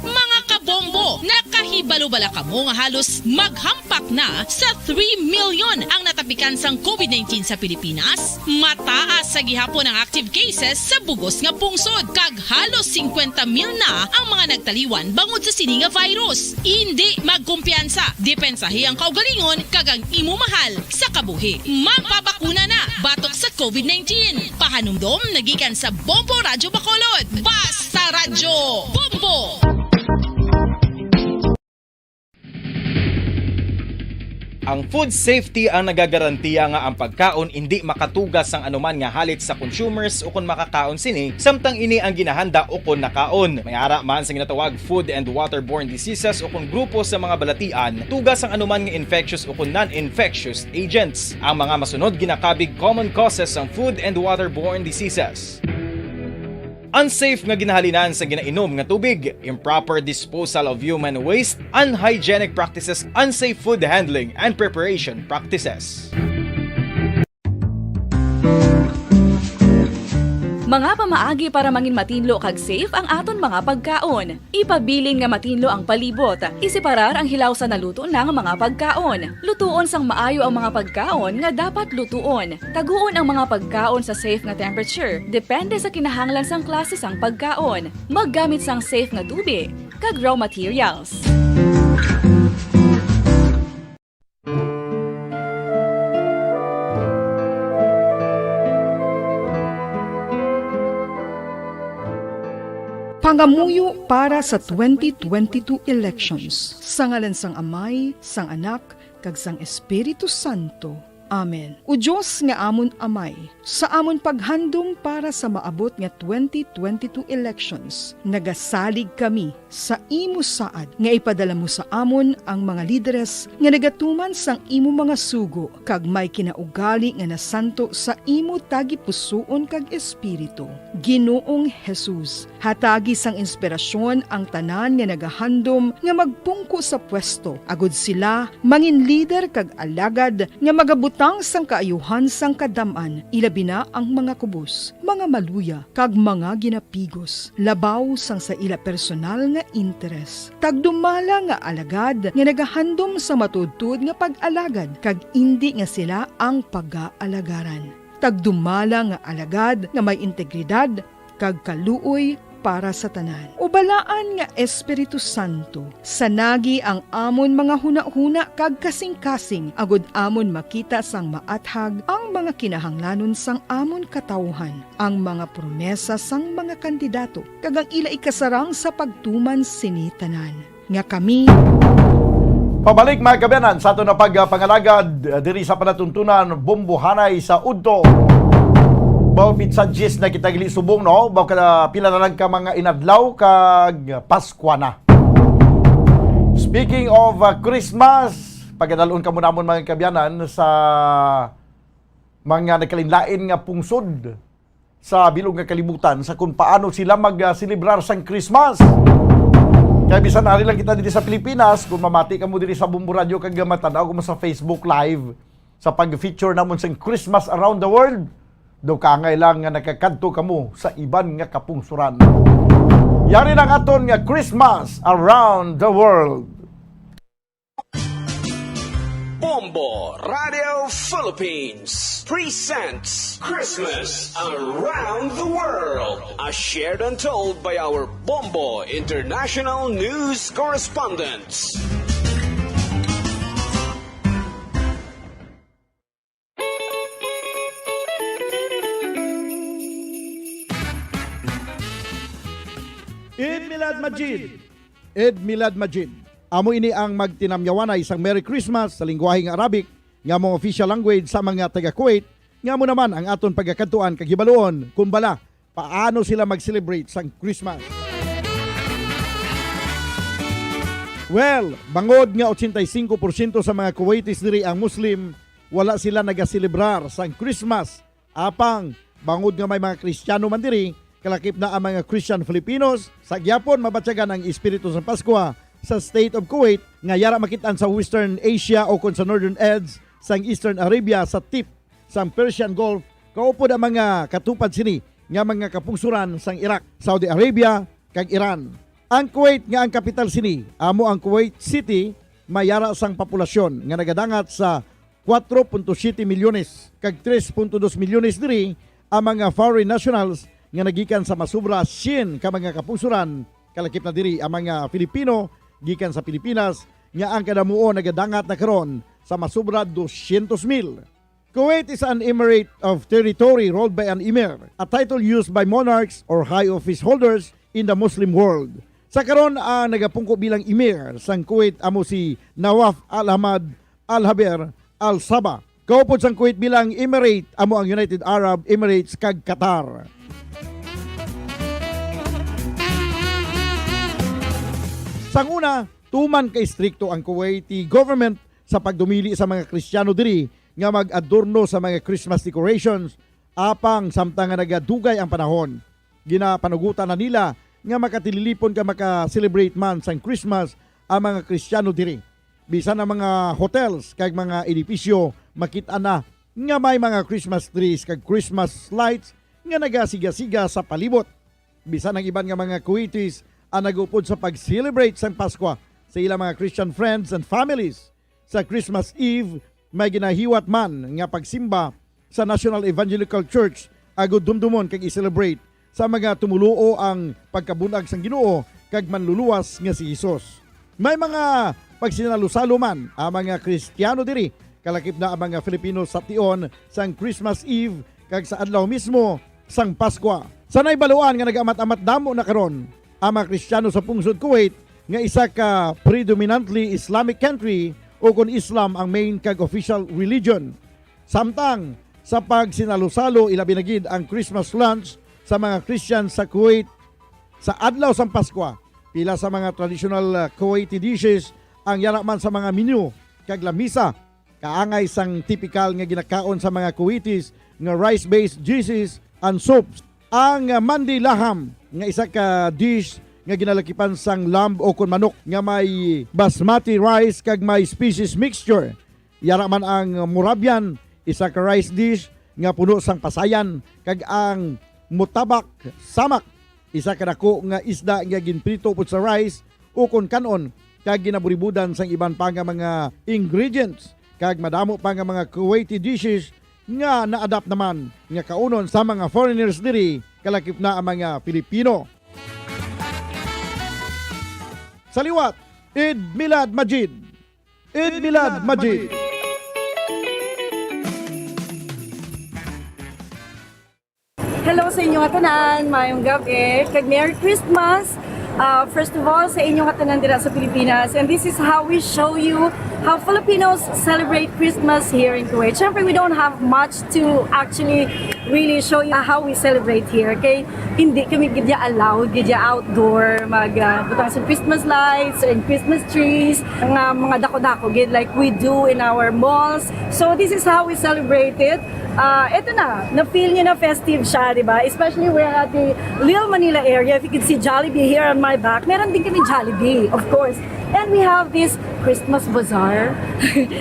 Mga kabombo, nakahibalo bala kamo nga halos maghampak na sa three million ang natapikan sang covid nineteen sa Pilipinas? Mataas sa gihapon ang active cases sa bugos nga pungsod, kag halos singkwenta mil na ang mga nagtaliwan bangod sa sini nga virus. Indi magkumpiyansa, depensahi ang kaugalingon kag ang imo mahal sa kabuhi. Magpabakuna na batok sa covid nineteen. Pahanumdom nagikan sa Bombo Radyo Bacolod. Basta Radyo Bombo! Ang food safety ang nagagarantiya nga ang pagkaon indi makatuga sang anuman nga halit sa consumers ukon makakaon sini, samtang ini ang ginahanda ukon nakaon. May ara man sa ginatawag food and waterborne diseases ukon grupo sa mga balatian, tuga sang anuman nga infectious ukon non-infectious agents. Ang mga masunod ginakabig common causes sang food and waterborne diseases. Unsafe nga ginahalinan sa ginainom nga tubig, improper disposal of human waste, unhygienic practices, unsafe food handling and preparation practices. Mga pamaagi para mangin matinlo kag safe ang aton mga pagkaon. Ipabilin nga matinlo ang palibot. Iseparar ang hilaw sa naluto na nga mga pagkaon. Lutuon sang maayo ang mga pagkaon nga dapat lutuon. Taguon ang mga pagkaon sa safe nga temperature, depende sa kinahanglan sang klase sang pagkaon. Maggamit sang safe nga tubi kag raw materials. Pangamuyo para sa twenty twenty-two elections. Sa ngalan sang Amay, sang Anak, kag sang Espiritu Santo. Amen. O Dios nga amon Amay, sa amon paghandom para sa maabot nga twenty twenty-two elections, nagasalig kami sa imo saad nga ipadala mo sa amon ang mga lideres nga nagatuman sang imo mga sugo kag may kinaugali nga nasanto sa imo tagipusoon kag espiritu. Ginoong Jesus, hatagi sang inspirasyon ang tanan nga nagahandom nga magpungko sa pwesto, agod sila mangin lider kag alagad nga magabutang sang kaayuhan sang kadam-an, ilabi na ang mga kubos, mga maluya, kag mga ginapigos, labaw sang sa ila personal nga interes. Tagdumala nga alagad nga nagahandom sa matuodtuod nga pag-alagad, kag indi nga sila ang pagaalagaran. Tagdumala nga alagad nga may integridad kag kaluoy para sa tanan. O balaan nga Espiritu Santo, sanagi ang amon mga hunahuna kag kasingkasing, agod amon makita sang maathag ang mga kinahanglanon sang amon katawuhan, ang mga promesa sang mga kandidato, kag ang ila ikasarang sa pagtuman sini tanan. Nga kami. Pabalik, mga kaabyanan, sa aton na pagpangalagad, uh, diri sa palatuntunan, Bombo Hanay sa Udto. Baw, pitsa diyes na kita gali subong, no? Baw, ka, pila na lang ka mga inadlaw kag Paskwa na. Speaking of, uh, Christmas, pagadalon kamo namon, mga kaabyanan, sa mga nagkalainlain nga pungsod sa bilog nga kalibutan sa kung paano sila mag, ah, selebrar sang Christmas. Kaya bisan ari lang kita diri sa Pilipinas, kung mamati kamo diri sa Bombo Radio kag matan-aw kamo sa Facebook Live, sa pag-feature namon sang Christmas Around the World, daw kaangay lang nga nakakadto kamo sa iban nga kapungsoran. Yari na ang aton nga Christmas around the world. Bombo Radio Philippines presents Christmas Around the World, as shared and told by our Bombo International News Correspondents. Eid Milad Majid. Eid Milad Majid. Amo ini ang magtinamyawanay sang Merry Christmas sa lingwahe nga Arabic, nga amo ang official language sa mga taga Kuwait, nga amo naman ang aton pagakadtuan kag hibaluon kung bala paano sila mag-celebrate sang Christmas. Well, bangod nga ochenta y cinco porsyento sa mga Kuwaitis diri ang Muslim, wala sila nagaselebrar sang Christmas. Apang, bangod nga may mga Kristiyano man diri, kalakip na ang mga Christian Filipinos, sa gyapon mabatyagan ang espiritu sa Paskwa sa State of Kuwait nga yara makit-an sa Western Asia o kon sa Northern Edge sang Eastern Arabia sa tip sang Persian Gulf, kaupod ang mga katupad sini nga mga kapungsoran sang Iraq, Saudi Arabia, kag Iran. Ang Kuwait nga ang kapital sini amo ang Kuwait City, may yara sang populasyon nga nagadangat sa kuwatro punto siyete milyones, kag tres punto dos milyones diri ang mga foreign nationals nga nagikan sa masobra syen ka mga kapungsoran, kalakip na diri ang mga Filipino gikan sa Pilipinas, nga ang kadamuon nagadangat na karon sa masobra dosyentos mil. Kuwait is an emirate of territory ruled by an emir, a title used by monarchs or high office holders in the Muslim world. Sa karon, ang nagapungko bilang emir sang Kuwait amo si Nawaf Al Hamad Al Haber Al Sabah. Kaupod sang Kuwait bilang emirate amo ang United Arab Emirates kag Qatar. Sang una, tuman ka istrikto ang Kuwaiti government sa pagdumili sa mga Kristiyano diri nga mag-adorno sa mga Christmas decorations, apang samtang nga nagadugay ang panahon, ginapanugotan na nila nga makatililipon kag maka-celebrate man sang Christmas ang mga Kristiyano diri. Bisan ang mga hotels kag mga edipisyo, makit-an na nga may mga Christmas trees kag Christmas lights nga nagasigasiga sa palibot. Bisan ang iban nga mga Kuwaitis ang nag-upod sa pag-celebrate sang Paskwa sa ilang mga Christian friends and families. Sa Christmas Eve, may ginahiwat man nga pagsimba sa National Evangelical Church, agud dumdumon kag i-celebrate sa mga tumoluo ang pagkabun-ag sang Ginoo kag Manluluwas nga si Jesus. May mga pagsinalosalo man ang mga Kristiyano diri, kalakip na ang mga Filipino sa tion sang Christmas Eve kag sa adlaw mismo sang Paskwa. Sa naibaluan nga nagaamat-amat damo na karon ang mga Kristiyano sa pungsod Kuwait, nga isa ka predominantly Islamic country, o kon Islam ang main kag official religion. Samtang sa pagsinalosalo, ilabi na gid ang Christmas lunch sa mga Christian sa Kuwait sa adlaw sang Paskwa. Pila sa mga traditional, ah, Kuwaiti dishes ang yara man sa mga menu kag lamisa, kaangay sang tipikal nga ginakaon sa mga Kuwaitis nga rice-based dishes and soups. Ang, ah, mandi laham nga isa ka dish nga ginalakipan sang lamb o kon manok nga may basmati rice kag may species mixture. Yara man ang murabian, isa ka rice dish nga puno sang pasayan, kag ang mutabak samak, isa ka dako nga isda nga ginprito upod sa rice ukon kan-on kag ginaburibudan sang iban pa nga mga ingredients, kag madamo pa nga mga Kuwaiti dishes nga na-adapt naman nga kaunon sa mga foreigners diri, kalakip na ang mga Filipino. Sa liwat, Eid Milad Majid. Eid Milad Majid. Hello sa inyo nga tanan, mayong gabi, kag Merry Christmas. Uh, first of all, sa inyo nga tanan dira sa Pilipinas, and this is how we show you how Filipinos celebrate Christmas here in Kuwait. Siyempre, we don't have much to actually really show you how we celebrate here, okay? Hindi kami gid ya allowed gid ya outdoor mag, uh, butang sa Christmas lights and Christmas trees, nga mga dako-dako gid like we do in our malls. So this is how we celebrate it. Ah, eto na, na-feel niyo na festive siya, di ba? Especially we're at the Little Manila area. If you can see Jollibee here on my back, meron din kami Jollibee, of course. And we have this Christmas bazaar.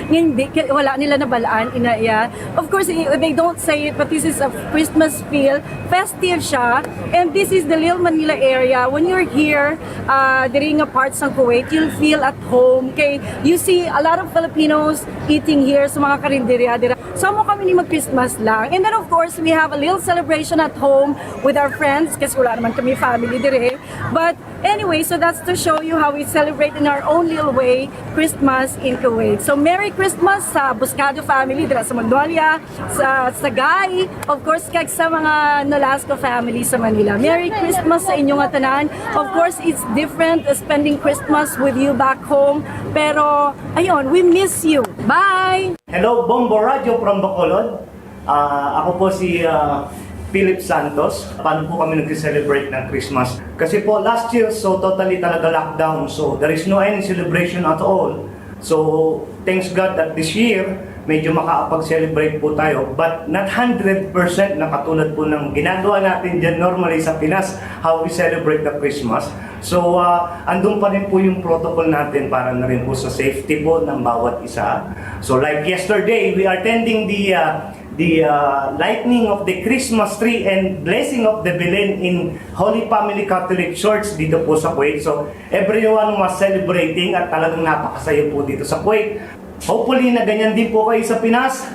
Hindi, wala nila nabalaan, ina, yeah. Of course, they don't say it, but this is a Christmas feel, festive siya. And this is the Little Manila area. When you're here, uh, diri nga parts ng Kuwait, you'll feel at home. Kay you see a lot of Filipinos eating here sa mga karinderya dira. So, amo kami ni mag-Christmas lang. And then, of course, we have a little celebration at home with our friends kasi wala naman kami family dire. But anyway, so that's to show you how we celebrate in our own little way Christmas in Kuwait. So, Merry Christmas sa Buscado family dira sa Magnolia, sa Sagay, of course, kag sa mga Nolasco family sa Manila. Merry Christmas sa inyo nga tanan. Of course, it's different, uh, spending Christmas with you back home. Pero, ayun, we miss you. Bye! Hello, Bombo Radio from Bacolod. Ah, ako po si ah, Philip Santos. Paano po kami nag-celebrate ng Christmas? Kasi po last year, so totally talaga lockdown. So there is no any celebration at all. So thanks God that this year, medyo makakapag-celebrate po tayo. But not hundred percent na katulad po ng ginagawa natin dyan normally sa Pinas, how we celebrate the Christmas. So, ah, andun pa rin po yung protocol natin para na rin po sa safety po ng bawat isa. So, like yesterday, we are attending the ah, the ah, lightning of the Christmas tree and blessing of the Belen in Holy Family Catholic Church dito po sa Kuwait. So, everyone was celebrating at talagang napakasaya po dito sa Kuwait. Hopefully na ganyan din po kayo sa Pinas.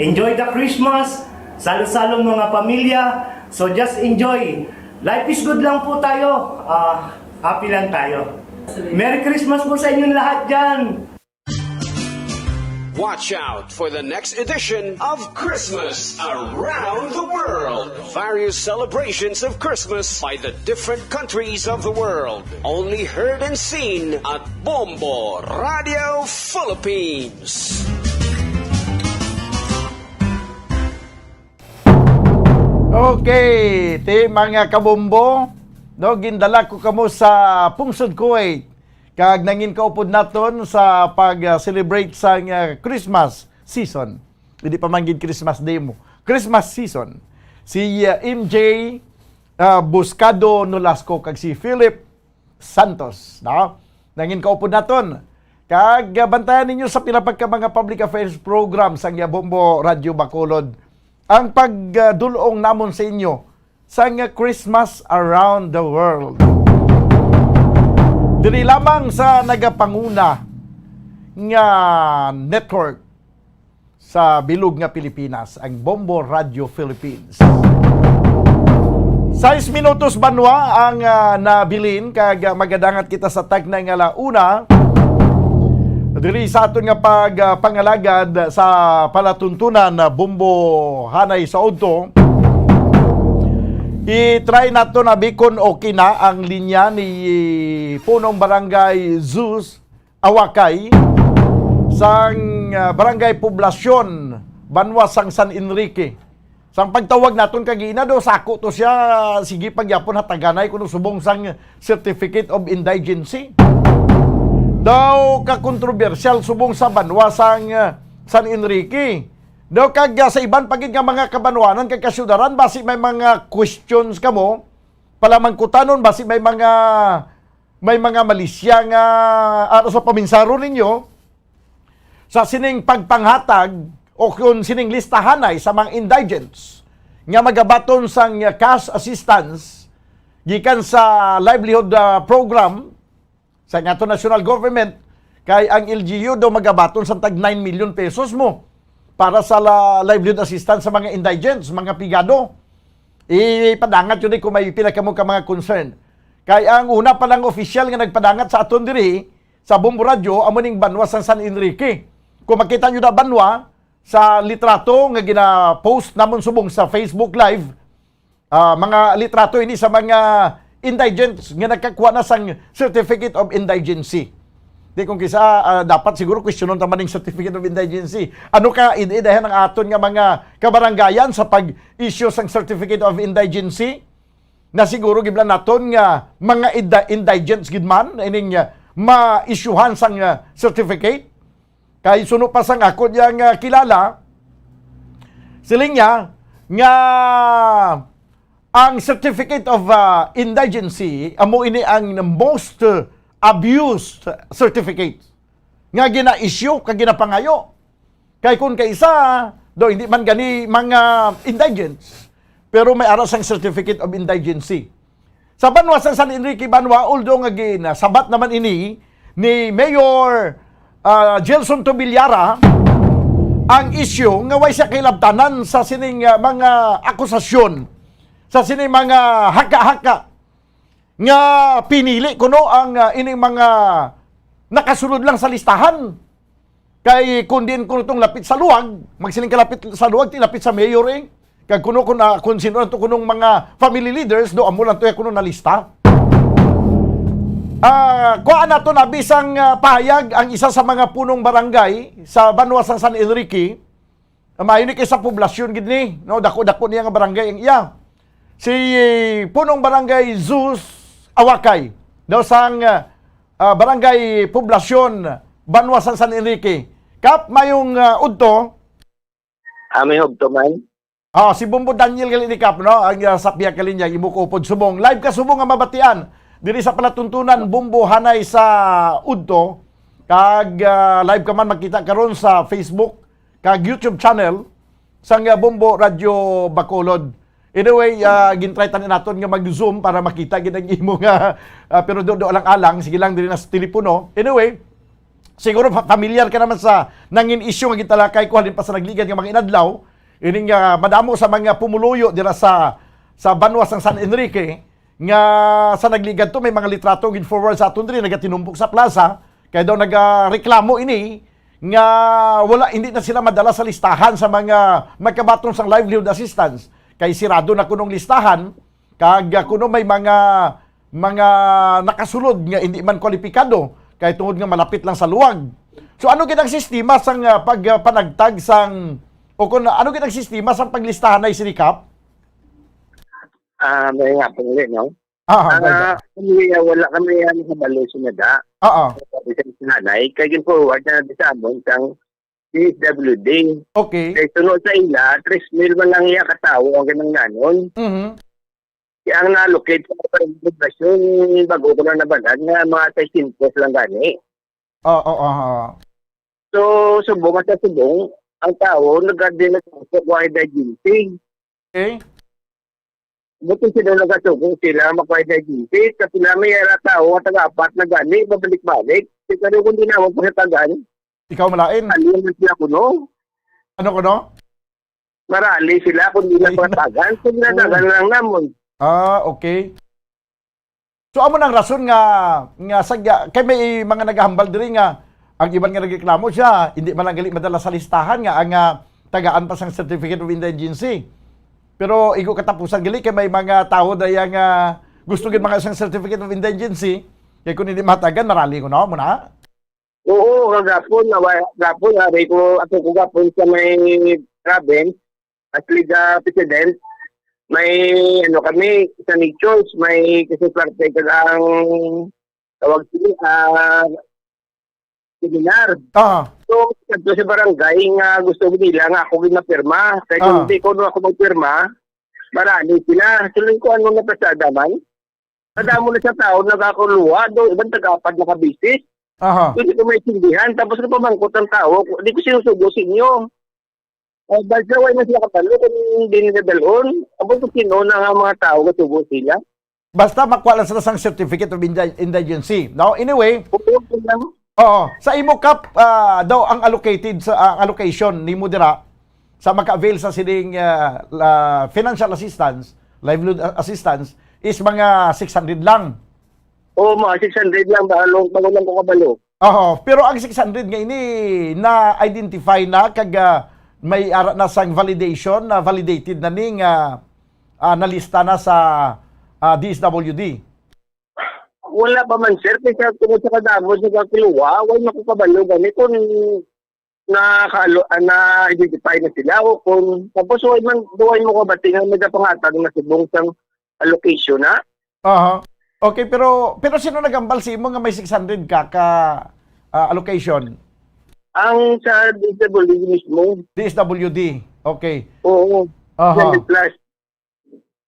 Enjoy the Christmas. Salo-salo mga pamilya. So just enjoy. Life is good lang po tayo. Ah, happy lang tayo. Merry Christmas po sa inyong lahat dyan. Watch out for the next edition of Christmas Around the World. Various celebrations of Christmas by the different countries of the world. Only heard and seen at Bombo Radio Philippines. Okay, ti mga kabombo, no, gindala ko kamo sa pungsod Kuwait kag nangin kaupod naton sa pag-celebrate sang ah, Christmas season. Hindi pa man gid Christmas Day mo. Christmas season. Si ah, M J ah, Buscado Nolasco kag si Philip Santos, no? Nangin kaupod naton. Kag ah, bantayan ninyo sa pila pa ka mga public affairs program sang Yabombo Radio Bacolod ang pagdul-ong namon sa inyo sang Christmas Around the World. Dili lamang sa nagapanguna nga network sa bilog nga Pilipinas, ang Bombo Radio Philippines. Sais minutos banwa ang ah, nabilin kag ah, magadangat kita sa tagna nga la una diri sa aton nga pag ah, pangalagad sa palatuntunan na Bombo Hanay sa Udto. I-try nato na bikon okay na ang linya ni Punong Barangay Zeus Awakay sang ah, Barangay Poblacion, banwa sang San Enrique. Sang pagtawag naton kagina do, sako to siya, sige pagyapon hataganay kuno subong sang Certificate of Indigency. Daw ka kontrobersyal subong sa banwa sang ah, San Enrique. Daw kag ah, sa iban pa gid nga mga kabanwanan kag kasyudaran, basi may mga questions kamo, palamangkutanon, basi may mga may mga malisya nga aron sa paminsaron ninyo sa sining pagpanghatag o kung sining listahanay sa mga indigents nga magabaton sang cash assistance gikan sa livelihood ah, program sa ato national government, kay ang L G U daw magabaton sa tag nine million pesos mo para sa la- livelihood assistance sa mga indigents, mga pigado. Ipadangat yun eh kung may pila kamo ka mga concern. Kay ang una pa lang official nga nagpadangat sa aton diri sa Bombo Radio amo ning banwa sang San Enrique. Kung makita nyo na banwa sa litrato nga gina-post namon subong sa Facebook Live, ah, mga litrato ini sa mga indigents nga nagkakuha na sang Certificate of Indigency. Di kung kisa, ah, dapat siguro questionon ta man ning Certificate of Indigency. Ano ka, ini dayon ang aton nga mga kabarangayan sa pag-issue sang Certificate of Indigency? Na siguro giblan naton nga mga ida- indigents gid man ining ah, ma-issuehan sang ah, certificate. Kay suno pa sang ako niya nga kilala, siling niya nga ang Certificate of ah, Indigency amo ini ang most ah, abused certificate nga gina-issue kag ginapangayo. Kay kun kaisa, Daw hindi man gani mga indigents, pero may ara sang Certificate of Indigency. Sa banwa sang San Enrique banwa, although nga ginasabat naman ini ni Mayor, ah, Gelson Tobillaga, ang isyu nga way siya kahilabtanan sa sining, ah, mga akusasyon, sa sining mga haka-haka nga pinili kuno ang, ah, ining mga nakasulod lang sa listahan. Kay kung diin kuno tong lapit sa luwag, magsiling ka lapit sa luwag, ti lapit sa mayor, eh. Kag kuno, kun, ah, kung sino lang to kunong mga family leaders, do amo lang to ya kuno nalista. Ah, kuhaan nato na bisang, ah, pahayag ang isa sa mga punong barangay sa banwa sang San Enrique. Ah, maayo ni kay sa poblasyon gid ni, no? Dako-dako niya nga barangay ang iya. Si Punong Barangay Zeus Awakay, daw sang, ah, ah, Barangay Poblasyon, Banwa sang San Enrique. Kap, mayong, ah, udto. Ah, may hugto man. Ah, si Bombo Daniel gali ni Kap, no? Ang, ah, sa pihak ka linya, imo ko upod subong. Live ka subong nga mabatian. Diri sa palatuntunan, Bombo, hanay sa udto. Kag, ah, live ka man makita karon sa Facebook kag YouTube channel sang, ah, Bombo Radyo Bacolod. Anyway, ah, gintry tanan naton nga mag-zoom para makita gid ang imo nga, ah, pero do, do alang-alang, sige lang diri na sa telepono. Anyway, siguro fa-, familiar ka naman sa nangin issue nga gitalakay ko halin pa sa nagligad nga mga inadlaw. Ining, ah, madamo sa mga pumuluyo dira sa, sa banwa sang San Enrique nga sa nagligad to may mga litrato gid forward sa aton diri nagatinumpok sa plaza kay daw nagareklamo ini nga wala, hindi na sila madala sa listahan sa mga magkabaton sang livelihood assistance kay sirado na kunong listahan kag, ah, kuno may mga, mga nakasulod nga hindi man kwalipikado kay tungod nga malapit lang sa luwag. So ano gid ang sistema sang, ah, pagpanagtag sang o kung ano gid ang sistema sang paglistahan ay sinikap? Ah, may nga pong no? Ah, ah, may Ah, nga. Kami, ah, wala kami, ah, nakabalo sa nada. Ah, ah. Sa nanay, kay gin-forward na di sa amon sang D S W D. Okay. Kay sunod sa ila, tres mil man lang iya katawo ang kinahanglanon. Mhm. Kaya ang na-allocate sa poblasyon, bago ko na nabanan nga mga seiscientos lang gani. Oo, oo, oo. So, subong at subong, ang tao nagkadi nagkasuko ay dagiti. Okay. Buti sila nagkasuko sila makuha dagiti. Sa sila may ara tao at taga-apat na gani, babalik-balik. Di ka rin kung di naman pagkatagan. Ikaw malain? Ano na sila kuno? Ano kuno? Marali sila kung di lang Ay, pagkatagan. Kung ginatagan Oo. lang namon. Ah, okay. So, amo nang rason nga, nga sa, kay may mga nagahambal diri nga ang iban nga nagreklamo siya, hindi man lang gali madala sa listahan nga ang, ah, tagaan pa sang Certificate of Indigency. Pero igo katapusan gali kay may mga tawo daya nga gusto gid mga sang Certificate of Indigency, kay kung hindi matagan, marali ko na, muna. Oo, kagapon, nawa-, gapon, ari ko, ako ko gapon sa may province, as league, ah, president, may, ano kami, sa Natures, may kasi parte ka ang tawag sila, ah, seminar. Ah. So, kadto sa barangay nga gusto nila nga ako gid mapirma. Kay kung Ah. di ko na ako magpirma, marami sila. So, ko ano na pasada man? Kadamo na sa tao nagakuluwa, do, iban tag-apat na kabisis. Aha. Hindi ko maintindihan. Tapos napamangkot ang tao, di ko sinusugo sa inyo. Ah, basta way mas nakabalo kung hindi nila dalon. Abo, kung sino na nga mga tao, kasugo sila. Basta makuha lang sila sang Certificate of Indi-, Indigency. No? Anyway, Oo, yun lang. Oo. Sa imo, Kap, ah, daw ang allocated sa, ang allocation nimo dira sa maka-avail sa sining, ah, la-, financial assistance, livelihood a-, assistance, is mga six hundred lang. Oo, mga six hundred lang, balo, bago lang ko kabalo. Oo, pero ang six hundred nga ini na-identify na kag, ah, may ara na sang validation, na validated na ni nga, ah, nalista na sa, ah, D S W D. Wala pa man, sir, kay sa tungod sa kadamo sa kakiluwa, wala na ko kabalo gani kung nakalo-, ah, na-identify na sila o kung, tapos wala man, wala mo kabati nga may kapangatag na subong sang allocation, ha? Aha. Okay, pero, pero sino nagambal sa imo nga may six hundred ka, ka, ah, allocation? Ang sa D S W D mismo. D S W D. Okay. Oo. Aha. Seven plus.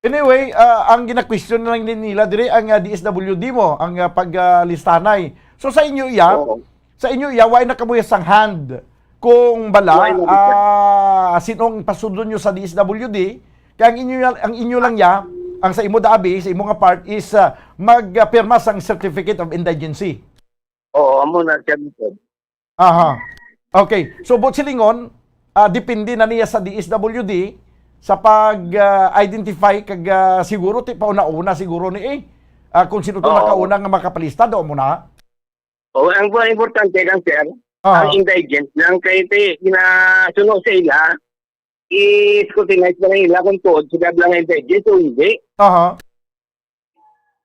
Anyway, ah, ang gina-question na lang din nila diri ang, ah, D S W D mo, ang, ah, pag, ah, listahanay. So sa inyo iya, Oo. sa inyo iya, why nakabuhi sang hand? kung bala, Why not, sir? Ah, sinong pasudlon nyo sa D S W D, kaya ang inyo, ang inyo lang ya, ang sa imo da abi, sa imo nga part is, ah, magpirma sang Certificate of Indigency. Oo, amo na siya, sir. Aha. Okay. So, buot silingon, ah, depende na niya sa D S W D sa pag, ah, identify kag, ah, siguro ti pauna-una siguro ni, eh, ah, kung sino to Oo. nakauna nga makapalista, do mo na. Oo, ang importante lang, sir, Aha. ang indigent lang kay ti-, ginasuno sa ila, i-scrutinize na lang nila kung tuod sila lang indigent o hindi. Aha.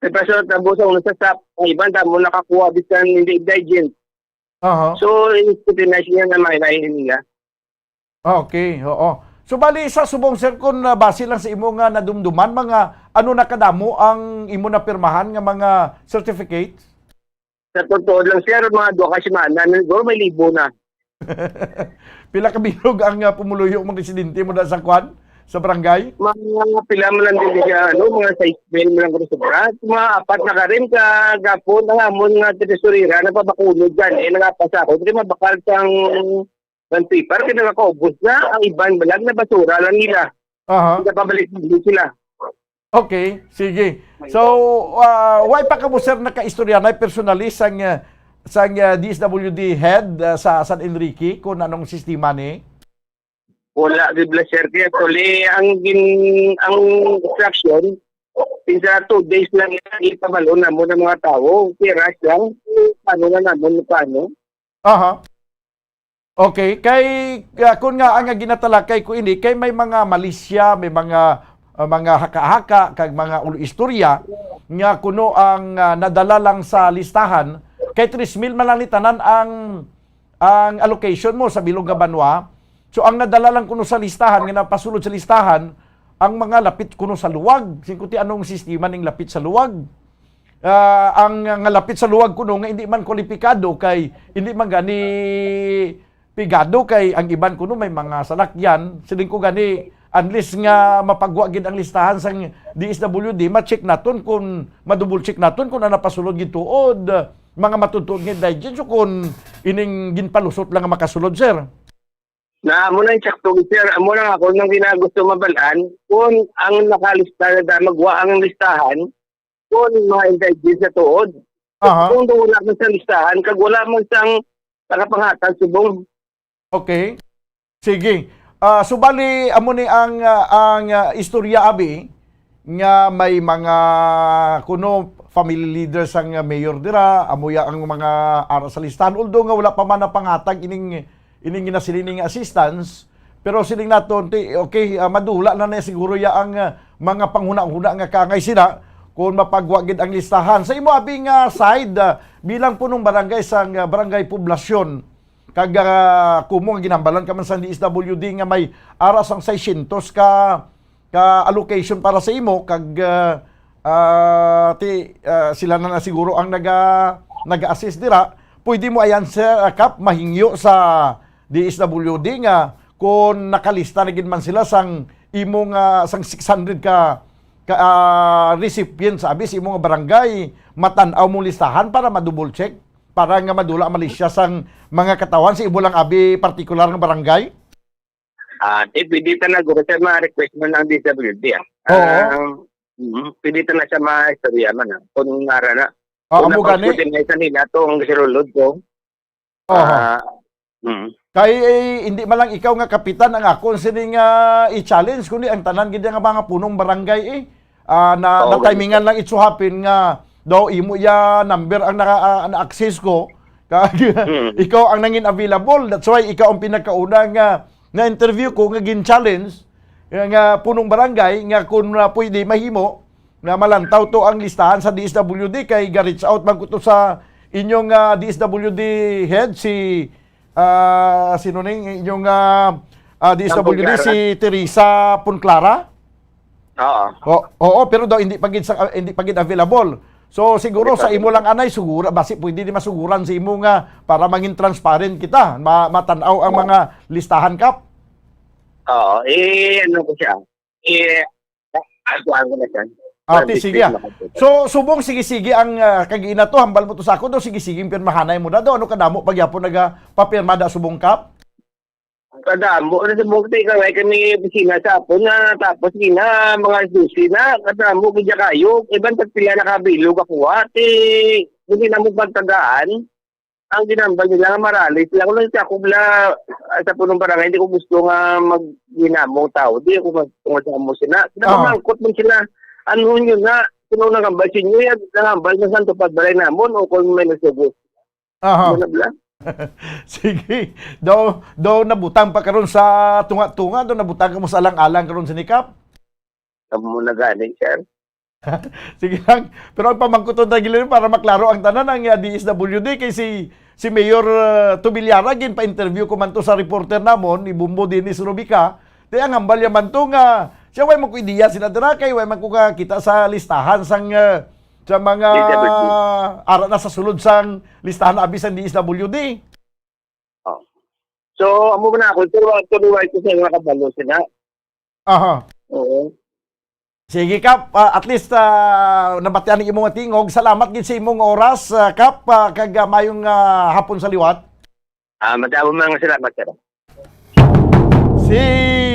May pasunod na busa uno sa sap, ang iban damo nakakuha bisan hindi indigent. Aha. So, i-scrutinize niya na may lain nila. Ah, okay, oo. So, bali sa subong, sir, kung, ah, base lang sa imo nga nadumduman, mga ano na kadamo ang imo napirmahan nga mga certificates? Sa totoo lang, sir, mga duha ka semana na siguro may libo na. Pila ka bilog ang, ah, pumuluyo, mga residente mo da sa kwan, sa barangay? Mga pila man lang din siya, ano, mga sais mil man lang ko sobra. Mga apat na karim ka gapon ang amon nga tresurera na pabakunod dyan. Eh, nagapasa ako. Di mabakal sang, sang paper, kaya nagakaubos na. Ang iban ba lang na basura lang nila. Aha. Hindi pabalik sila. Okay, sige. So, ah, why pa kamo, sir, nakaistorya na personally sang, ah, sang, ah, D S W D head, ah, sa San Enrique kung anong sistema ni? Wala, di ba, sir? Kaya actually, ang gin-, ang instruction, pinsa two days lang yan, ipabalo na mo ng mga tao. Kaya rush lang, paano na naman, paano? Aha. Okay, kay, ah, kun nga ang ginatalakay ko ini, kay may mga malisya, may mga, ah, mga haka-haka, kag mga ulo-istorya nga kuno ang, ah, nadala lang sa listahan, kay tres mil man lang ni tanan ang, ang allocation mo sa bilog nga banwa. So, ang nadala lang kuno sa listahan, nga napasulod sa listahan, ang mga lapit kuno sa luwag. Singkuti anong sistema ning lapit sa luwag? Ah, ang, nga lapit sa luwag kuno nga hindi man kwalipikado kay hindi man gani pigado kay ang iban kuno may mga salakyan. Siling ko gani, unless nga mapagwa gid ang listahan sang D S W D, ma-check naton kung, ma-double check naton kung ano pasulod gid tuod, mga matutuod nga indigent, so kung ining ginpalusot lang nga makasulod, sir. Na, amo na yung sakto, sir. Amo lang ako nang ginagusto mabalaan kung ang nakalista na da-, magwa ang listahan, kung mga indigent sa tuod. Aha. Kung wala man sa listahan, kag wala man sang nakapangatag subong. Okay. Sige. Ah, so bali, amo ni ang, ah, ang, ah, istorya, abi, nga may mga kuno family leaders ang, ah, mayor dira, amo ya ang mga ara sa listahan. Although nga wala pa man napangatag ining, ining ginasiling nga assistance, pero siling naton, ti, okay, ah, madula na na siguro ya ang, ah, mga panghuna-huna nga kaangay sila kung mapagwa gid ang listahan. Sa imo, abi, nga side, ah, bilang punong barangay sang, ah, barangay poblasyon, kag, ah, kumo nga ginhambalan ka man sang D S W D nga may ara sang seiscientos ka, ka allocation para sa imo, kag, ah, ah, ti, ah, sila na, na siguro ang naga-, naga-assist dira. Pwede mo ayan, sir, ah, Kap, mahingyo sa D S W D nga kung nakalista na gid man sila sang imo nga, sang six hundred ka, ka, ah, recipients, abi, sa imo nga barangay, matan-aw mo listahan para ma-double check, para nga madula ang malisya sang mga katawhan sa imo lang, abi, partikular nga barangay? Ah, eh, pwede talaga, sir, ma-request mo ng D S W D, ah. Oo. Ah, mm, pwede talaga siya ma-istorya man, ah. Kung nara na. Ah, kung amo gani? Napag-scrutinize nila to, ang sirulod ko. Aha. Ah, mm. Kay, eh, hindi man lang ikaw nga kapitan ang akon sining, ah, i-challenge, kundi ang tanan gid nga mga punong barangay, eh. Ah, na, Oo, na timingan lang, it so happen nga daw imo ya number ang naka, ah, na-access ko. Kag Mm. ikaw ang nangin available. That's why ikaw ang pinakauna nga na-interview ko nga gin-challenge nga, nga punong barangay nga kung, ah, pwede mahimo na malantaw to ang listahan sa D S W D kay ga-reach out man ko to sa inyong, ah, D S W D head si, ah, sino ning inyong, ah, ah, D S W D, Punclara. Si Teresa Punclara? Oo. O-, oo, pero daw hindi pa gid sa, hindi pa gid available. So siguro sa imo lang anay, sugura, basi pwede ni masuguran sa imo nga para mangin transparent kita, ma-, matan-aw ang mga listahan, Kap. Oo, eh, ano ko siya? Eh, ah, kuhaan ko na siya. Ah, ti, sige, ah. So, subong sige-sige ang, ah, kag ina to, hambal mo to sa ako, do sige-sige ang pirmahanay mo na do. Ano kadamo pagyapon nagapapirma da subong, Kap? Kadamo na sa mong tingkangay kami opisina sa hapon na, tapos gina, mga susi na, kadamo gid kayo. Iban tag pila na kabilog ako, ate. Hindi na mo pagtagaan. Ang ginambal nila nga marali sila. Kung lang siya, kung la, ah, sa punong barangay, hindi ko gusto nga magginamong tao. Di ako magtungod sa amo sila. Sila Ah. mamangkot man sila. Ano yun na? Kung nangambal sa inyo, yan, nangambal sa Santo Pagbalay namon o kung may nasugot. Aha. Ano na bala? Sige. Daw, daw nabutang pa karon sa tunga-tunga, daw nabutang ka mo sa alang-alang karon sa nikap? Amo na gani, sir. Sige lang. Pero ang pamangkuton ta gilin para maklaro ang tanan, ang, ah, D S W D kay si, si Mayor, ah, Tubilyara, ginpa-interview ko man to sa reporter namon, ni Bumbo Dennis Rubica. Di ang hambal niya man to nga siya way magkuidiya sila dira kay way man ko kakita sa listahan sang, ah, sa mga D S W D. Ara na sa sulod sang listahan abi sang D S W D. Oh. So, amo man ako, pero actually, why ko sa nakabalo sila? Aha. Oo. Sige, Kap. Ah, at least, ah, nabatian ang imong tingog. Salamat gid sa imong oras, ah, Kap, ah, kag, ah, mayong, ah, hapon sa liwat. Ah, madamo mga salamat, sir. Si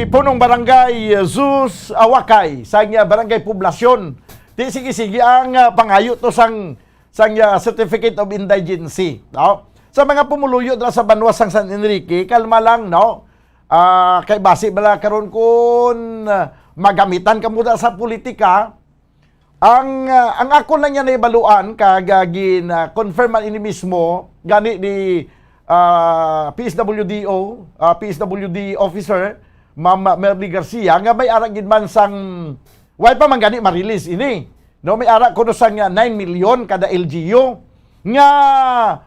Punong Barangay Jesus Awakay sa iya Barangay Poblacion. Di sige-sige ang, ah, pangayo to sang, sang, ah, Certificate of Indigency, no? Sa mga pumuluyo dira sa banwa sang San Enrique, kalma lang, no? Ah, kay basi bala karon kun, ah, magamitan kamo da sa politika, ang, ah, ang ako lang yan nahibaluan kag, ah, gin, ah, confirm man ini mismo gani ni, ah, P S W D O, ah, P S W D officer, Ma'am Merly Garcia, nga may ara gid man sang, way pa man gani ma-release ini, no? May ara kuno sang, ah, nine million kada L G U nga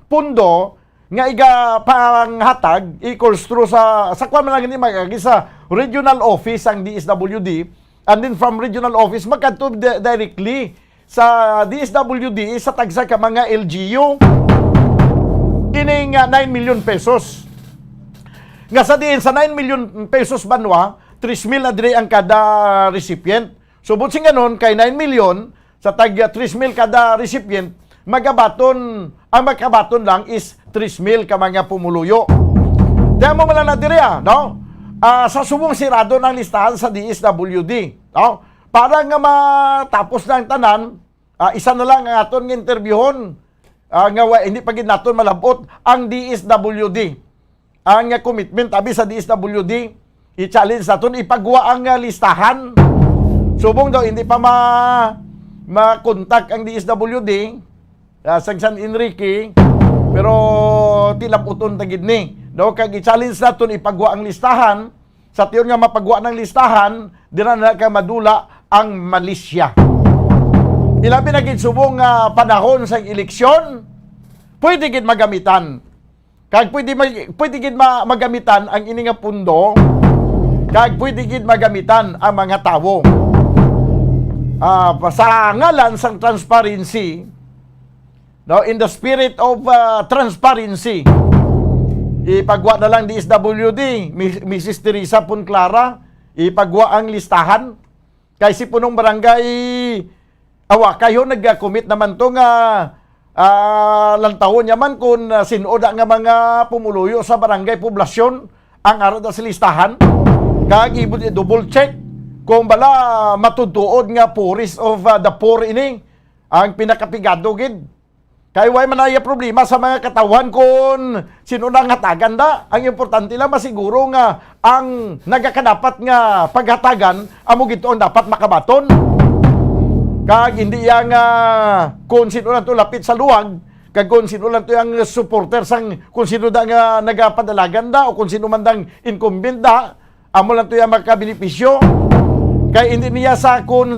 pundo nga igapanghatag, i-construe sa, sa kwan man lang ini, mag-agi sa regional office ang D S W D, and then from regional office, magkadto di-, directly sa D S W D, sa tagsa ka mga L G U. Kining, ah, nine million pesos. Nga sa diin sa nine million pesos banwa, tres mil na diri ang kada recipient. Subot sing ganon, kay nine million, sa tag tres mil kada recipient, magabaton, ang magkabaton lang is tres mil ka mga pumuluyo. Di amo man lang na diri, ah, no? Ah, sa subong sirado ng listahan sa D S W D, no? Para nga matapos na ang tanan, ah, isa na lang ang aton nga interbyuhon, ah, nga wa-, hindi pa gid naton malabot ang D S W D. Ang, ah, commitment abi sa D S W D, i-challenge naton, ipagwa ang, ah, listahan. Subong daw hindi pa ma-, ma-contact ang D S W D, ah, sa San Enrique, pero tilaputon ta gid ni, no? Kag i-challenge naton, ipagwa ang listahan. Sa tion nga mapagwa ng listahan, dira na ka madula ang malisya. Ilabi na gid subong nga panahon sa eleksyon, pwede gid magamitan. Kag pwede mag-, pwede gid ma-, magamitan ang ini nga pundo, kag pwede gid magamitan ang mga tawo. Ah, sa ngalan sang transparency, no, in the spirit of, ah, transparency, ipagwa na lang D S W D, Mi-, Missus Teresa Punclara, ipagwa ang listahan. Kay si Punong Barangay Awakay ho, nag-commit naman to nga, ah, lantawon niya man kung, ah, sin-o da nga mga pumuluyo sa barangay, poblasyon ang ara da sa listahan. Kag i-, i-double check kung bala matutuod nga poorest of, ah, the poor ini, ang pinakapigado gid. Kay way man na iya problema sa mga katawhan kon sino nang hatagan da. Ang importante lang masiguro nga ang nagakadapat nga paghatagan amo gid to ang dapat makabaton. Kag hindi iya nga kon sino lang to lapit sa luwag, kag kon sino lang to ang supporter sang kon sino da nga nagapadalagan da o kon sino man dang incumbent da, amo lang to iya makabenepisyo. Kay hindi niya sa kun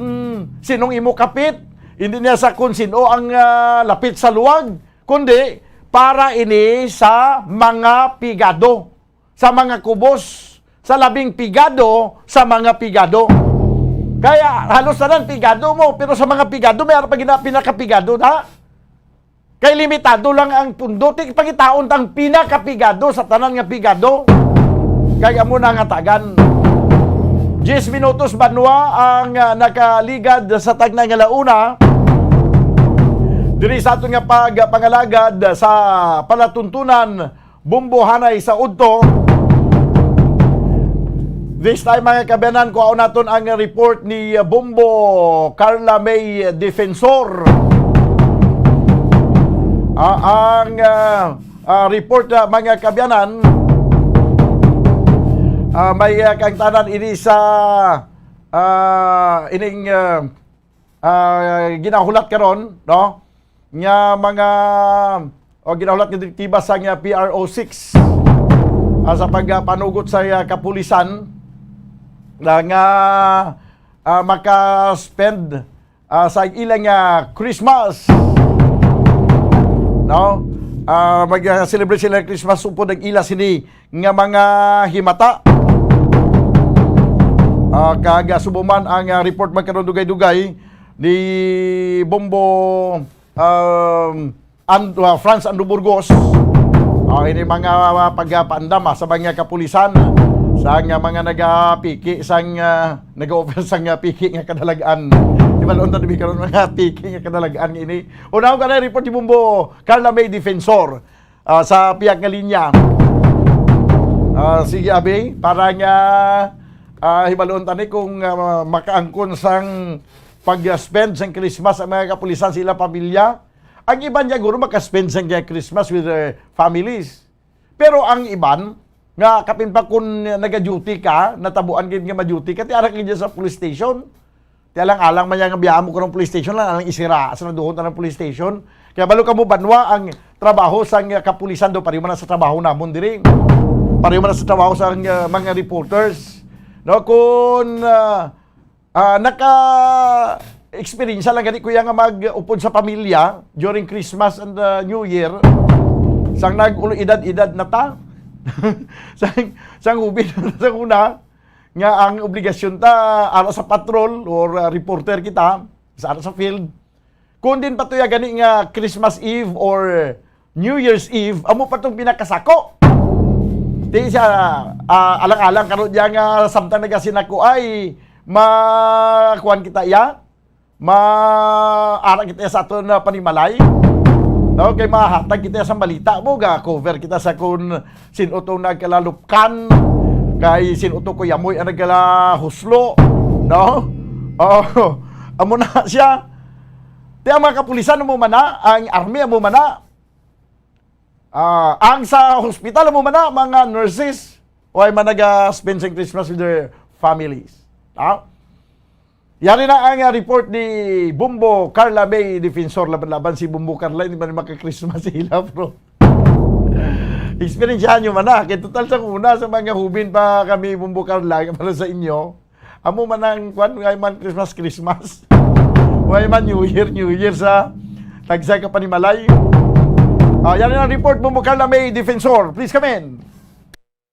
sinong imo kapit, hindi niya sa kun sino ang, ah, lapit sa luwag, kundi para ini sa mga pigado, sa mga kubos, sa labing pigado, sa mga pigado. Kaya halos tanan pigado mo, pero sa mga pigado, may ara pa gina-, pinakapigado na. Kay limitado lang ang pundo, ti pangitaon tang pinakapigado sa tanan nga pigado. Kay amo na nga tagan. Diyes minutos banwa ang, ah, nakaligad sa tagna nga launa. Diri sa aton nga pagpangalagad sa palatuntunan, Bumbohanay sa udto. This time, mga kaabyanan, kuhaon naton ang report ni, uh, Bombo Carla May Defensor. Ah, ang, uh, uh, report, uh, mga kaabyanan, uh, may, uh, kaangtanan ini sa, uh, ining, uh, uh, ginahulat karon, no? Nga mga, o ginahulat nga direktiba sa nga P R O six, ah, sa pagpanugot sa, ah, kapulisan na nga, ah, maka-spend, ah, sa ilang, ah, Christmas, no? Ah, mag-celebrate sila Christmas upod ang ila sini nga mga himata. Ah, kag, ah, subong man ang, ah, report man karon dugay-dugay ni Bombo, um, And, uh, Franz Ando Burgos, uh, ini mga, uh, pagpaandam, ah, sa mga kapulisan, sa nga mga nagapiki sang, uh, nag-offer sang, uh, piki nga kadalagan. Di ba, noon na, di ba, karon mga piki nga kadalagan ini? Una ko ka na report ni Bombo Carla May Defensor, uh, sa pihak nga linya. Uh, sige, abi, para nga, uh, hibalon tani kung, uh, makaangkon sang pag-spend sang Christmas ang mga kapulisan sa ilang pamilya. Ang iban niya, guro, maka-spend sang Christmas with their families. Pero ang iban, nga kapin pa kun naga-duty ka, natabuan gid nga ma-duty ka, ti ara ka gid sa police station. Ti alang-alang man niya nga biyahe mo karong police station, lang alang isira sa naduhon ang police station. Kaya balo kamo banwa ang trabaho sang kapulisan do, pareho man sa trabaho namon diri. Pareho man sa trabaho sang, uh, mga reporters. No, kun, uh, Ah, naka-experience lang gani, kuya, nga mag-upod sa pamilya during Christmas and, uh, New Year. Sang nag-ulo edad-edad na ta. Sang, sang hubin na sa una, nga ang obligasyon ta, ara sa patrol or, uh, reporter kita, sa ara sa field. Kung din pa tuya gani nga Christmas Eve or New Year's Eve, amo pa tong pinakasako. Di siya, ah, alang-alang karon diya nga samtang nagasinako ay ma-, kuwan kita iya, ma-, ara kita sa aton na panimalay. No, kay mahatag kita sa balita mo, ga cover kita sa kun sin-o to nagkalalupkan, kay sin-o to kuyamoy ang nagkalahuslo, no? Oh, amo na siya. Ti ang mga kapulisan mo man na, ang army mo man na. Ah, ang sa hospital mo man na, mga nurses, o ay man naga-spend sang Christmas with their families. Ha? Yari na ang, ah, report ni Bombo Carla May Defensor. Laban-laban si Bombo Carla, hindi man maka-Christmas sila, bro. Eksperyensyahan nyo man na. Kay total sa una, sa mga hubin pa kami, Bombo Carla, para sa inyo. Amo man ang, kwan, way man Christmas, Christmas. Way man New Year, New Year sa tagsa ka panimalay. Ah, yan ang report, Bombo Carla May Defensor. Please come in.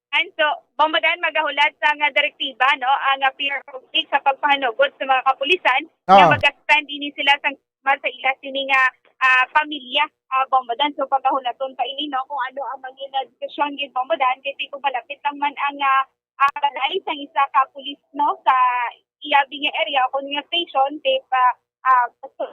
And so, Bombo Dan, magahulat sa nga direktiba, no, ang, ah, P R O six sa pagpahanugot sa mga kapulisan nga Ah. mag-spend ini sila sa, sa ila sini nga, ah, pamilya, ah, Bombo Dan. So, pagahulaton pa ini, no, kung ano ang maging, ah, desisyon gid, Bombo Dan, kay kung malapit lang man ang, ah, ah, balay sang isa ka pulis, no, sa iya bing nga area, kung nga station, di pa, ah,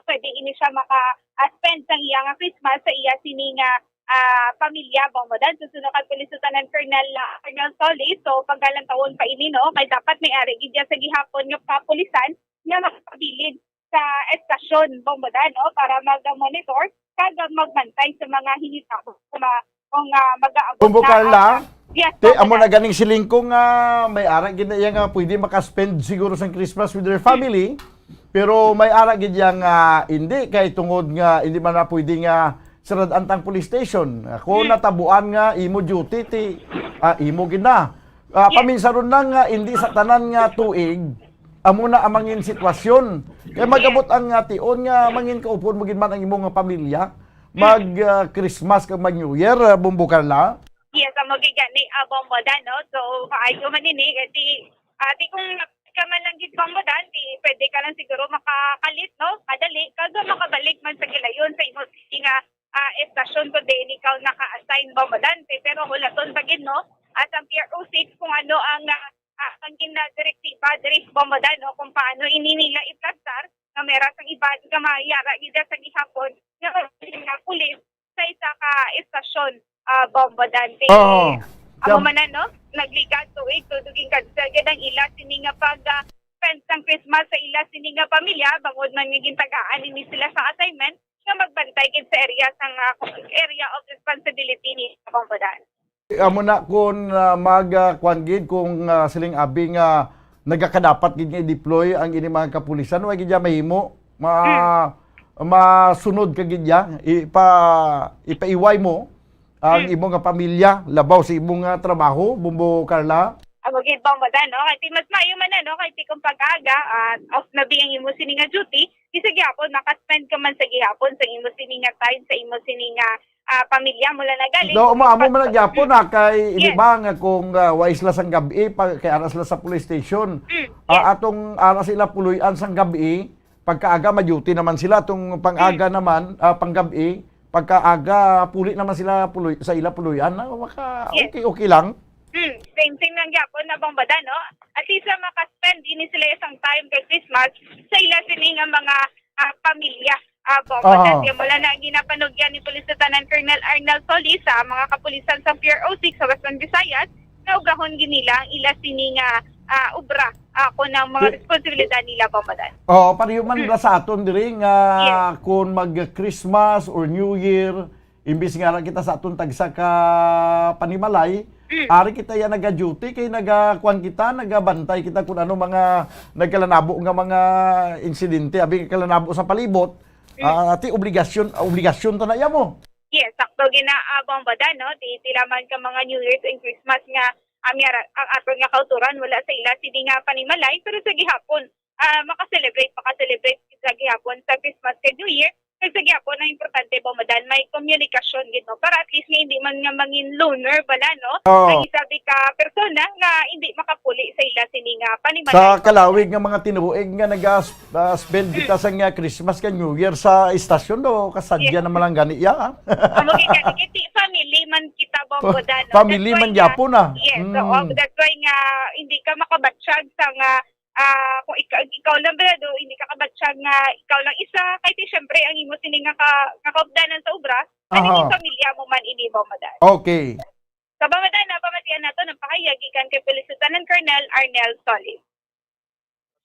pwede ini siya maka, ah, spend sang iya nga Christmas sa iya sini nga, ah, pamilya, Bombo Dan. Susunod kay Police Lieutenant Colonel, ah, Colonel Solis, so pagkalantawon pa ini, no, kay dapat may ari gid sa gihapon nga kapulisan nga makapabilin sa estasyon, Bombo Dan, no, para mag-monitor kag magbantay sa mga hinitabo sa mga, kung, ah, mag-aabot Bombo na Carla, ang, ah, yes, te, Bombo amo na Dan. Ganing siling ko nga may ara gid na iya nga pwede maka-spend siguro sang Christmas with their family, pero may ara gid iya nga hindi, kay tungod nga hindi man na pwede nga sarad-an tang police station. Ako Hmm. natabuan nga imo duty, ti, ah, imo gid na. Ah, Yes. Paminsaron lang nga hindi sa tanan nga tuig, amo na ang mangin sitwasyon. Kaya Yes. magabot ang, ah, tion nga mangin kaupon mo gid man ang imo nga pamilya. Mm. Mag, ah, Christmas kag mag New Year, ah, Bombo Carla. Yes, amo gid gani, ah, Bombo Dan, no? So, maayo man ini, kasi, ah, di kung ka man lang gid, Bombo Dan, di pwede ka lang siguro makakalit, no? Madali, kag makabalik man sa gilayon sa imo nga, ah, estasyon kung diin ikaw naka-assign, Bombo Dan. Pe-, pero hulaton pa gid, no? At ang P R O six kung ano ang, ah, ah, ang gina-, direktiba diri, Bombo Dan, no? Kung paano ini nila iplastar nga may ara sang iban nga may ara gid sa gihapon nga mga pulis sa isa ka estasyon, ah, Bombo Dan. Oo. Amo Siya man na, no? Nagliga tuig, todo gin-cancel gid ang ila sini nga pag, ah, spend sang Christmas sa ila sini nga pamilya, bangod man nga gintagaan ini sila sa assignment nga magbantay gid sa area sang, ah, area of responsibility ni Bombodan. Amo na kun, ah, mag, ah, kuwan gid, kung, ah, siling abi nga nagakadapat gid nga i-deploy ang ini mga kapulisan, wa gid ya mahimo. Ma-, Mm. masunod ka gid ya, ipa-, ipaiway mo ang Mm. imo nga pamilya, labaw sa imo nga trabaho, Bombo Carla? Amo gid, Bombodan, no? Kay ti mas maayo man na, no? Kay ti kung pag-aga, ah, off na bi ang imo sini nga duty, di sa gihapon, makaspend ka man sa gihapon sa imo sini nga time, sa imo sini nga, ah, pamilya mo lang na gali. No, maamo man na gyapon, ha, kay ini Yes. ba nga kung, ah, wa sila sang gab-i, pa, kay ara sila sa police station. Mm, Ah, yes. atong ara sila puloy-an sang gab-i, pagkaaga ma-duty naman sila, atong pang-aga Mm. naman, ah, pang-gab-i, pagkaaga puli naman sila puloy, sa ila puloy-an, na maka Yes. okay, okay lang. Hmm, same, same lang gyapon na, Bombodan, no? At least, ah, maka-spend ini sila isang time kay Christmas sa ila sini nga mga, ah, pamilya. Ah, Bombodan, Aha. Kaya mula na ang ginapanugyan ni Police Lieutenant Colonel Arnel Solis sa mga kapulisan sa P R O six sa Western Visayas, na ugahon gid nila ang ila sini nga, ah, obra, ah, kung ang mga Di- responsibilidad nila, Bombodan. Oo, pareho man Mm. ra sa aton diri nga Yes. kung mag-Christmas or New Year, imbis nga ra kita sa aton tagsa ka panimalay, Mm. ari kita ya naga-duty, kay nagakuan kita, nagabantay kita kung ano mga nagkalanabo nga mga insidente, abi, kalanabo sa palibot. Mm. Ah, ati obligasyon, obligasyon ta na iya mo. Yes, sakto gid na, ah, Bombodan, no? Di, di lamang ka mga New Year's and Christmas nga, ah, miyara-, ang aton nga kauturan wala sa ila sini nga panimalay, pero sa gihapon, ah, maka-celebrate, maka-celebrate sa gihapon sa Christmas kag New Year. Kag sa gihapon, ang importante, Bombodan, may komunikasyon gid, no? Para at least nga hindi man nga mangin loner bala, no? Oo. Ang isa bi ka persona nga hindi makapuli sa ila sini nga panimalay, Sa Bombodan. Kalawig nga mga tinuig nga naga-, ah, spend kita sa nga Christmas kag New Year sa istasyon, no? Kasadya Yes. naman lang gani iya, ha? Amo gid gani, kay ti-, family man kita, Bombodan, no? Family That's why man nga, gyapon, ah. Yes, oo. Mm. That's why nga hindi ka makabatsyag sa nga, ah, kung ika-, ikaw lang bala, do, hindi ka kabatsyag nga ikaw lang isa. Kay ti, syempre, ang imo sini nga ka-, nga kaupdanan sa obra, ang Aha. naging pamilya mo man ini, Bombodan. Okay. Sa Bombodan, napamatian nato ng pahayag gikan kay Police Lieutenant Colonel Arnel Solis.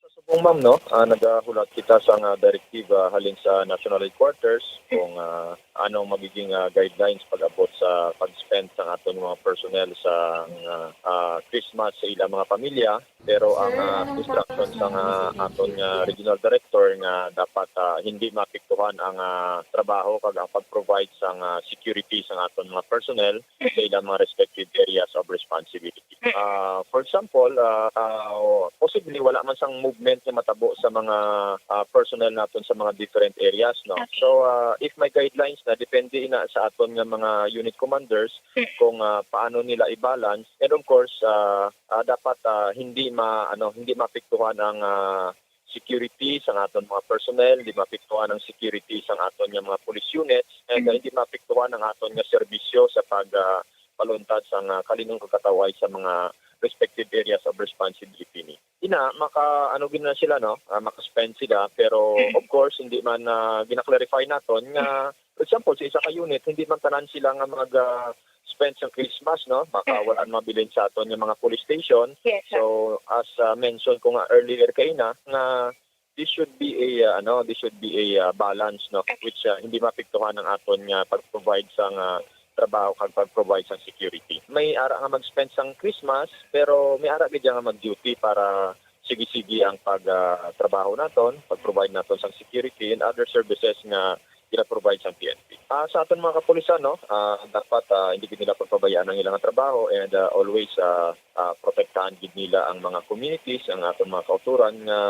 Sa subong, ma'am, no, ah, nagahulat kita sa nga direktiba halin sa National Headquarters kung, ah, anong magiging, ah, guidelines pag-abot sa pag-spend sang aton mga personnel sa, ah, ah, Christmas sa ilang mga pamilya. Pero ang, ah, instruction sa nga aton nga regional director nga dapat, ah, hindi maapektuhan ang, ah, trabaho kag ang pag-provide sa nga security sa aton mga personnel sa ilang mga respective areas of responsibility. Ah, for example, ah, ah, possibly wala man sang movement nga matabo sa mga, ah, personnel naton sa mga different areas, no? Okay. So, ah, if may guidelines na, depende na sa aton nga mga unit commanders Mm. kung, ah, paano nila i-balance. And of course, ah, ah, dapat, ah, hindi ma-, ano, hindi maapektuhan ang, ah, security sang aton mga personnel, di maapektuhan ang security sang aton nga mga police units, and, ah, Mm. hindi maapektuhan ang aton nga serbisyo sa pag, ah, paluntad sang, ah, kalinong kag katawhay sa mga respective areas of responsibility ni. Ina, maka, ano gid na sila, no? Ah, maka-spend sila, pero Mm. of course, hindi man, ah, gina-clarify naton nga, for example, sa isa ka unit, hindi man tanan sila nga mag, ah, spend sa Christmas, no? Baka Mm. wala mabilin sa aton nga mga police station. Yes, sir. So, as, ah, mention ko nga earlier kaina, nga this should be a, ah, ano, this should be a, ah, balance, no? Okay. Which, ah, hindi maapektuhan ang aton nga pag-provide sa nga trabaho kag pag-provide sa security. May ara nga mag-spend sang Christmas, pero may ara gid nga mag-duty para sige-sige ang pag, ah, trabaho naton, pag-provide naton sang security and other services nga gina-provide sang P N P. Ah, sa aton mga kapulisan, no, ah, dapat, ah, hindi gid nila pagpabayaan ang ilang trabaho and, ah, always, ah, ah, protektahan gid nila ang mga communities, ang aton mga kauturan nga,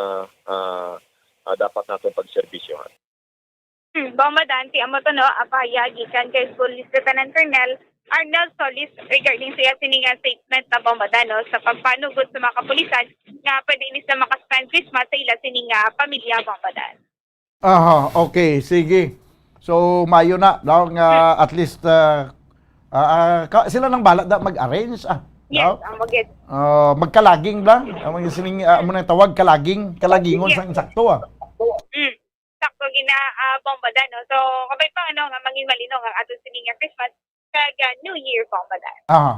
ah, ah, dapat naton pagserbisyohan. Hmm, Bombodan, ti amo to, no, ang pahayag gikan kay Police Lieutenant Colonel Arnel Solis regarding sa iya sini nga statement na, Bombodan, no, sa pagpanugot sa mga kapulisan nga pwede ini sila maka-spend Christmas sa ila sini nga pamilya, Bombodan. Aha, okay, sige. So, maayo na daw nga Hmm. at least, ah, ah, ah, ka-, sila nang bala da mag-arrange, ah, Yes, daw? Ang magid. Ah, magkalaging lang. Ang mga sining, ah, amo nang tawag, kalaging, kalagingon Yes. sang insakto, ah. Hmm. Sakto gina, ah, Bombodan, no? So, kabay pa, ano, nga mangin malino nga aton sini nga Christmas kag, ah, New Year, Bombodan. Aha.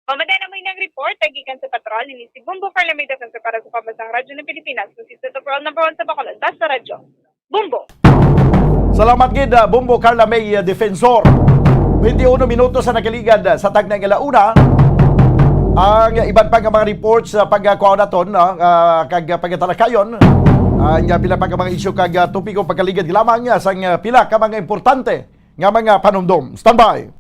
Pamati na mo inang report, gikan sa patrol, ini si Bombo Carla May Defensor para sa Pambansang Radyo ng Pilipinas, consistent overall number one sa Bacolod, Basta Radyo. Bombo! Salamat gid, ah, Bombo Carla May, ah, Defensor. Twenty-one minutos sa nakaligad, ah, sa tagna nga alauna. Ang iban pa nga mga reports sa pagkakuha naton, ah, ah, kag pagkatalakayon, ah, nga pila pa ka mga isyu kag, ah, topiko pagkaligad lamang, ah, sang, ah, pila ka mga importante nga mga panumdom. Standby!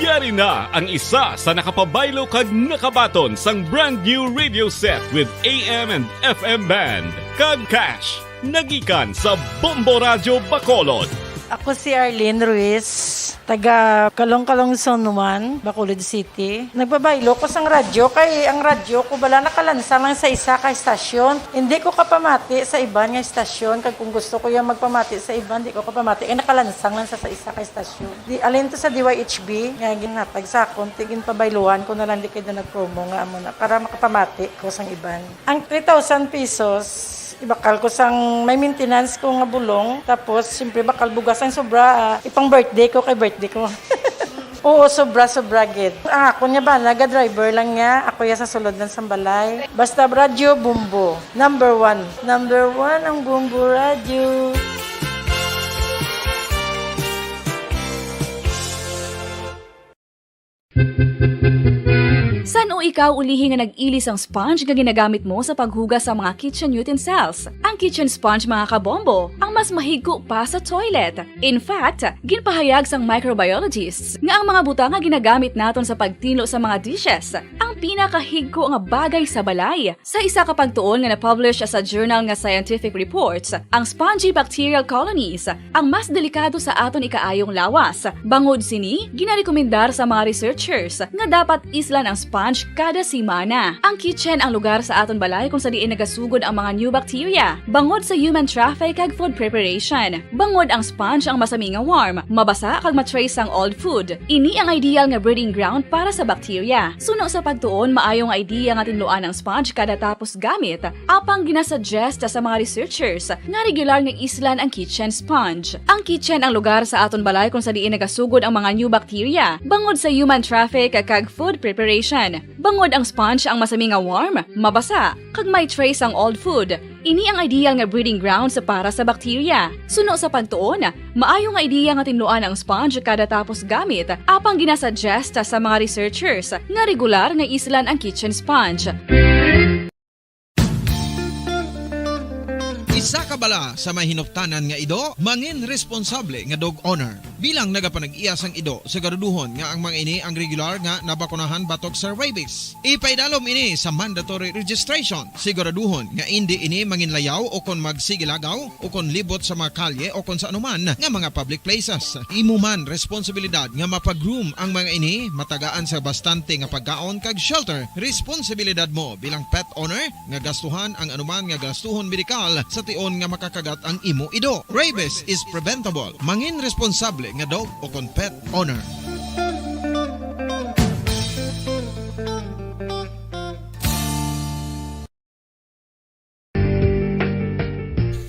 Yari na ang isa sa nakapabaylo kag nakabaton sang brand new radio set with A M and F M band kag cash, nagikan sa Bombo Radyo Bacolod. Ako si Arlene Ruiz, taga Kalong-Kalong Zone one, Bacolod City. Nagpabaylo ko sang radyo kay ang radyo ko bala nakalansang lang sa isa ka estasyon. Hindi ko kapamati sa iban nga estasyon, kag kung gusto ko yung magpamati sa iban, di ko kapamati kay nakalansang lang sa, sa isa ka estasyon. Di, alin to sa D Y H B nga ginhatag sa akon, ti ginpabayluhan ko na lang di kay na nag-promo nga amo na para makapamati ko sang iban. Ang three thousand pesos, ibakal ko sang may maintenance ko nga bulong, tapos siyempre bakal bugas ang sobra, ah, ipang birthday ko kay birthday ko. Oo, sobra, sobra gid. Ang ako niya ba, naga-driver lang niya, ako ya sa sulod ng sambalay. Basta radyo, Bombo. Number one. Number one ang Bombo Radyo. San-o ikaw ulihi nga nag-ili sang sponge nga ginagamit mo sa paghugas sa mga kitchen utensils? Ang kitchen sponge, mga kabombo, ang mas mahigko pa sa toilet. In fact, ginpahayag sang microbiologists nga ang mga butang nga ginagamit naton sa pagtinlo sa mga dishes ang pinakahigko nga bagay sa balay. Sa isa ka pagtuon nga na-publish sa journal nga Scientific Reports, ang spongy bacterial colonies ang mas delikado sa aton ikaayong lawas. Bangod sini, ginarekomendar sa mga researchers nga dapat islan ang sponge kada semana. Ang kitchen ang lugar sa aton balay kung sa diin nagasugod ang mga new bacteria. Bangod sa human traffic kag food preparation, bangod ang sponge ang masami nga warm, mabasa kag ma-trace ang old food. Ini ang ideal nga breeding ground para sa bacteria. Suno sa pagtuon, maayo nga idea nga tinluan ang sponge kada tapos gamit. Apang ginasuggest sa mga researchers nga regular nga islan ang kitchen sponge. Ang kitchen ang lugar sa aton balay kung sa diin nagasugod ang mga new bacteria, bangod sa human traffic kag food preparation. Bangod ang sponge ang masami nga warm, mabasa, kag may trace ang old food. Ini ang ideal nga breeding grounds para sa bacteria. Suno sa pagtuon, maayo nga idea nga tinluan ang sponge kada tapos gamit, apang ginasuggest sa mga researchers nga regular nga islan ang kitchen sponge. Isa ka bala sa may hinuktanan nga ido, mangin responsable nga dog owner. Bilang nagapanag-iya sang ido, siguraduhon nga ang mga ini ang regular nga nabakunahan batok sa rabies. Ipaidalom ini sa mandatory registration. Siguraduhon nga indi ini manginlayaw o kon magsigilagaw o kon libot sa mga kalye o kon sa anuman nga mga public places. Imo man responsibilidad nga mapag-groom ang mga ini, matagaan sa bastante nga pagkaon kag shelter. Responsibilidad mo bilang pet owner nga gastuhan ang anuman nga gastuhon medikal sa tion nga makakagat ang imo ido. Rabies is preventable. Mangin responsable nga dog o kon pet owner.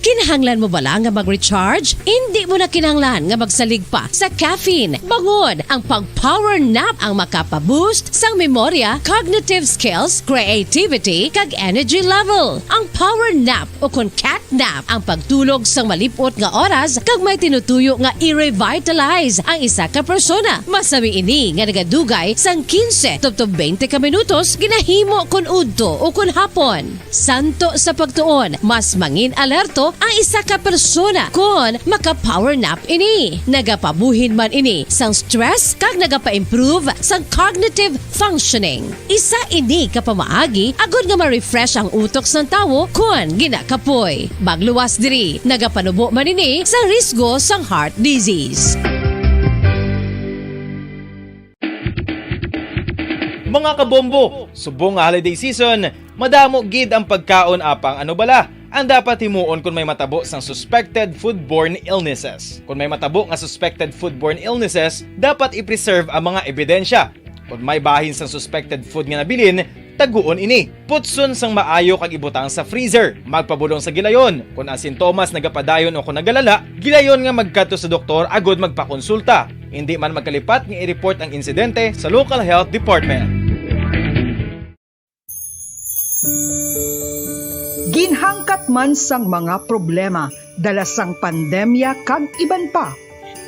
Kinahanglan mo bala nga mag-recharge? Indi mo na kinahanglan nga magsalig pa sa caffeine. Bangod ang pag-power nap ang makapa-boost sang memorya, cognitive skills, creativity, kag energy level. Ang power nap o kon cat nap ang pagtulog sang malip-ot nga oras kag may tinutuyo nga i-revitalize ang isa ka persona. Masami ini nga nagadugay sang quince tubtob twenty ka minutos ginahimo kon udto o kon hapon. Santo sa pagtuon, mas mangin alerto ang isa ka persona kon maka-power nap ini. Nagapabuhin man ini sang stress kag nagapa-improve sang cognitive functioning. Isa ini ka pamaagi agod nga ma-refresh ang utok sang tawo kon ginakapoy. Magluwas diri, nagapanubo man ini sang risgo sang heart disease. Mga kabombo, subong nga holiday season, madamo gid ang pagkaon, apang ano bala ang dapat himuon kon may matabo sang suspected foodborne illnesses? Kon may matabo nga suspected foodborne illnesses, dapat i-preserve ang mga ebidensya. Kon may bahin sang suspected food nga nabilin, taguon ini. Putson sang maayo kag ibutang sa freezer. Magpabulong sa gilayon. Kon ang sintomas nagapadayon o kon nagalala, gilayon nga magkadto sa doktor agod magpakonsulta. Hindi man magkalipat nga i-report ang insidente sa local health department. Ginhangkat man sang mga problema dala sang pandemya kag iban pa,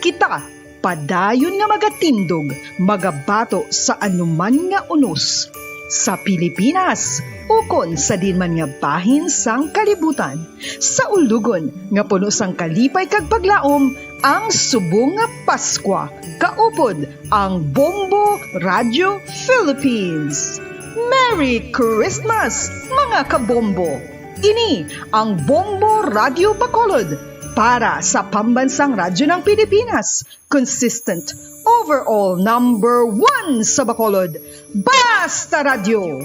kita padayon nga magatindog, magabato sa anuman nga unos sa Pilipinas ukon sa diin man nga bahin sang kalibutan. Sa ulugon nga puno sang kalipay kag paglaom ang subong nga Paskwa, kaupod ang Bombo Radio Philippines. Merry Christmas, mga kabombo! Ini ang Bombo Radio Bacolod para sa Pambansang Radyo ng Pilipinas, consistent, overall number one sa Bacolod. Basta Radyo,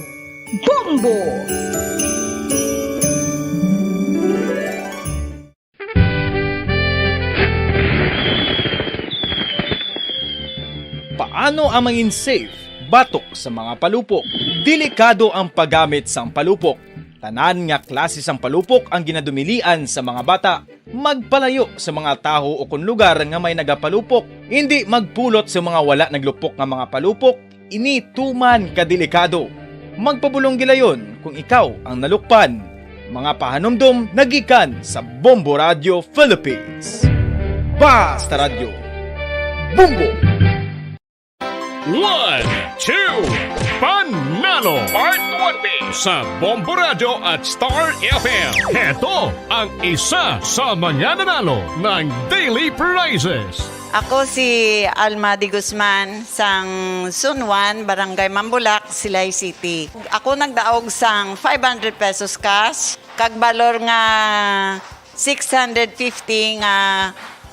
Bombo! Paano ang mangin safe batok sa mga palupok? Delikado ang paggamit sang palupok. Tanan nga klase sang palupok ang ginadumilian sa mga bata. Magpalayo sa mga tawo o kon lugar nga may nagapalupok. Hindi magpulot sa mga wala naglupok nga mga palupok. Ini tuman ka delikado. Magpabulong gilayon kung ikaw ang nalukpan. Mga pahanumdom nagikan sa Bombo Radio Philippines. Basta Radyo, Bombo! One, two, Panalo! Part one B sa Bombo Radio at Star F M. Heto ang isa sa mga nanalo ng daily prizes. Ako si Alma de Guzman, sang Sunwan, Barangay Mambulak, Silay City. Ako nagdaog sang five hundred pesos cash, kag balor nga six hundred fifty nga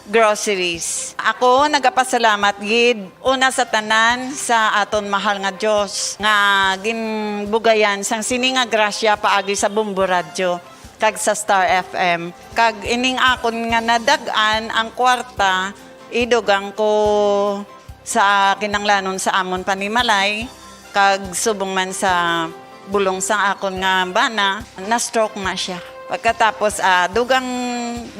groceries. Ako nagapasalamat gid una sa tanan sa aton mahal nga Dios nga ginbugayan sang sini nga grasya paagi sa Bombo Radyo kag sa Star F M. Kag ining akon nga nadag-an ang kwarta, idugang ko sa kinanglanon sa amon panimalay, kag subong man sa bulong sang akon nga bana, na-stroke na siya. Pagkatapos, ah, dugang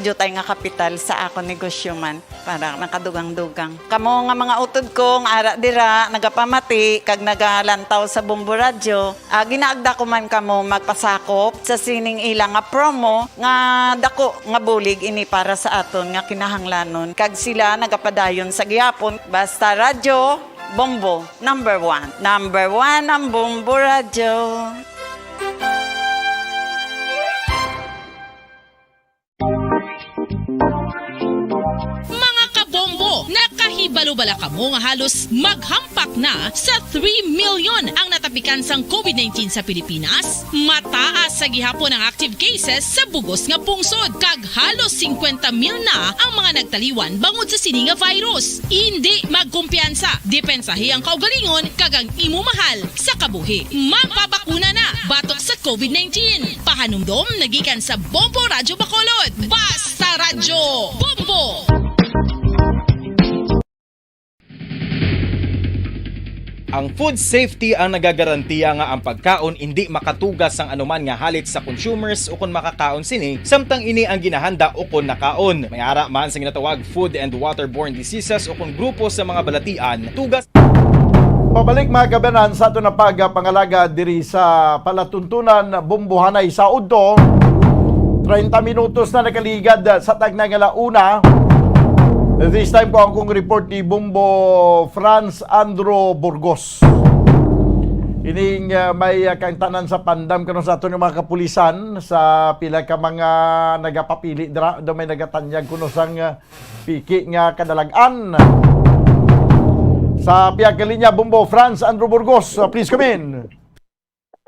diutay nga kapital sa akon negosyo man, para nakadugang-dugang. Kamo nga mga utod ko nga ara dira, nagapamati, kag nagalantaw sa Bombo Radyo, Ah, ginaagda ko man kamo magpasakop sa sining ila nga promo nga dako nga bulig ini para sa aton nga kinahanglanon, kag sila nagapadayon sa gihapon. Basta Radyo Bombo, number one. Number one ang Bombo Radyo. Mga kabombo, nakahibalo bala kamo nga halos maghampak na sa three million ang natapikan sang covid nineteen sa Pilipinas? Mataas sa gihapon ang active cases sa bugos nga pungsod, kag halos singkwenta mil na ang mga nagtaliwan bangod sa sini nga virus. Indi magkumpiyansa, depensahi ang kaugalingon kag ang imo mahal sa kabuhi. Magpabakuna na batok sa covid nineteen. Pahanumdom nagikan sa Bombo Radyo Bacolod. Basta Radyo, Bombo! Ang food safety ang nagagarantiya nga ang pagkaon indi makatugas sang anuman nga halit sa consumers ukon makakaon sini, samtang ini ang ginahanda ukon nakaon. May ara man sa ginatawag food and waterborne diseases ukon grupo sa mga balatian, tugas. Pabalik, mga kabanan, sa aton na pagpangalaga diri sa palatuntunan, Bombo, hanay sa udto. Treinta minutos na nakaligad sa tagna nga la una. This time ko ang kong report ni Bombo Franz Andro Burgos. Ining, ah, may, ah, kaintanan sa pandam kuno sa aton nga mga kapulisan sa pila ka mga nagapapili dira, daw may nagatanyag kuno sang, ah, piki nga kadalag-an. Sa pihak nga linya, Bombo Franz Andro Burgos, uh, please come in.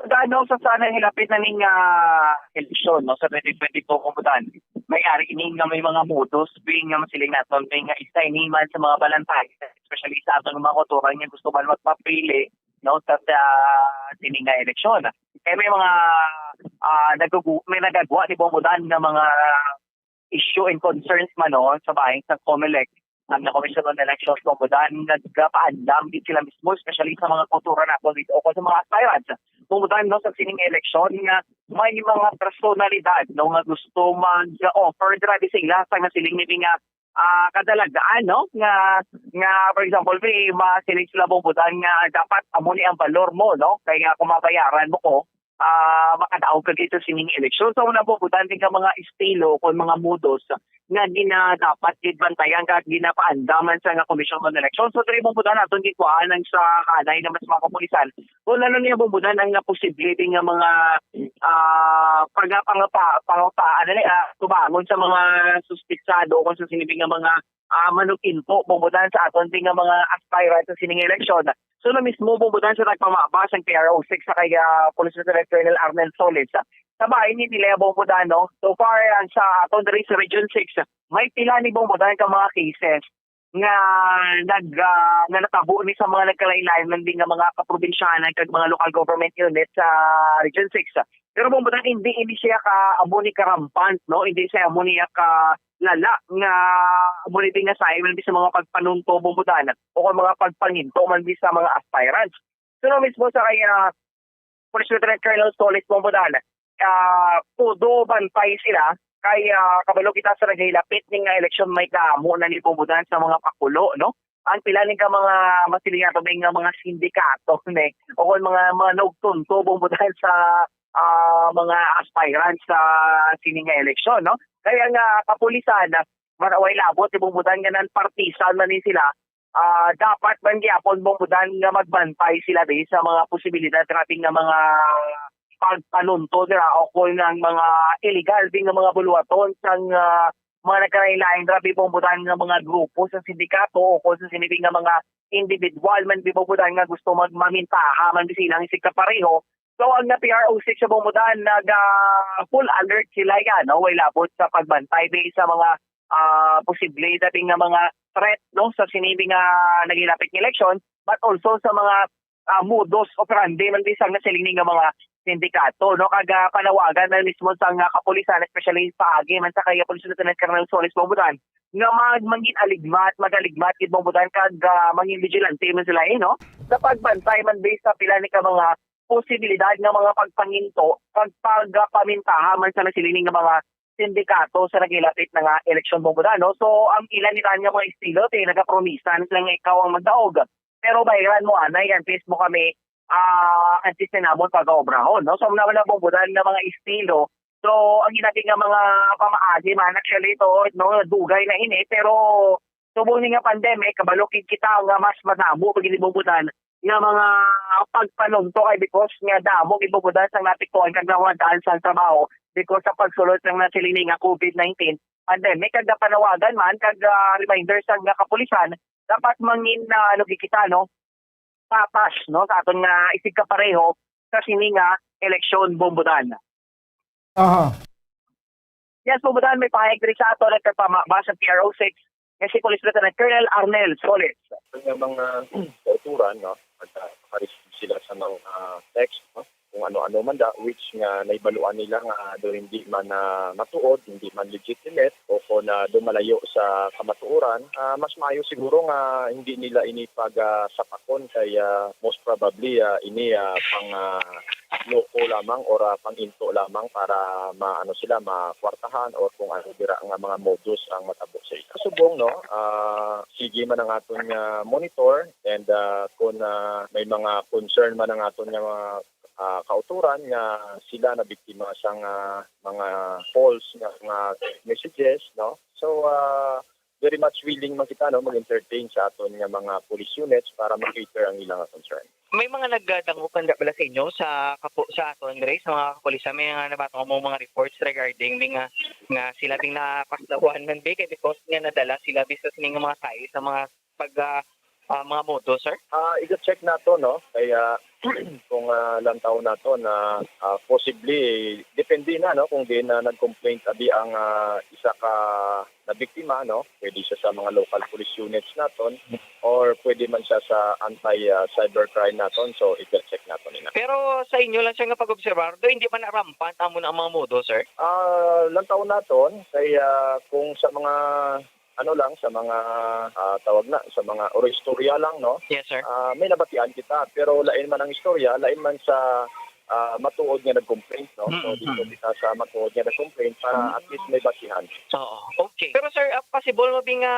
Dano sa sana hilapit na ning, ah, eleksyon, no, sa twenty twenty-two, kumutan. May ari ini nga may mga modus, being nga masiling naton, may nga isa ini man sa mga balantay, especially sa aton mga kultura nga gusto man magpapili, no, sa, sa sining nga eleksyon. Kaya may mga, ah, nagagu-, may nagagwa ni Bongo Dan nga mga issue and concerns man, no, sa bahin sa Comelec, ang na Commission on Elections, Bongo Dan, nagpaandam din sila mismo, especially sa mga kultura naton dito o sa mga aspirants. Bongo Dan, no, sa sining eleksyon nga may mga personalidad, no, nga gusto mag-offer, grabe sila sa nga siling ni nga ah, kadalagaan, no? Nga, nga, for example, may ma-select sila, Bong Budan, nga dapat amo ni ang balor mo, no? Kaya kung mabayaran mo ko, ah, makadaog ka dito sining eleksyon. So, wala, Bong Budan, din ka mga estilo kung mga modus nga gina-, dapat gid bantayan ka at ginapaandaman sa nga Commission on Election. So, diri, Bong Budan, aton gikuhaan ang sa kanay na mas mga kapulisan. Kung ano niya, Bong Budan, ang nga posible din nga mga, ah, pag-, pangapa-, pangapa-, ano ni, ah, tubangon sa mga suspitsado o kung sa sinibi nga mga, ah, manug-into, Bong Budan, sa aton din nga mga aspirant sa sining eleksyon. So, na mismo, Bong Budan, sa nagpamabas ang P R O six sa kay, ah, Police Lieutenant Colonel Arnel Solis. Sa bahin ni nila, Bong Budan, no? So far, ang sa aton diri sa Region six, may pila ni, Bong Budan, ka mga cases nga nag, ah, nga natabo ni sa mga nagkalain-lain man din nga mga kaprobinsyanan kag mga local government unit sa Region six. Pero, Bong Budan, hindi, hindi siya ka amo ni ka-rampant, no? Hindi siya amo niya ka lala nga amo ni din nga sa man sa mga pagpanunto, Bong Budan, o kung mga pagpanginto man din sa mga aspirants. So, no, mismo sa kay, ah, Police Lieutenant Colonel Solis, Bong Budan, ah, todo bantay sila kay, ah, kabalo kita sa naghilapit ning nga eleksyon, may damo na ni, Bong Budan, sa mga pakulo, no? Ang pila ni ka mga masiling nato may nga mga sindikato, ne, o kung mga manugtunto, Bong Budan, sa, ah, mga aspirants sa sini nga eleksyon, no? Kaya nga kapulisan, man, way labot ni, Bong Budan, nga non-partisan man ni sila, ah, dapat man gyapon, Bong Budan, nga magbantay sila di sa mga posibilidad, grabe nga mga pagpanunto nila o kung ang mga illegal din nga mga buluhaton sang, ah, mga nagkalain-lain, grabe, Bong Budan, nga mga grupo sa sindikato o kung sa sinibi nga mga individual man, di, Bong Budan, nga gusto magmamintaha man di silang isig kapareho. So, ang na P R O six sa, Bong Budan, nag, ah, full alert sila yan, no? Way labot sa pagbantay di sa mga, ah, posible dating nga mga threat, no, sa sinibi nga naghilapit nga eleksyon, but also sa mga, ah, modus operandi man bisag na siling nga mga sindikato, no? Kag, ah, panawagan na mismo sa nga kapulisan, especially paagi man sa kay Police Lieutenant Colonel Solis, Bong Budan, nga mag-, mangin aligmat, mag-aligmat gid, Bong Budan, kag, ah, mangin vigilante man sila, eh, no? Sa pagbantay man based sa pila ni ka mga posibilidad nga mga pagpanginto kag pagpamintaha man sa nasiling nga mga sindikato sa naghilapit na nga eleksyon, Bong Budan, no? So, ang ilan nila nga mga estilo, ti, nagapromisa na sila nga ikaw ang magdaog. Pero bayaran mo anay, antes mo kami, ah, antes na namon pagaobrahon, no? So, amo na, Bong Budan, nga mga estilo. So, ang ginabi nga mga pamaagi man, actually, to, no, dugay na ini, pero subong ni nga pandemic, kabalo gid kita nga mas madamo pa gid, Bong Budan, nga mga pagpanunto kay because nga damo gid, Bong Budan, sang naapektuhan kag nawalan sang trabaho because sa pagsulod sang nasiling nga COVID nineteen pandemic, kag napanawagan man kag, ah, reminder sa nga kapulisan, dapat mangin, ah, ano gid kita, no, patas, no, sa aton nga isig kapareho sa sini nga eleksyon, Bong Budan. Aha. Yes, Bong Budan, may pahayag diri sa aton nagpamaba sa P R O six nga si Police Lieutenant Colonel Arnel Solis. Ang mga kauturan, no, at, ah, makareceive sila sa mga text, no, kung ano-ano man da, which nga nahibaluan nila nga do hindi man, ah, matuod, hindi man legitimate, o kung, ah, do malayo sa kamatuoran, ah, mas maayo siguro nga hindi nila ini pag, ah, sapakon kay, ah, most probably, ah, ini, ah, pang, ah, loko lamang or, ah, pang-into lamang para maano sila, makwartahan or kung ano dira nga mga modus ang matabo sa ila. Subong, no, ah, sige man ang aton nga monitor and, ah, kung, ah, may mga concern man ang aton nga mga, ah, kauturan nga sila nabiktima sang, ah, mga false nga mga messages, no? So, ah, very much willing man kita, no, mag-entertain sa aton nga mga police units para ma-cater ang ilang concern. May mga nagdangop man bala sa inyo sa kapo-, sa aton, Ray, sa mga kapulisan? May mga nabaton mo mga reports regarding may nga, nga sila ding napaslawan man, be, kay because nga nadala sila bisa sining mga tayo sa mga pag, ah, ah, mga modo, sir? Ah, i-check nato, no? Kaya kung, ah, lantaw nato na, ah, possibly, depende na, no, kung diin na nag-complaint abi ang, ah, isa ka na biktima, no? Pwede siya sa mga local police units naton or pwede man siya sa anti, ah, cybercrime naton. So, i-check nato nila. Pero sa inyo lang, sir, nga pag-obserbar, do hindi man rampant amo na ang mga modo, sir? Ah, lantaw naton, kay, ah, kung sa mga, ano lang, sa mga, ah, tawag na, sa mga oro istorya lang, no? Yes, sir. Ah, may nabatian kita, pero lain man ang istorya, lain man sa ah, matuod nga nag-complaint, no? So, Mm, dito mm. kita sa matuod nga nag-complaint para Mm. at least may basihan. Oo. Okay. Pero, sir, ah, possible mo bi nga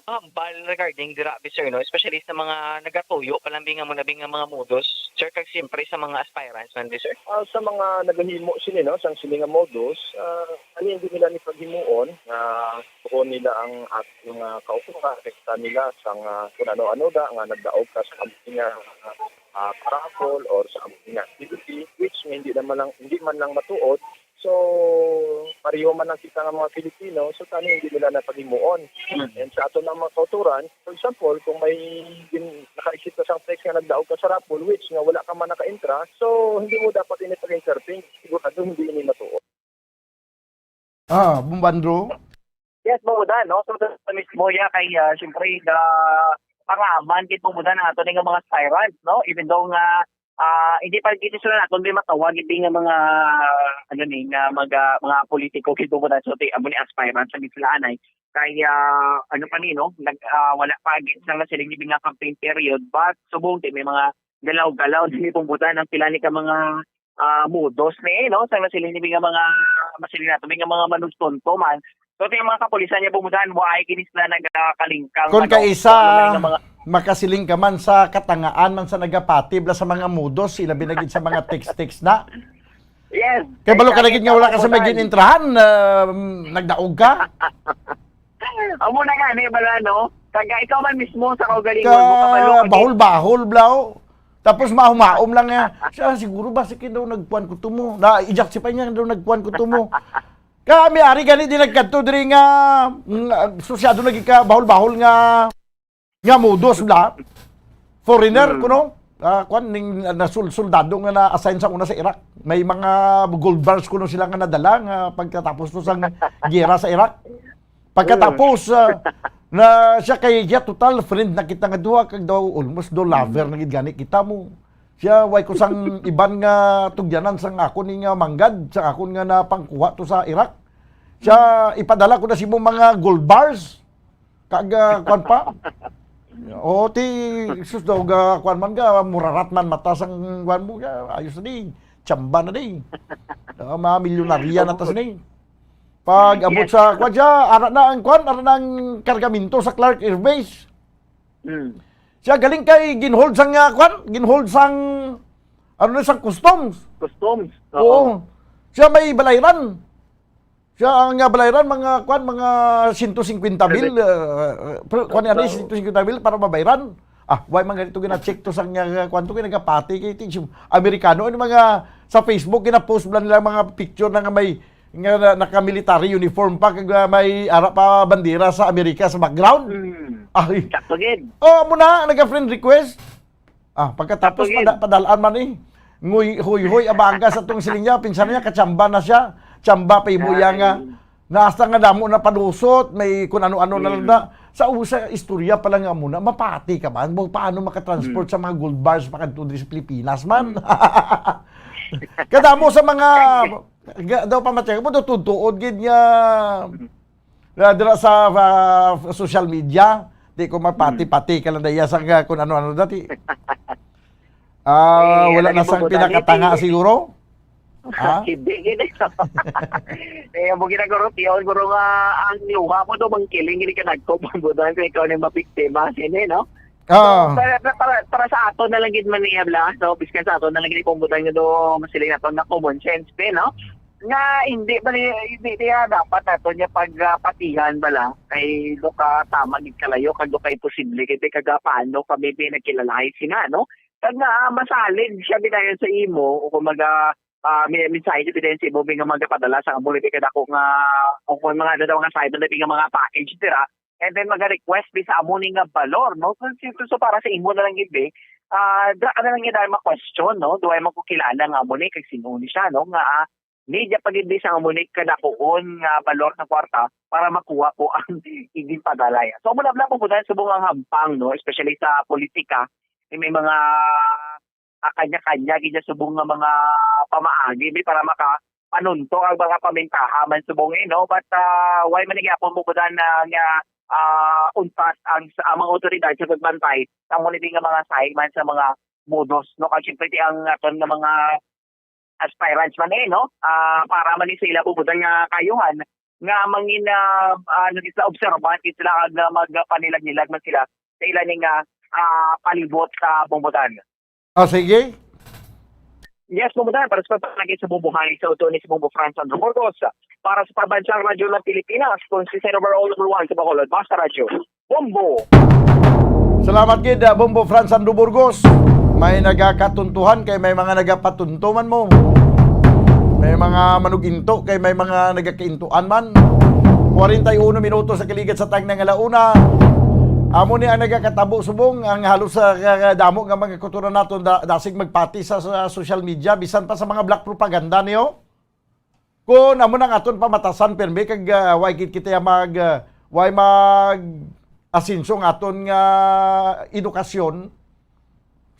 hambal regarding dira, bi, sir, no? Especially sa mga nagatuyo pa lang bi nga mo na bi nga mga modus, sir, kag siyempre sa mga aspirants man bi, sir? Ah, sa mga nagahimo sini, no, sang sini nga modus, ah, ani hindi nila ni paghimuon nga tuon nila ang at mga kauturan, rekta nila sang, ah, kung ano-ano da nga nagdaog ka sa amoy nga, ah, raffle or sa amoy nga activity, which nga hindi naman lang, hindi man lang matuod. So, pareho man lang kita nga mga Filipino, so tani hindi nila na paghimuon. Mm. And sa aton nga mga kauturan, for example, kung may gin-, naka-receive ka sang text nga nagdaog ka sa raffle, which nga wala ka man naka-entra, so hindi mo dapat ini pag-entertain. Sigurado hindi ini matuod. Ah, Bumbandro? Yes, Bumudan, no? So, sa mismo, ya, kay, ah, siyempre, the pangaman, kit Bumudan, ang ato nga mga aspirants, no? Even though nga, ah, hindi pa gid sila naton, may matawag, hindi nga mga, ano ni, nga mga, mga politiko, kit Bumudan, so, ti, amo ni aspirants, sa sila anay. Kay, ah, ano pa ni, no? Nag, ah, wala pa gid sila nasiling ni nga campaign period, but subong, ti, may mga galaw-galaw, din ni Bumudan, ang pila ni ka mga ah, modus ni, no? Sa nasiling ni nga mga, masiling nato, may nga mga manustonto man. So, ti ang mga kapulisan niya Bumudan, wa ay gid sila nagakalingkang, Kon ano, kaisa, kung ano man nga mga makasiling ka man sa katangaan man sa nagapatib la sa mga modus, ilabi na gid sa mga text-text na. Yes. Kay balo ka na gid nga wala ka sa may Bumudan. Gin-intrahan, ah, nagdaog ka. Amo na nga ni bala, no? Kag ikaw man mismo sa kaugalingon mo, kabalo ka gid. Bahol-bahol, blaw. Tapos mahumaom lang nga, siya, "Siguro ba si daw nagkuan ko to mo?" Na, i-justify niya daw nagkuan ko to mo. Kami ari gani di nagkadto diri nga, mm, ah, susyado lagi ka bahol-bahol nga, nga modus bla. Foreigner, Mm. kuno, ah, kuan, ning, ah, na sul-, soldado nga na-assign sa una sa Iraq. May mga gold bars kuno sila nga nadala nga pagkatapos to sang giyera sa Iraq. Pagkatapos, ah, na siya kay, ya, total, friend na kita nga duha, kag daw, almost daw lover na gid gani kita mo. Siya, way ko sang iban nga tugyanan sang akon ni nga manggad, sa akon nga napangkuha to sa Iraq. Siya, ipadala ko na sa imo mga gold bars. Kag, ah, kwan pa. O, ti, sus daw, ga, kwan man ga, murarat man mata sang kwan mo, ga, ayos na di. Tsamba na di. Ah, mga milyonarya na tas ni. Pag abot Yes. sa, kwan siya, ara na ang, kwan, ara na ang kargamento sa Clark Air Base. Hmm. Siya galing kay ginhold sang, ah, kwan, ginhold sang, ano na, sang customs. Customs. Oo. Oo. Siya may balayran. Siya ang, ah, balayran, mga, kwan, mga siyento singkwenta mil, Correct. ah, pero, kwan, ano, Wow. siyento singkwenta mil para mabayran. Ah, why man ganito gina-check to sang, ah, kwan to, ginagapati kay ti-, Amerikano, ano, mga, sa Facebook, gina-post lang nila mga picture na nga may nga na, naka-military uniform pa, kag, ah, may ara pa bandera sa Amerika sa background. Mm. Ay. Sakto gid. Oh, amo na, nag-friend request. Ah, pagkatapos Sakto gid. pada-, padalaan man eh. Nguy, hoy, hoy, abanga sa tong siling niya, pinsan niya, kachamba na siya. Chamba pa imo iya nga. Ay. Nasa nga damo na panusot, may kun ano-ano na lang Mm. na. Sa usa, istorya pa lang nga muna, mapati ka man. Mo, paano makatransport Mm. sa mga gold bars pakadto diri sa Pilipinas man? Mm. Kadamo sa mga Ga-, daw pa matiyag mo, daw tuod-tuod gid nga, Mm. nga dira sa, ah, social media, di ko mapati-pati ka lang daya sa nga kung ano-ano dati. Ah, Eh, wala ano na ni sang Bumbutan, pinakatanga hindi. siguro? Ha? Hindi, hindi. Eh, ang bugi na guro, tiyon, guro nga, ang luha mo do, mangkiling, hindi ka nagko, Bumbutan, kung ikaw na yung mabiktima, sini, no? Ah. So, para, para, para sa ato na lang gid man niya, bla, so, biskan sa ato na lang gid, Bumbutan, nga do, masiling nato na common sense, pe, no? Nga hindi ba ni, hindi niya dapat nato niya pag, ah, patihan bala kay do ka tama gid kalayo kag do ka imposible kay kag paano kami pinagkilalahay sina, no? Kag nga, ah, masalig siya binayan sa imo o kung maga, ah, may mensahe siya binayan sa imo, may nga magapadala sa amo, may kadako nga, o kung mga ano daw nga side na nga mga package dira, and then maga-request bi sa amo ni nga balor, no? So, so, so para sa imo na lang gid, eh, ah, dra ka na lang gid ma-question, no? Duwa man ko kilala nga amo ni, kag sino ni siya, no? Nga, ah, Ni, diya pa gid sa amo ni kadakuon nga balor sa kwarta para makuha po ang iginpadalay. So, amo na lang po po subong ang hampang, no? Especially sa politika, eh, may mga, ah, kanya-kanya gid subong nga mga pamaagi, may para makapanunto ang mga pamintaha man subong, eh, no? But, ah, why man gyapon mo po na nga, ah, untat ang, sa, ang mga otoridad sa pagbantay sa amo ni nga mga side man sa mga modus, no? Kay siyempre, ti ang aton nga mga aspirants man eh, no? Ah, para man ni sa ila bubutan nga kayuhan nga mangin, ah, ah, ano gid sila, observant gid sila, ag, ah, magpanilag-nilag man sila sa ila ning, ah, ah, palibot sa bumbutan. Ah, sige. Yes, Bumbutan, para sa pagpalagi sa bumbuhan sa utro ni si Bumbo Franz Andrew Burgos. Para sa Pambansang Radyo ng Pilipinas, kung si Senator All Number One sa Bacolod, Basta Radyo, Bombo. Salamat gid, ah, Bombo Franz Andrew Burgos. May nagakatuntuhan kay may mga nagapatunto man mo. May mga manuginto kay may mga nagakaintuan man. Kwarenta y uno minutos sa kaligid sa tagna nga launa. Amo ni ang nagakatabo subong ang halos sa kadamo nga mga kultura naton da, dasig magpati sa, sa social media, bisan pa sa mga black propaganda niyo. Kung amo nang aton pamatasan pirmi kag, ah, way gid kita mag, ah, way mag asenso ang aton nga edukasyon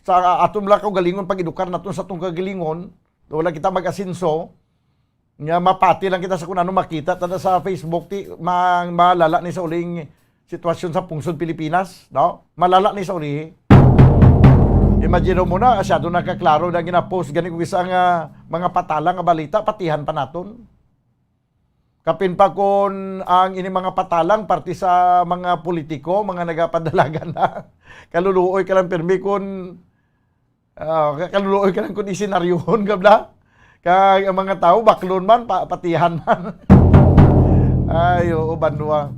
sa aton lang kaugalingon, pag-edukar naton sa atong kagalingon, wala kita mag-asenso, nga mapati lang kita sa kung ano makita ta na sa Facebook, ti ma-, malala ni sa uling sitwasyon sa pungsod Pilipinas, no? Malala ni sa ulihi. Imagine mo na, asyado na kaklaro na ginapost gani kung isa nga mga patalang nga balita, patihan pa naton. Kapin pa kon ang ini mga patalang parte sa mga politiko, mga nagapadalagan na. Kaluluoy ka lang pirmi kon, ah, ka-, kaluluoy ka lang kon isenaryohon ka bla. Kag ang mga tawo baklon man, pa-, patihan man. Ay, oo, banwa.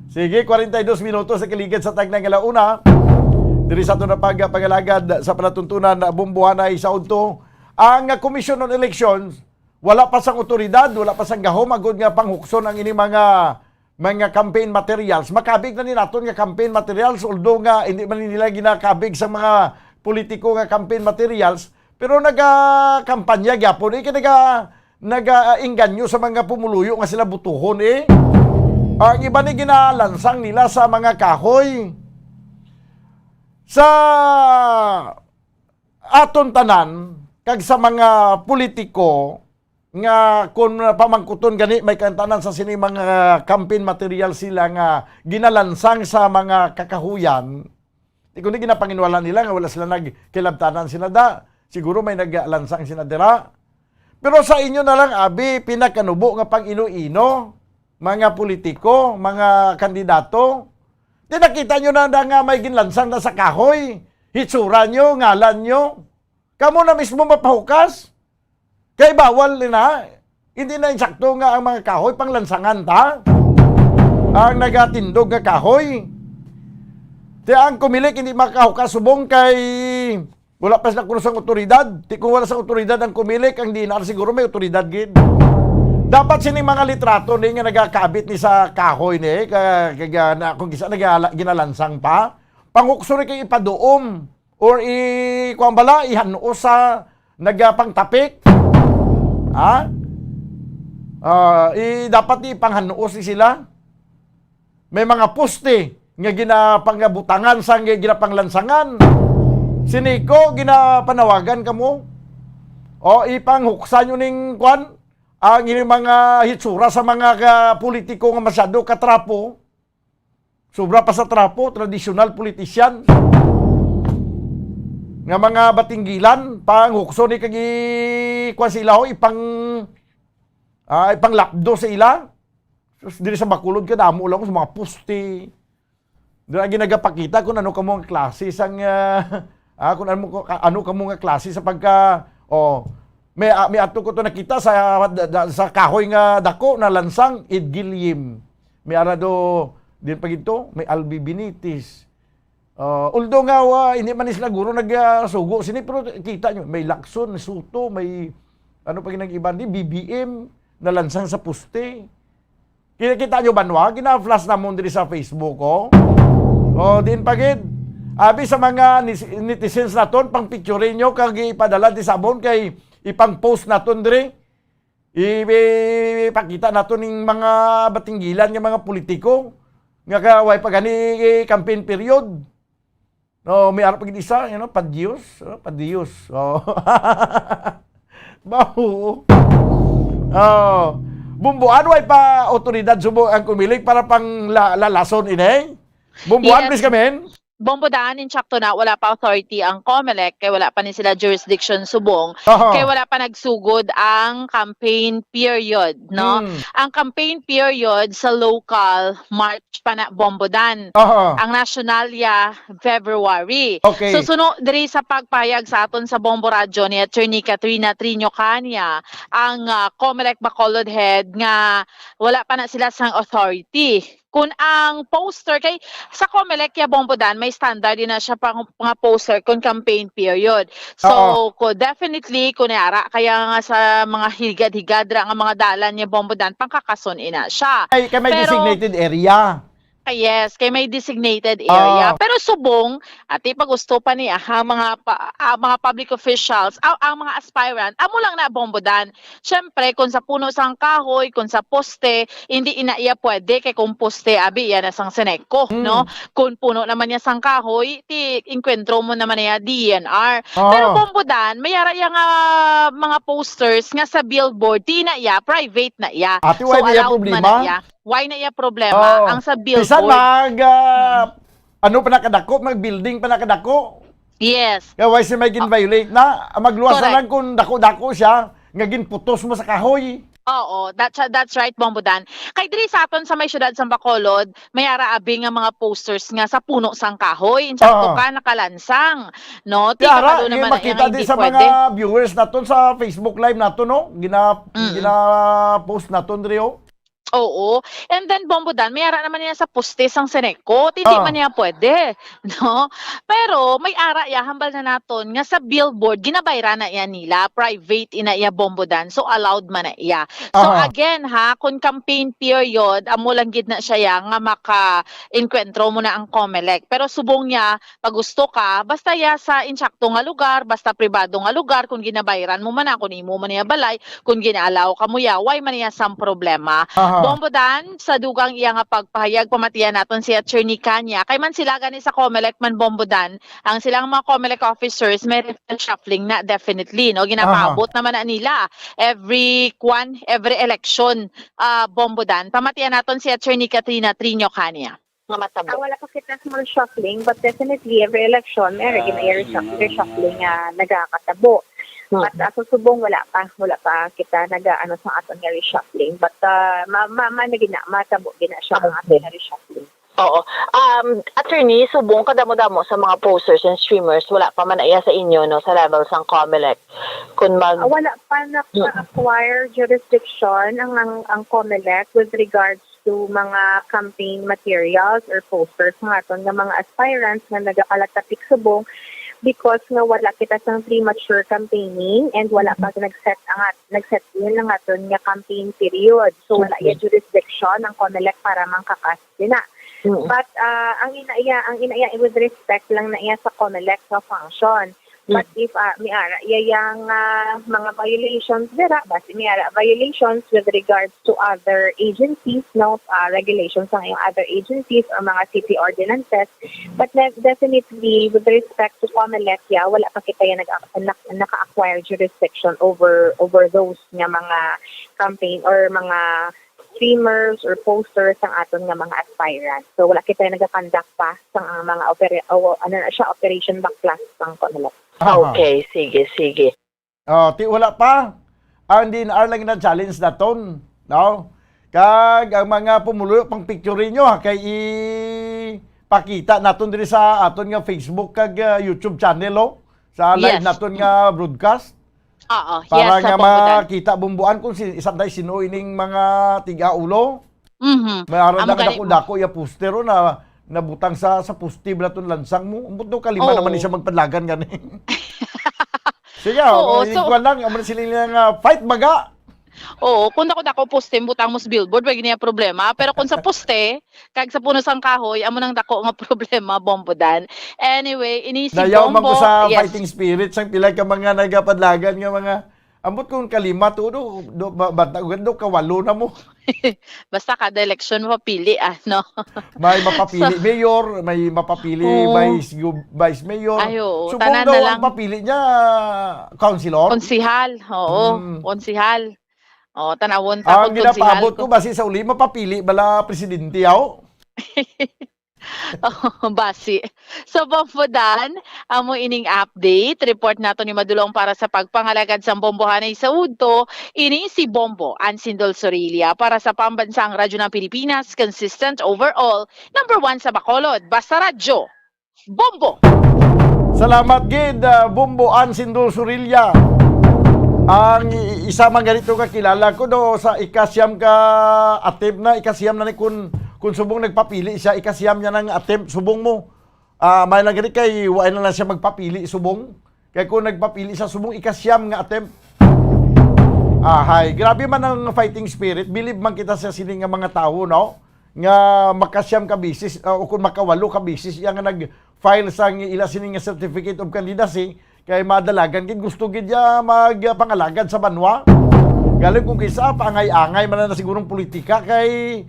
Sige, kwarenta y dos minutos sa kaligid sa tagna nga launa. Diri sa aton na pag-, pag-alagad sa palatuntunan na bumbuhanay sa udto, ang Commission on Elections, wala pa sang otoridad, wala pa sang gahom agod nga panghukson ang ini mga, mga campaign materials. Makabig na ni naton nga campaign materials, although nga hindi man nila ginakabig sa mga politiko nga campaign materials, pero nagakampanya gyapon, eh, kay naga-, nagaengganyo sa mga pumuluyo nga sila butuhon, eh. Ang iba ni ginalansang nila sa mga kahoy. Sa aton tanan, kag sa mga politiko nga kung pamangkuton gani may kantanan sa sini mga campaign material sila nga ginalansang sa mga kakahuyan, di kundi ginapanginwala nila nga wala sila nagkilabtanan sila da. Siguro may naglansang sila dira. Pero sa inyo na lang, abi, pinakanubo nga pang-ino-ino, mga politiko, mga kandidato, di nakita nyo na, na nga may ginlansang na sa kahoy, hitsura nyo, ngalan nyo. Kamo na mismo mapahukas. Kay bawal ni na. Hindi na insakto nga ang mga kahoy panglansangan ta. Ang nagatindog nga kahoy. Ti ang Comelec hindi makahukas subong kay wala pa sila kuno sang otoridad. Ti kung wala sang otoridad ang Comelec, ang D E N R siguro may otoridad gid. Dapat sini mga litrato ni nga nagakabit ni sa kahoy ni, ka, ka, ka, na, kung kisa nagala-, ginalansang pa, pangukso ni kay ipaduom. Or i-, kuwan bala, ihanuos sa nagapangtapik? Ha? Ah, i-, dapat ipanghanuos ni sila. May mga poste nga ginapangabutangan sa nga ginapanglansangan. Sini ko, ginapanawagan kamo. O, ipanghuksan nyo ning, kwan, ang inyong mga hitsura sa mga ka-, politiko nga masyado katrapo. Sobra pa sa trapo, tradisyonal politician. Nga mga batinggilan, panghukso ni kag i-, kuwan sa ila, ho, ipang, ah, ipanglapdo sa ila. Sus, diri sa Bacolod, kadamo lang sa mga poste. Dira ginagapakita kung ano kamo nga klase sang, ah, ah, kung ano, kung ano kamo nga klase sa pagka, oh, may, ah, may ato ko to nakita sa, da-, da-, sa kahoy nga dako na lansang, Ed Guillim. May ara do, din pa gito, may Albi Benitez. Ah, although nga, wa, hindi man sila guro nag, ah, sugo sini, pero kita nyo, may Lacson, may Soto, may, ano pa ginag-iban di, B B M, nalansang sa poste. Kita-kita nyo ba, no? Gina-flash namon diri sa Facebook, oh. Oh, din pa gid. Abi sa mga nis-, netizens naton, pang picture nyo, kag ipadala di sabon kay ipang-post naton diri. I-, ipakita naton ning mga batinggilan nga mga politiko nga kaway pa gani campaign period. No, may arap gid isa, you know, padiyos, oh, padiyos. Oh. Baho. Oh. Bumbuan, way pa otoridad subong ang Comelec para pang la-, lalason ini. Bumbuan, yes, please, kamin. Bombo Dan, insakto na, wala pa authority ang Comelec, kay wala pa ni sila jurisdiction subong, Aha. kay wala pa nagsugod ang campaign period, no? Hmm. Ang campaign period sa local, March pa na, Bombo Dan. Aha. Ang nasyonal ya, February. Okay. So, suno diri sa pagpahayag sa aton sa Bombo Radyo ni Attorney Katrina Trinio Cania, ang, ah, Comelec Bacolod Head, nga wala pa na sila sang authority. Kung ang poster kay sa Comelec ya, Bombo Dan, may standard din na siya pang, mga poster kung campaign period. So, Oo. ko, definitely, kung ara kaya nga sa mga higad-higad ra nga mga dalan niya, Bombo Dan, pangkakason ina siya. Ay, kay may Pero designated area. Ah, yes, kay may designated area. Ah. Pero subong, ati pag-usto pa niya, ha, mga pa, ah, mga public officials, ah, ang mga aspirant, amo lang na, Bombo Dan. Siyempre, kung sa puno sang kahoy, kung sa poste, hindi ina iya pwede, kay kung poste, abi, iya na sang Seneco, Hmm. no? Kung puno naman niya sang kahoy, ti, inkwentro mo naman niya D E N R. Ah. Pero, Bombo Dan, may ara iya nga mga posters nga sa billboard, di na iya, private na iya. Ate, So, wala na iya allowed man problema? na iya. Why na iya problema? Oh. Ang sa Bisan billboard. mag, ah, Mm. ano pa nakadako, mag-building pa nakadako. Yes. Kaya why si may Ah. gin-violate na? Magluwas na Correct. lang kung dako-dako siya, nga ginputos mo sa kahoy. Oo, that's, that's right, Bombo Dan. Kay diri sa aton sa may siyudad sa Bacolod, may ara abi nga mga posters nga sa puno sang kahoy. Insakto Oo. ka, nakalansang. No? Ti Kaya ara, kabalo naman na makita nga di hindi sa pwede. mga viewers naton sa Facebook Live naton, no? Gina-, Mm-mm. gina-post naton diri, oh. Oo. And then, Bombo Dan, may ara naman niya sa poste sang Seneco. Ti di Ah. man niya pwede, no? Pero may ara ya, hambal na naton, nga sa billboard, ginabayran na yan nila. Private ina iya, Bombo Dan. So, allowed man na iya. So, Aha. again, ha, kung campaign period, amo lang gid na siya ya nga maka-enkwentro mo na ang Comelec. Pero subong niya, pag gusto ka, basta ya sa insakto nga lugar, basta pribado nga lugar, kung ginabayran mo man na, kung imo man niya balay, kung gina-allow ka mo ya, why man niya sang problema? Aha. Bombo Dan, sa dugang iya nga pagpahayag, pamatian naton si Attorney Cania. Kay man sila gani sa Comelec man, Bombo Dan, ang silang mga Comelec officers, may reshuffling na, definitely, no? Aha. Ginapaabot naman na nila every, kwan, every election, ah, Bombo Dan. Pamatian naton si Attorney Katrina Trinio Cania. Nga matabo. Ah, wala pa kita sa mga reshuffling, but definitely every election may Ah, gina-, reshuff-, reshuffling nga nagakatabo. Hmm. But, ah, sa subong, wala pa, wala pa kita nag-aano sa aton nga reshuffling. But, ah, ma-, ma-, ma-, na gina-, matabo gina siya ang aton Okay. nga reshuffling. Oo. Um, attorney, subong kadamo-damo sa mga posters and streamers, wala pa man na iya sa inyo, no, sa level sang Comelec. Kung mag- Ah, wala pa Mm. naka-acquire jurisdiction ang, ang, ang Comelec with regards to mga campaign materials or posters nga aton nga mga aspirants nga nagakalatapik subong because nga wala kita sang premature campaigning and wala pa nag-set ang at-, nag-set in ang aton nga campaign period. So, wala Okay. iya jurisdiction ang Comelec para mangkakas dina. Mm. But, ah, ang ina iya, ang ina iya with respect lang na iya sa Comelec nga function. But Mm. if, ah, may ara iya yang, ah, mga violations dira, basi may ara violations with regards to other agencies, no, ah, regulations sang iyang other agencies or mga city ordinances, but ne-, definitely with respect to Comelec, yeah, wala pa kita yan nag-, nak-, naka-acquire jurisdiction over, over those nga mga campaign or mga streamers or posters sang aton nga mga aspirants. So, wala kita nagakonduct pa sang, ah, mga opera-, o, ano na siya, operation baklas sang Comelec. Aha. Okay, sige, sige. Ah, ti wala pa. Ang D N R lang na-challenge naton, no? Kag ang mga pumuluyo, pang-picture ninyo, ha, kay ipakita naton diri sa aton nga Facebook kag, ah, YouTube channel, oh, sa live Yes. naton nga broadcast. Oo, Para yes, sa nga Bombo Dan. makita, Bombo Dan, kung si-, isa tayo sino ining mga tiga-ulo. Mhm. May ara Amo na gani mo. dako-dako ya poster, oh, na nabutang sa, sa poste, bala ton lansang mo. Ambot daw kalima Oo. naman ni siya magpadlagan gani. Sige, Oo, oh, so ikuan lang, amo na sila nga fight baga. Oo, kung dako-dako poste, butang mo sa billboard, wala niya problema. Pero kung sa poste, kag sa puno sang kahoy, amo nang dako nga problema, Bombo Dan. Anyway, ini si Nayaw man ko Bombo, sa yes. fighting spirit sang pila ka mga nagapadlagan nga mga, ambot kung kalima to, do, do, ba, bata, do, kawalo na mo. Basta kada eleksyon, mapapili, ano. May mapapili So, mayor, may mapapili Oo. vice gu-, vice mayor. Ay, oo. Subong Tanan daw na ang lang. papili niya, councilor? Konsihal, oo. Mm. Konsihal. Oh, tanawon ta Ang kung konsihal ginapaabot ko. ko, basi sa uli, mapapili bala presidente, yaw? Basi. So, Bombo Dan, amo ining update. Report nato ni Madulong para sa pagpangalagad sang bombohanay sa udto. Ini si Bombo Ansindol Sorilla para sa Pambansang Radyo ng Pilipinas, consistent overall, number one sa Bacolod. Basta Radyo, Bombo! Salamat gid, ah, Bombo Ansindol Sorilla. Ang i- isa man ganito ka kilala ko do sa ikasiyam ka attempt na, ikasiyam na ni kun, kun subong nagpapili siya, ikasiyam niya nang attempt subong mo. Ah, may lang gani kay wa na lang siya magpapili subong. Kay kung nagpapili siya subong ikasiyam nga attempt. Ahay, grabe man ang fighting spirit. Bilib man kita sa sini nga mga tawo, no? Nga makasiyam ka bisis, ah, o kung makawalo ka bisis, iya nga nag-file sang ila sini nga certificate of candidacy, kay madalagan gid gusto gid ya magpangalagad sa banwa. Galing kung kisa, paangay-angay man na sigurong politika kay,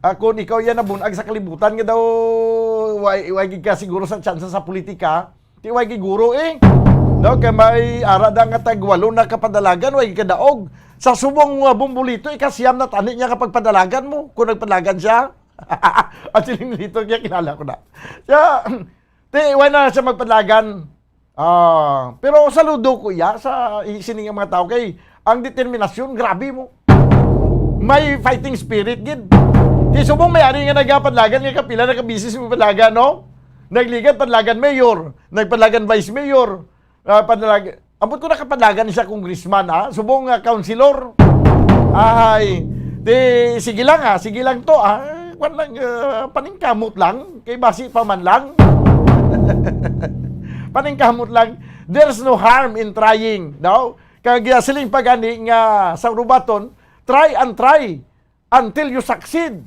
ah, kung ikaw yan nabunag sa kalibutan nga daw, way, way gid ka siguro sa tsansa sa politika, ti way gid guro eh. No, kay may ara da nga tag walo na kapadalagan, way gid kadaog. Sa subong nga Bombolito, ikasiyam na tani niya nga pagpadalagan mo, kung nagpadalagan siya. At siling nito niya, kilala ko na. Siya, ti, way na siya magpadalagan. Ah, pero saludo ko iya sa i- sini nga mga tao kay ang determinasyon, grabe mo. May fighting spirit gid. Di subong may ari nga nagapadlagan nga kapila na ka bisis mo padlagan, no? Nagligad padlagan mayor, nagpadlagan vice mayor, ah, padlag ambot ko nakapadlagan sa congressman, ah, subong nga councilor. Ay, di sige lang, ah, sige lang to, ah. Kwan lang, ah, paningkamot lang, kay basi pa man lang. Paningkamot lang. There's no harm in trying, no? Kag, ah, siling pa gani nga sa Robaton, try and try until you succeed.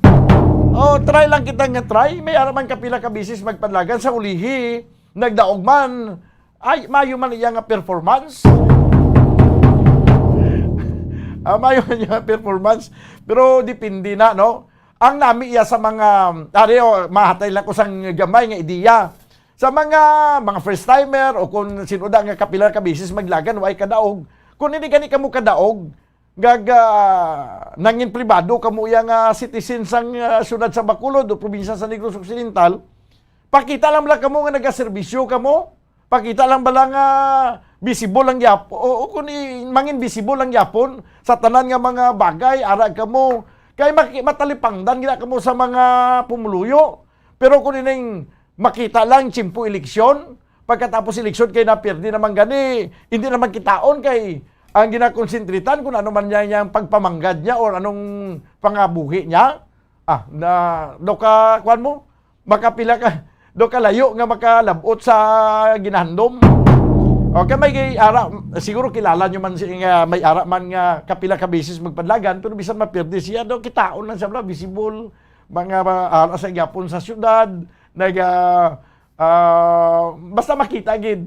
O, try lang kita nga try. May ara man kapila ka bisis magpadlagan sa ulihi, nagdaog man. Ay, mayo man iya nga performance. Ah, mayo man iya nga performance. Pero depende na, no? Ang nami iya sa mga, ari, o, mahatay lang ko sang gamay nga ideya. Sa mga, mga first timer o kung sino da nga kapila ka bisis maglagan, way kadaog. Kung hindi gani kamo kadaog, nga, ah, nangin pribado kamo iya nga citizen sang, ah, siyudad sa Bacolod o probinsya sa Negros Occidental, pakita lang bala kamo nga nagaserbisyo kamo. Pakita lang bala nga visible lang gyapon. O, o kung i- mangin visible lang gyapon sa tanan nga mga bagay, ara kamo. Kay maki- matalipangdan gina kamo sa mga pumuluyo. Pero kung ining makita lang tiyempo eleksyon, pagkatapos eleksyon kay napirdi naman gani, hindi naman kitaon kay ang ginakonsentritan kung ano man niya yung pagpamanggad niya or anong pangabuhi niya. Ah, na, do ka, kwan mo? Makapila ka, do ka layo nga makalabot sa ginahandom. Okay, may kay ara, siguro kilala nyo man si, nga may ara man nga kapila ka beses magpadlagan, pero bisan mapirdi siya, do kitaon lang siya, bro, visible, mga, mga ara sa gyapon sa syudad, nag, ah, ah, basta makita gid.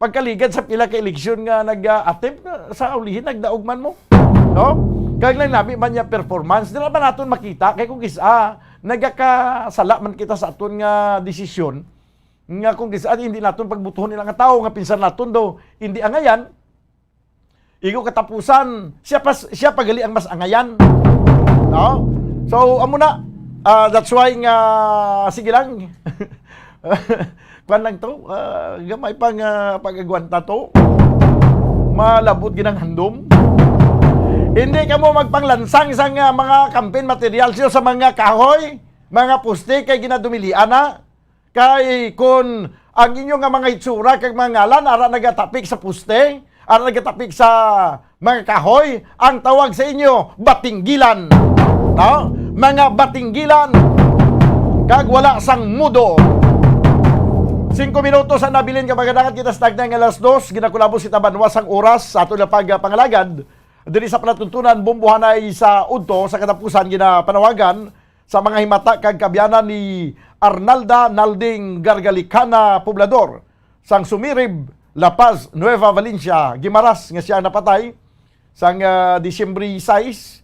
Pagkaligad sa pila ka eleksyon nga nag-attempt, sa ulihi nagdaog man mo. No? Kag lang nami man niya performance, dira ba naton makita? Kay kung isa, nagakasala man kita sa aton nga desisyon, nga kung isa, hindi naton pagbutuhon nila nga tawo nga pinsan naton do, hindi angayan, igo katapusan, siya pa, siya pa gali ang mas angayan. No? So, amo na. Ah, that's why nga, sige lang. Kwan lang to, ah, gamay pa nga pag-agwanta to. Malabot ginang handom. Hindi kamo magpanglansang sa nga mga campaign materials nyo sa mga kahoy, mga poste kay ginadumilian na. Kay kun ang inyo nga mga itsura kag mga ngalan ara nagatapik sa poste, ara nagatapik sa mga kahoy, ang tawag sa inyo, batinggilan. No? Mga batinggilan, kag wala sang mudo. Singko minutos ang nabilin ka magadangat kita sa tagna nga alas dos, ginakulabos kita banwa sang oras sa ato na pagpangalagad. Diri sa palatuntunan, bombohanay sa udto sa katapusan ginapanawagan sa mga himata kag kaabyanan ni Arnalda Nalding Gargalicana, poblador sang Sumirib, La Paz, Nueva Valencia, Guimaras, nga siya napatay sang, ah, Disyembre sais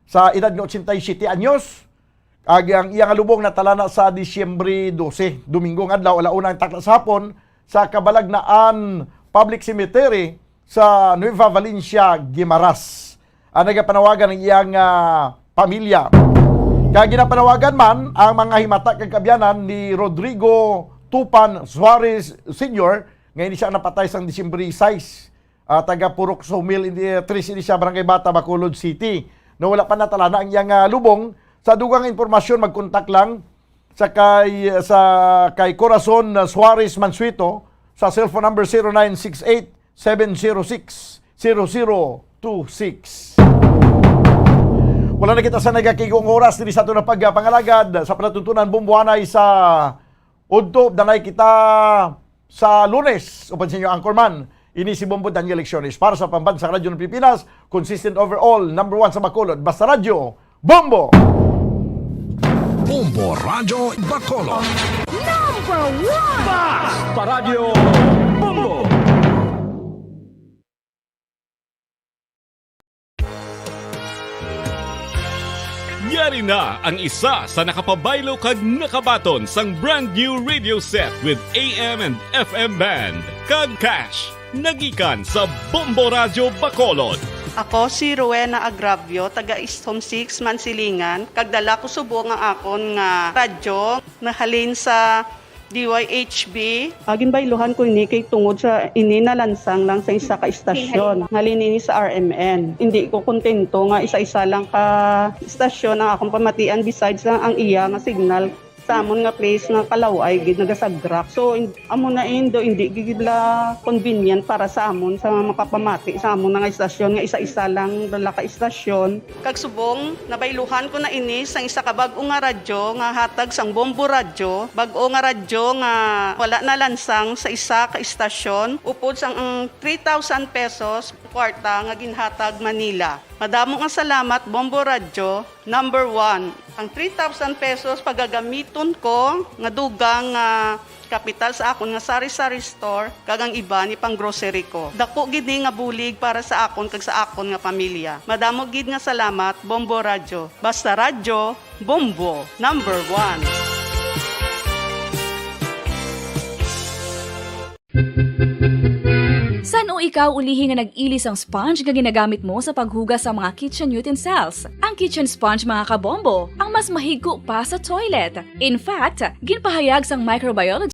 sa edad nga ochenta y siete anyos. Ag ang iya nga lubong natala na sa Disyembre dose, Domingo nga adlaw, ala una ang takna sa hapon, sa Kabalagnaan Public Cemetery sa Nueva Valencia, Guimaras. Ang nagapanawagan ang iyang, ah, pamilya. Kag ginapanawagan man ang mga himata kag kaabyanan ni Rodrigo Tupan Suarez Senior, nga ini sia napatay sang Disyembre sais, ah, taga Purok Sumil, indi, ah, Tres ini sia, Barangay Bata, Bacolod City. No, wala pa natalana ang iyang, ah, lubong. Sa dugang impormasyon, magkontak lang sa kay, sa kay Corazon, ah, Suarez Mansueto sa cellphone number zero nine six eight, seven zero six, zero zero two six. Wala na kita sa nagakigong oras diri sa aton na pagpangalagad sa palatuntunan Bombo Anay sa udto. Danay kita sa Lunes uban sa inyo anchorman. Ini si Bombo Daniel Lecciones para sa Pambansang Radyo ng Pilipinas, consistent overall, number one sa Bacolod. Basta Radyo, Bombo! Bombo Radyo Bacolod. Number one! Basta Radyo Bombo! Yari na ang isa sa nakapabaylo kag nakabaton sang brand new radio set with A M and F M band kag cash. Nagikan sa Bombo Radyo Bacolod. Ako si Rowena Agravio, taga East Home six, Mansilingan, kag dala ko subong ang akon nga radyo nahalin sa D Y H B. Ah, ginbayluhan ko ini kay tungod sa ini nalansang lang sa isa ka istasyon. Halin ini sa R M N. Hindi ko kontento nga isa-isa lang ka istasyon ang akong pamatian, besides lang ang iya nga signal sa amon nga place nga kalaway gid nagasagrak. So, in-, amo na indo, hindi gid la convenient para sa amon sa makapamati sa amon nga istasyon nga isa-isa lang dala ka istasyon. Kag subong, nabayluhan ko na ini sang isa ka bag-o nga radyo nga hatag sang Bombo Radyo, bag-o nga radyo nga wala nalansang sa isa ka istasyon, upod sang ang three thousand pesos kwarta nga ginhatag Manila. Madamo nga salamat, Bombo Radyo, number one. Ang three thousand pesos pagagamiton ko nga dugang nga kapital sa akon nga sari-sari store kag ang iban ipang-grocery ko. Dako gid ni nga bulig para sa akon kag sa akon nga pamilya. Madamo gid nga salamat, Bombo Radyo. Basta Radyo, Bombo, number one. San-o ikaw ulihi nga nag-ili sang sponge nga ginagamit mo sa paghugas sa mga kitchen utensils? Ang kitchen sponge, mga kabombo, ang mas mahigko pa sa toilet. In fact, ginpahayag sang microbiology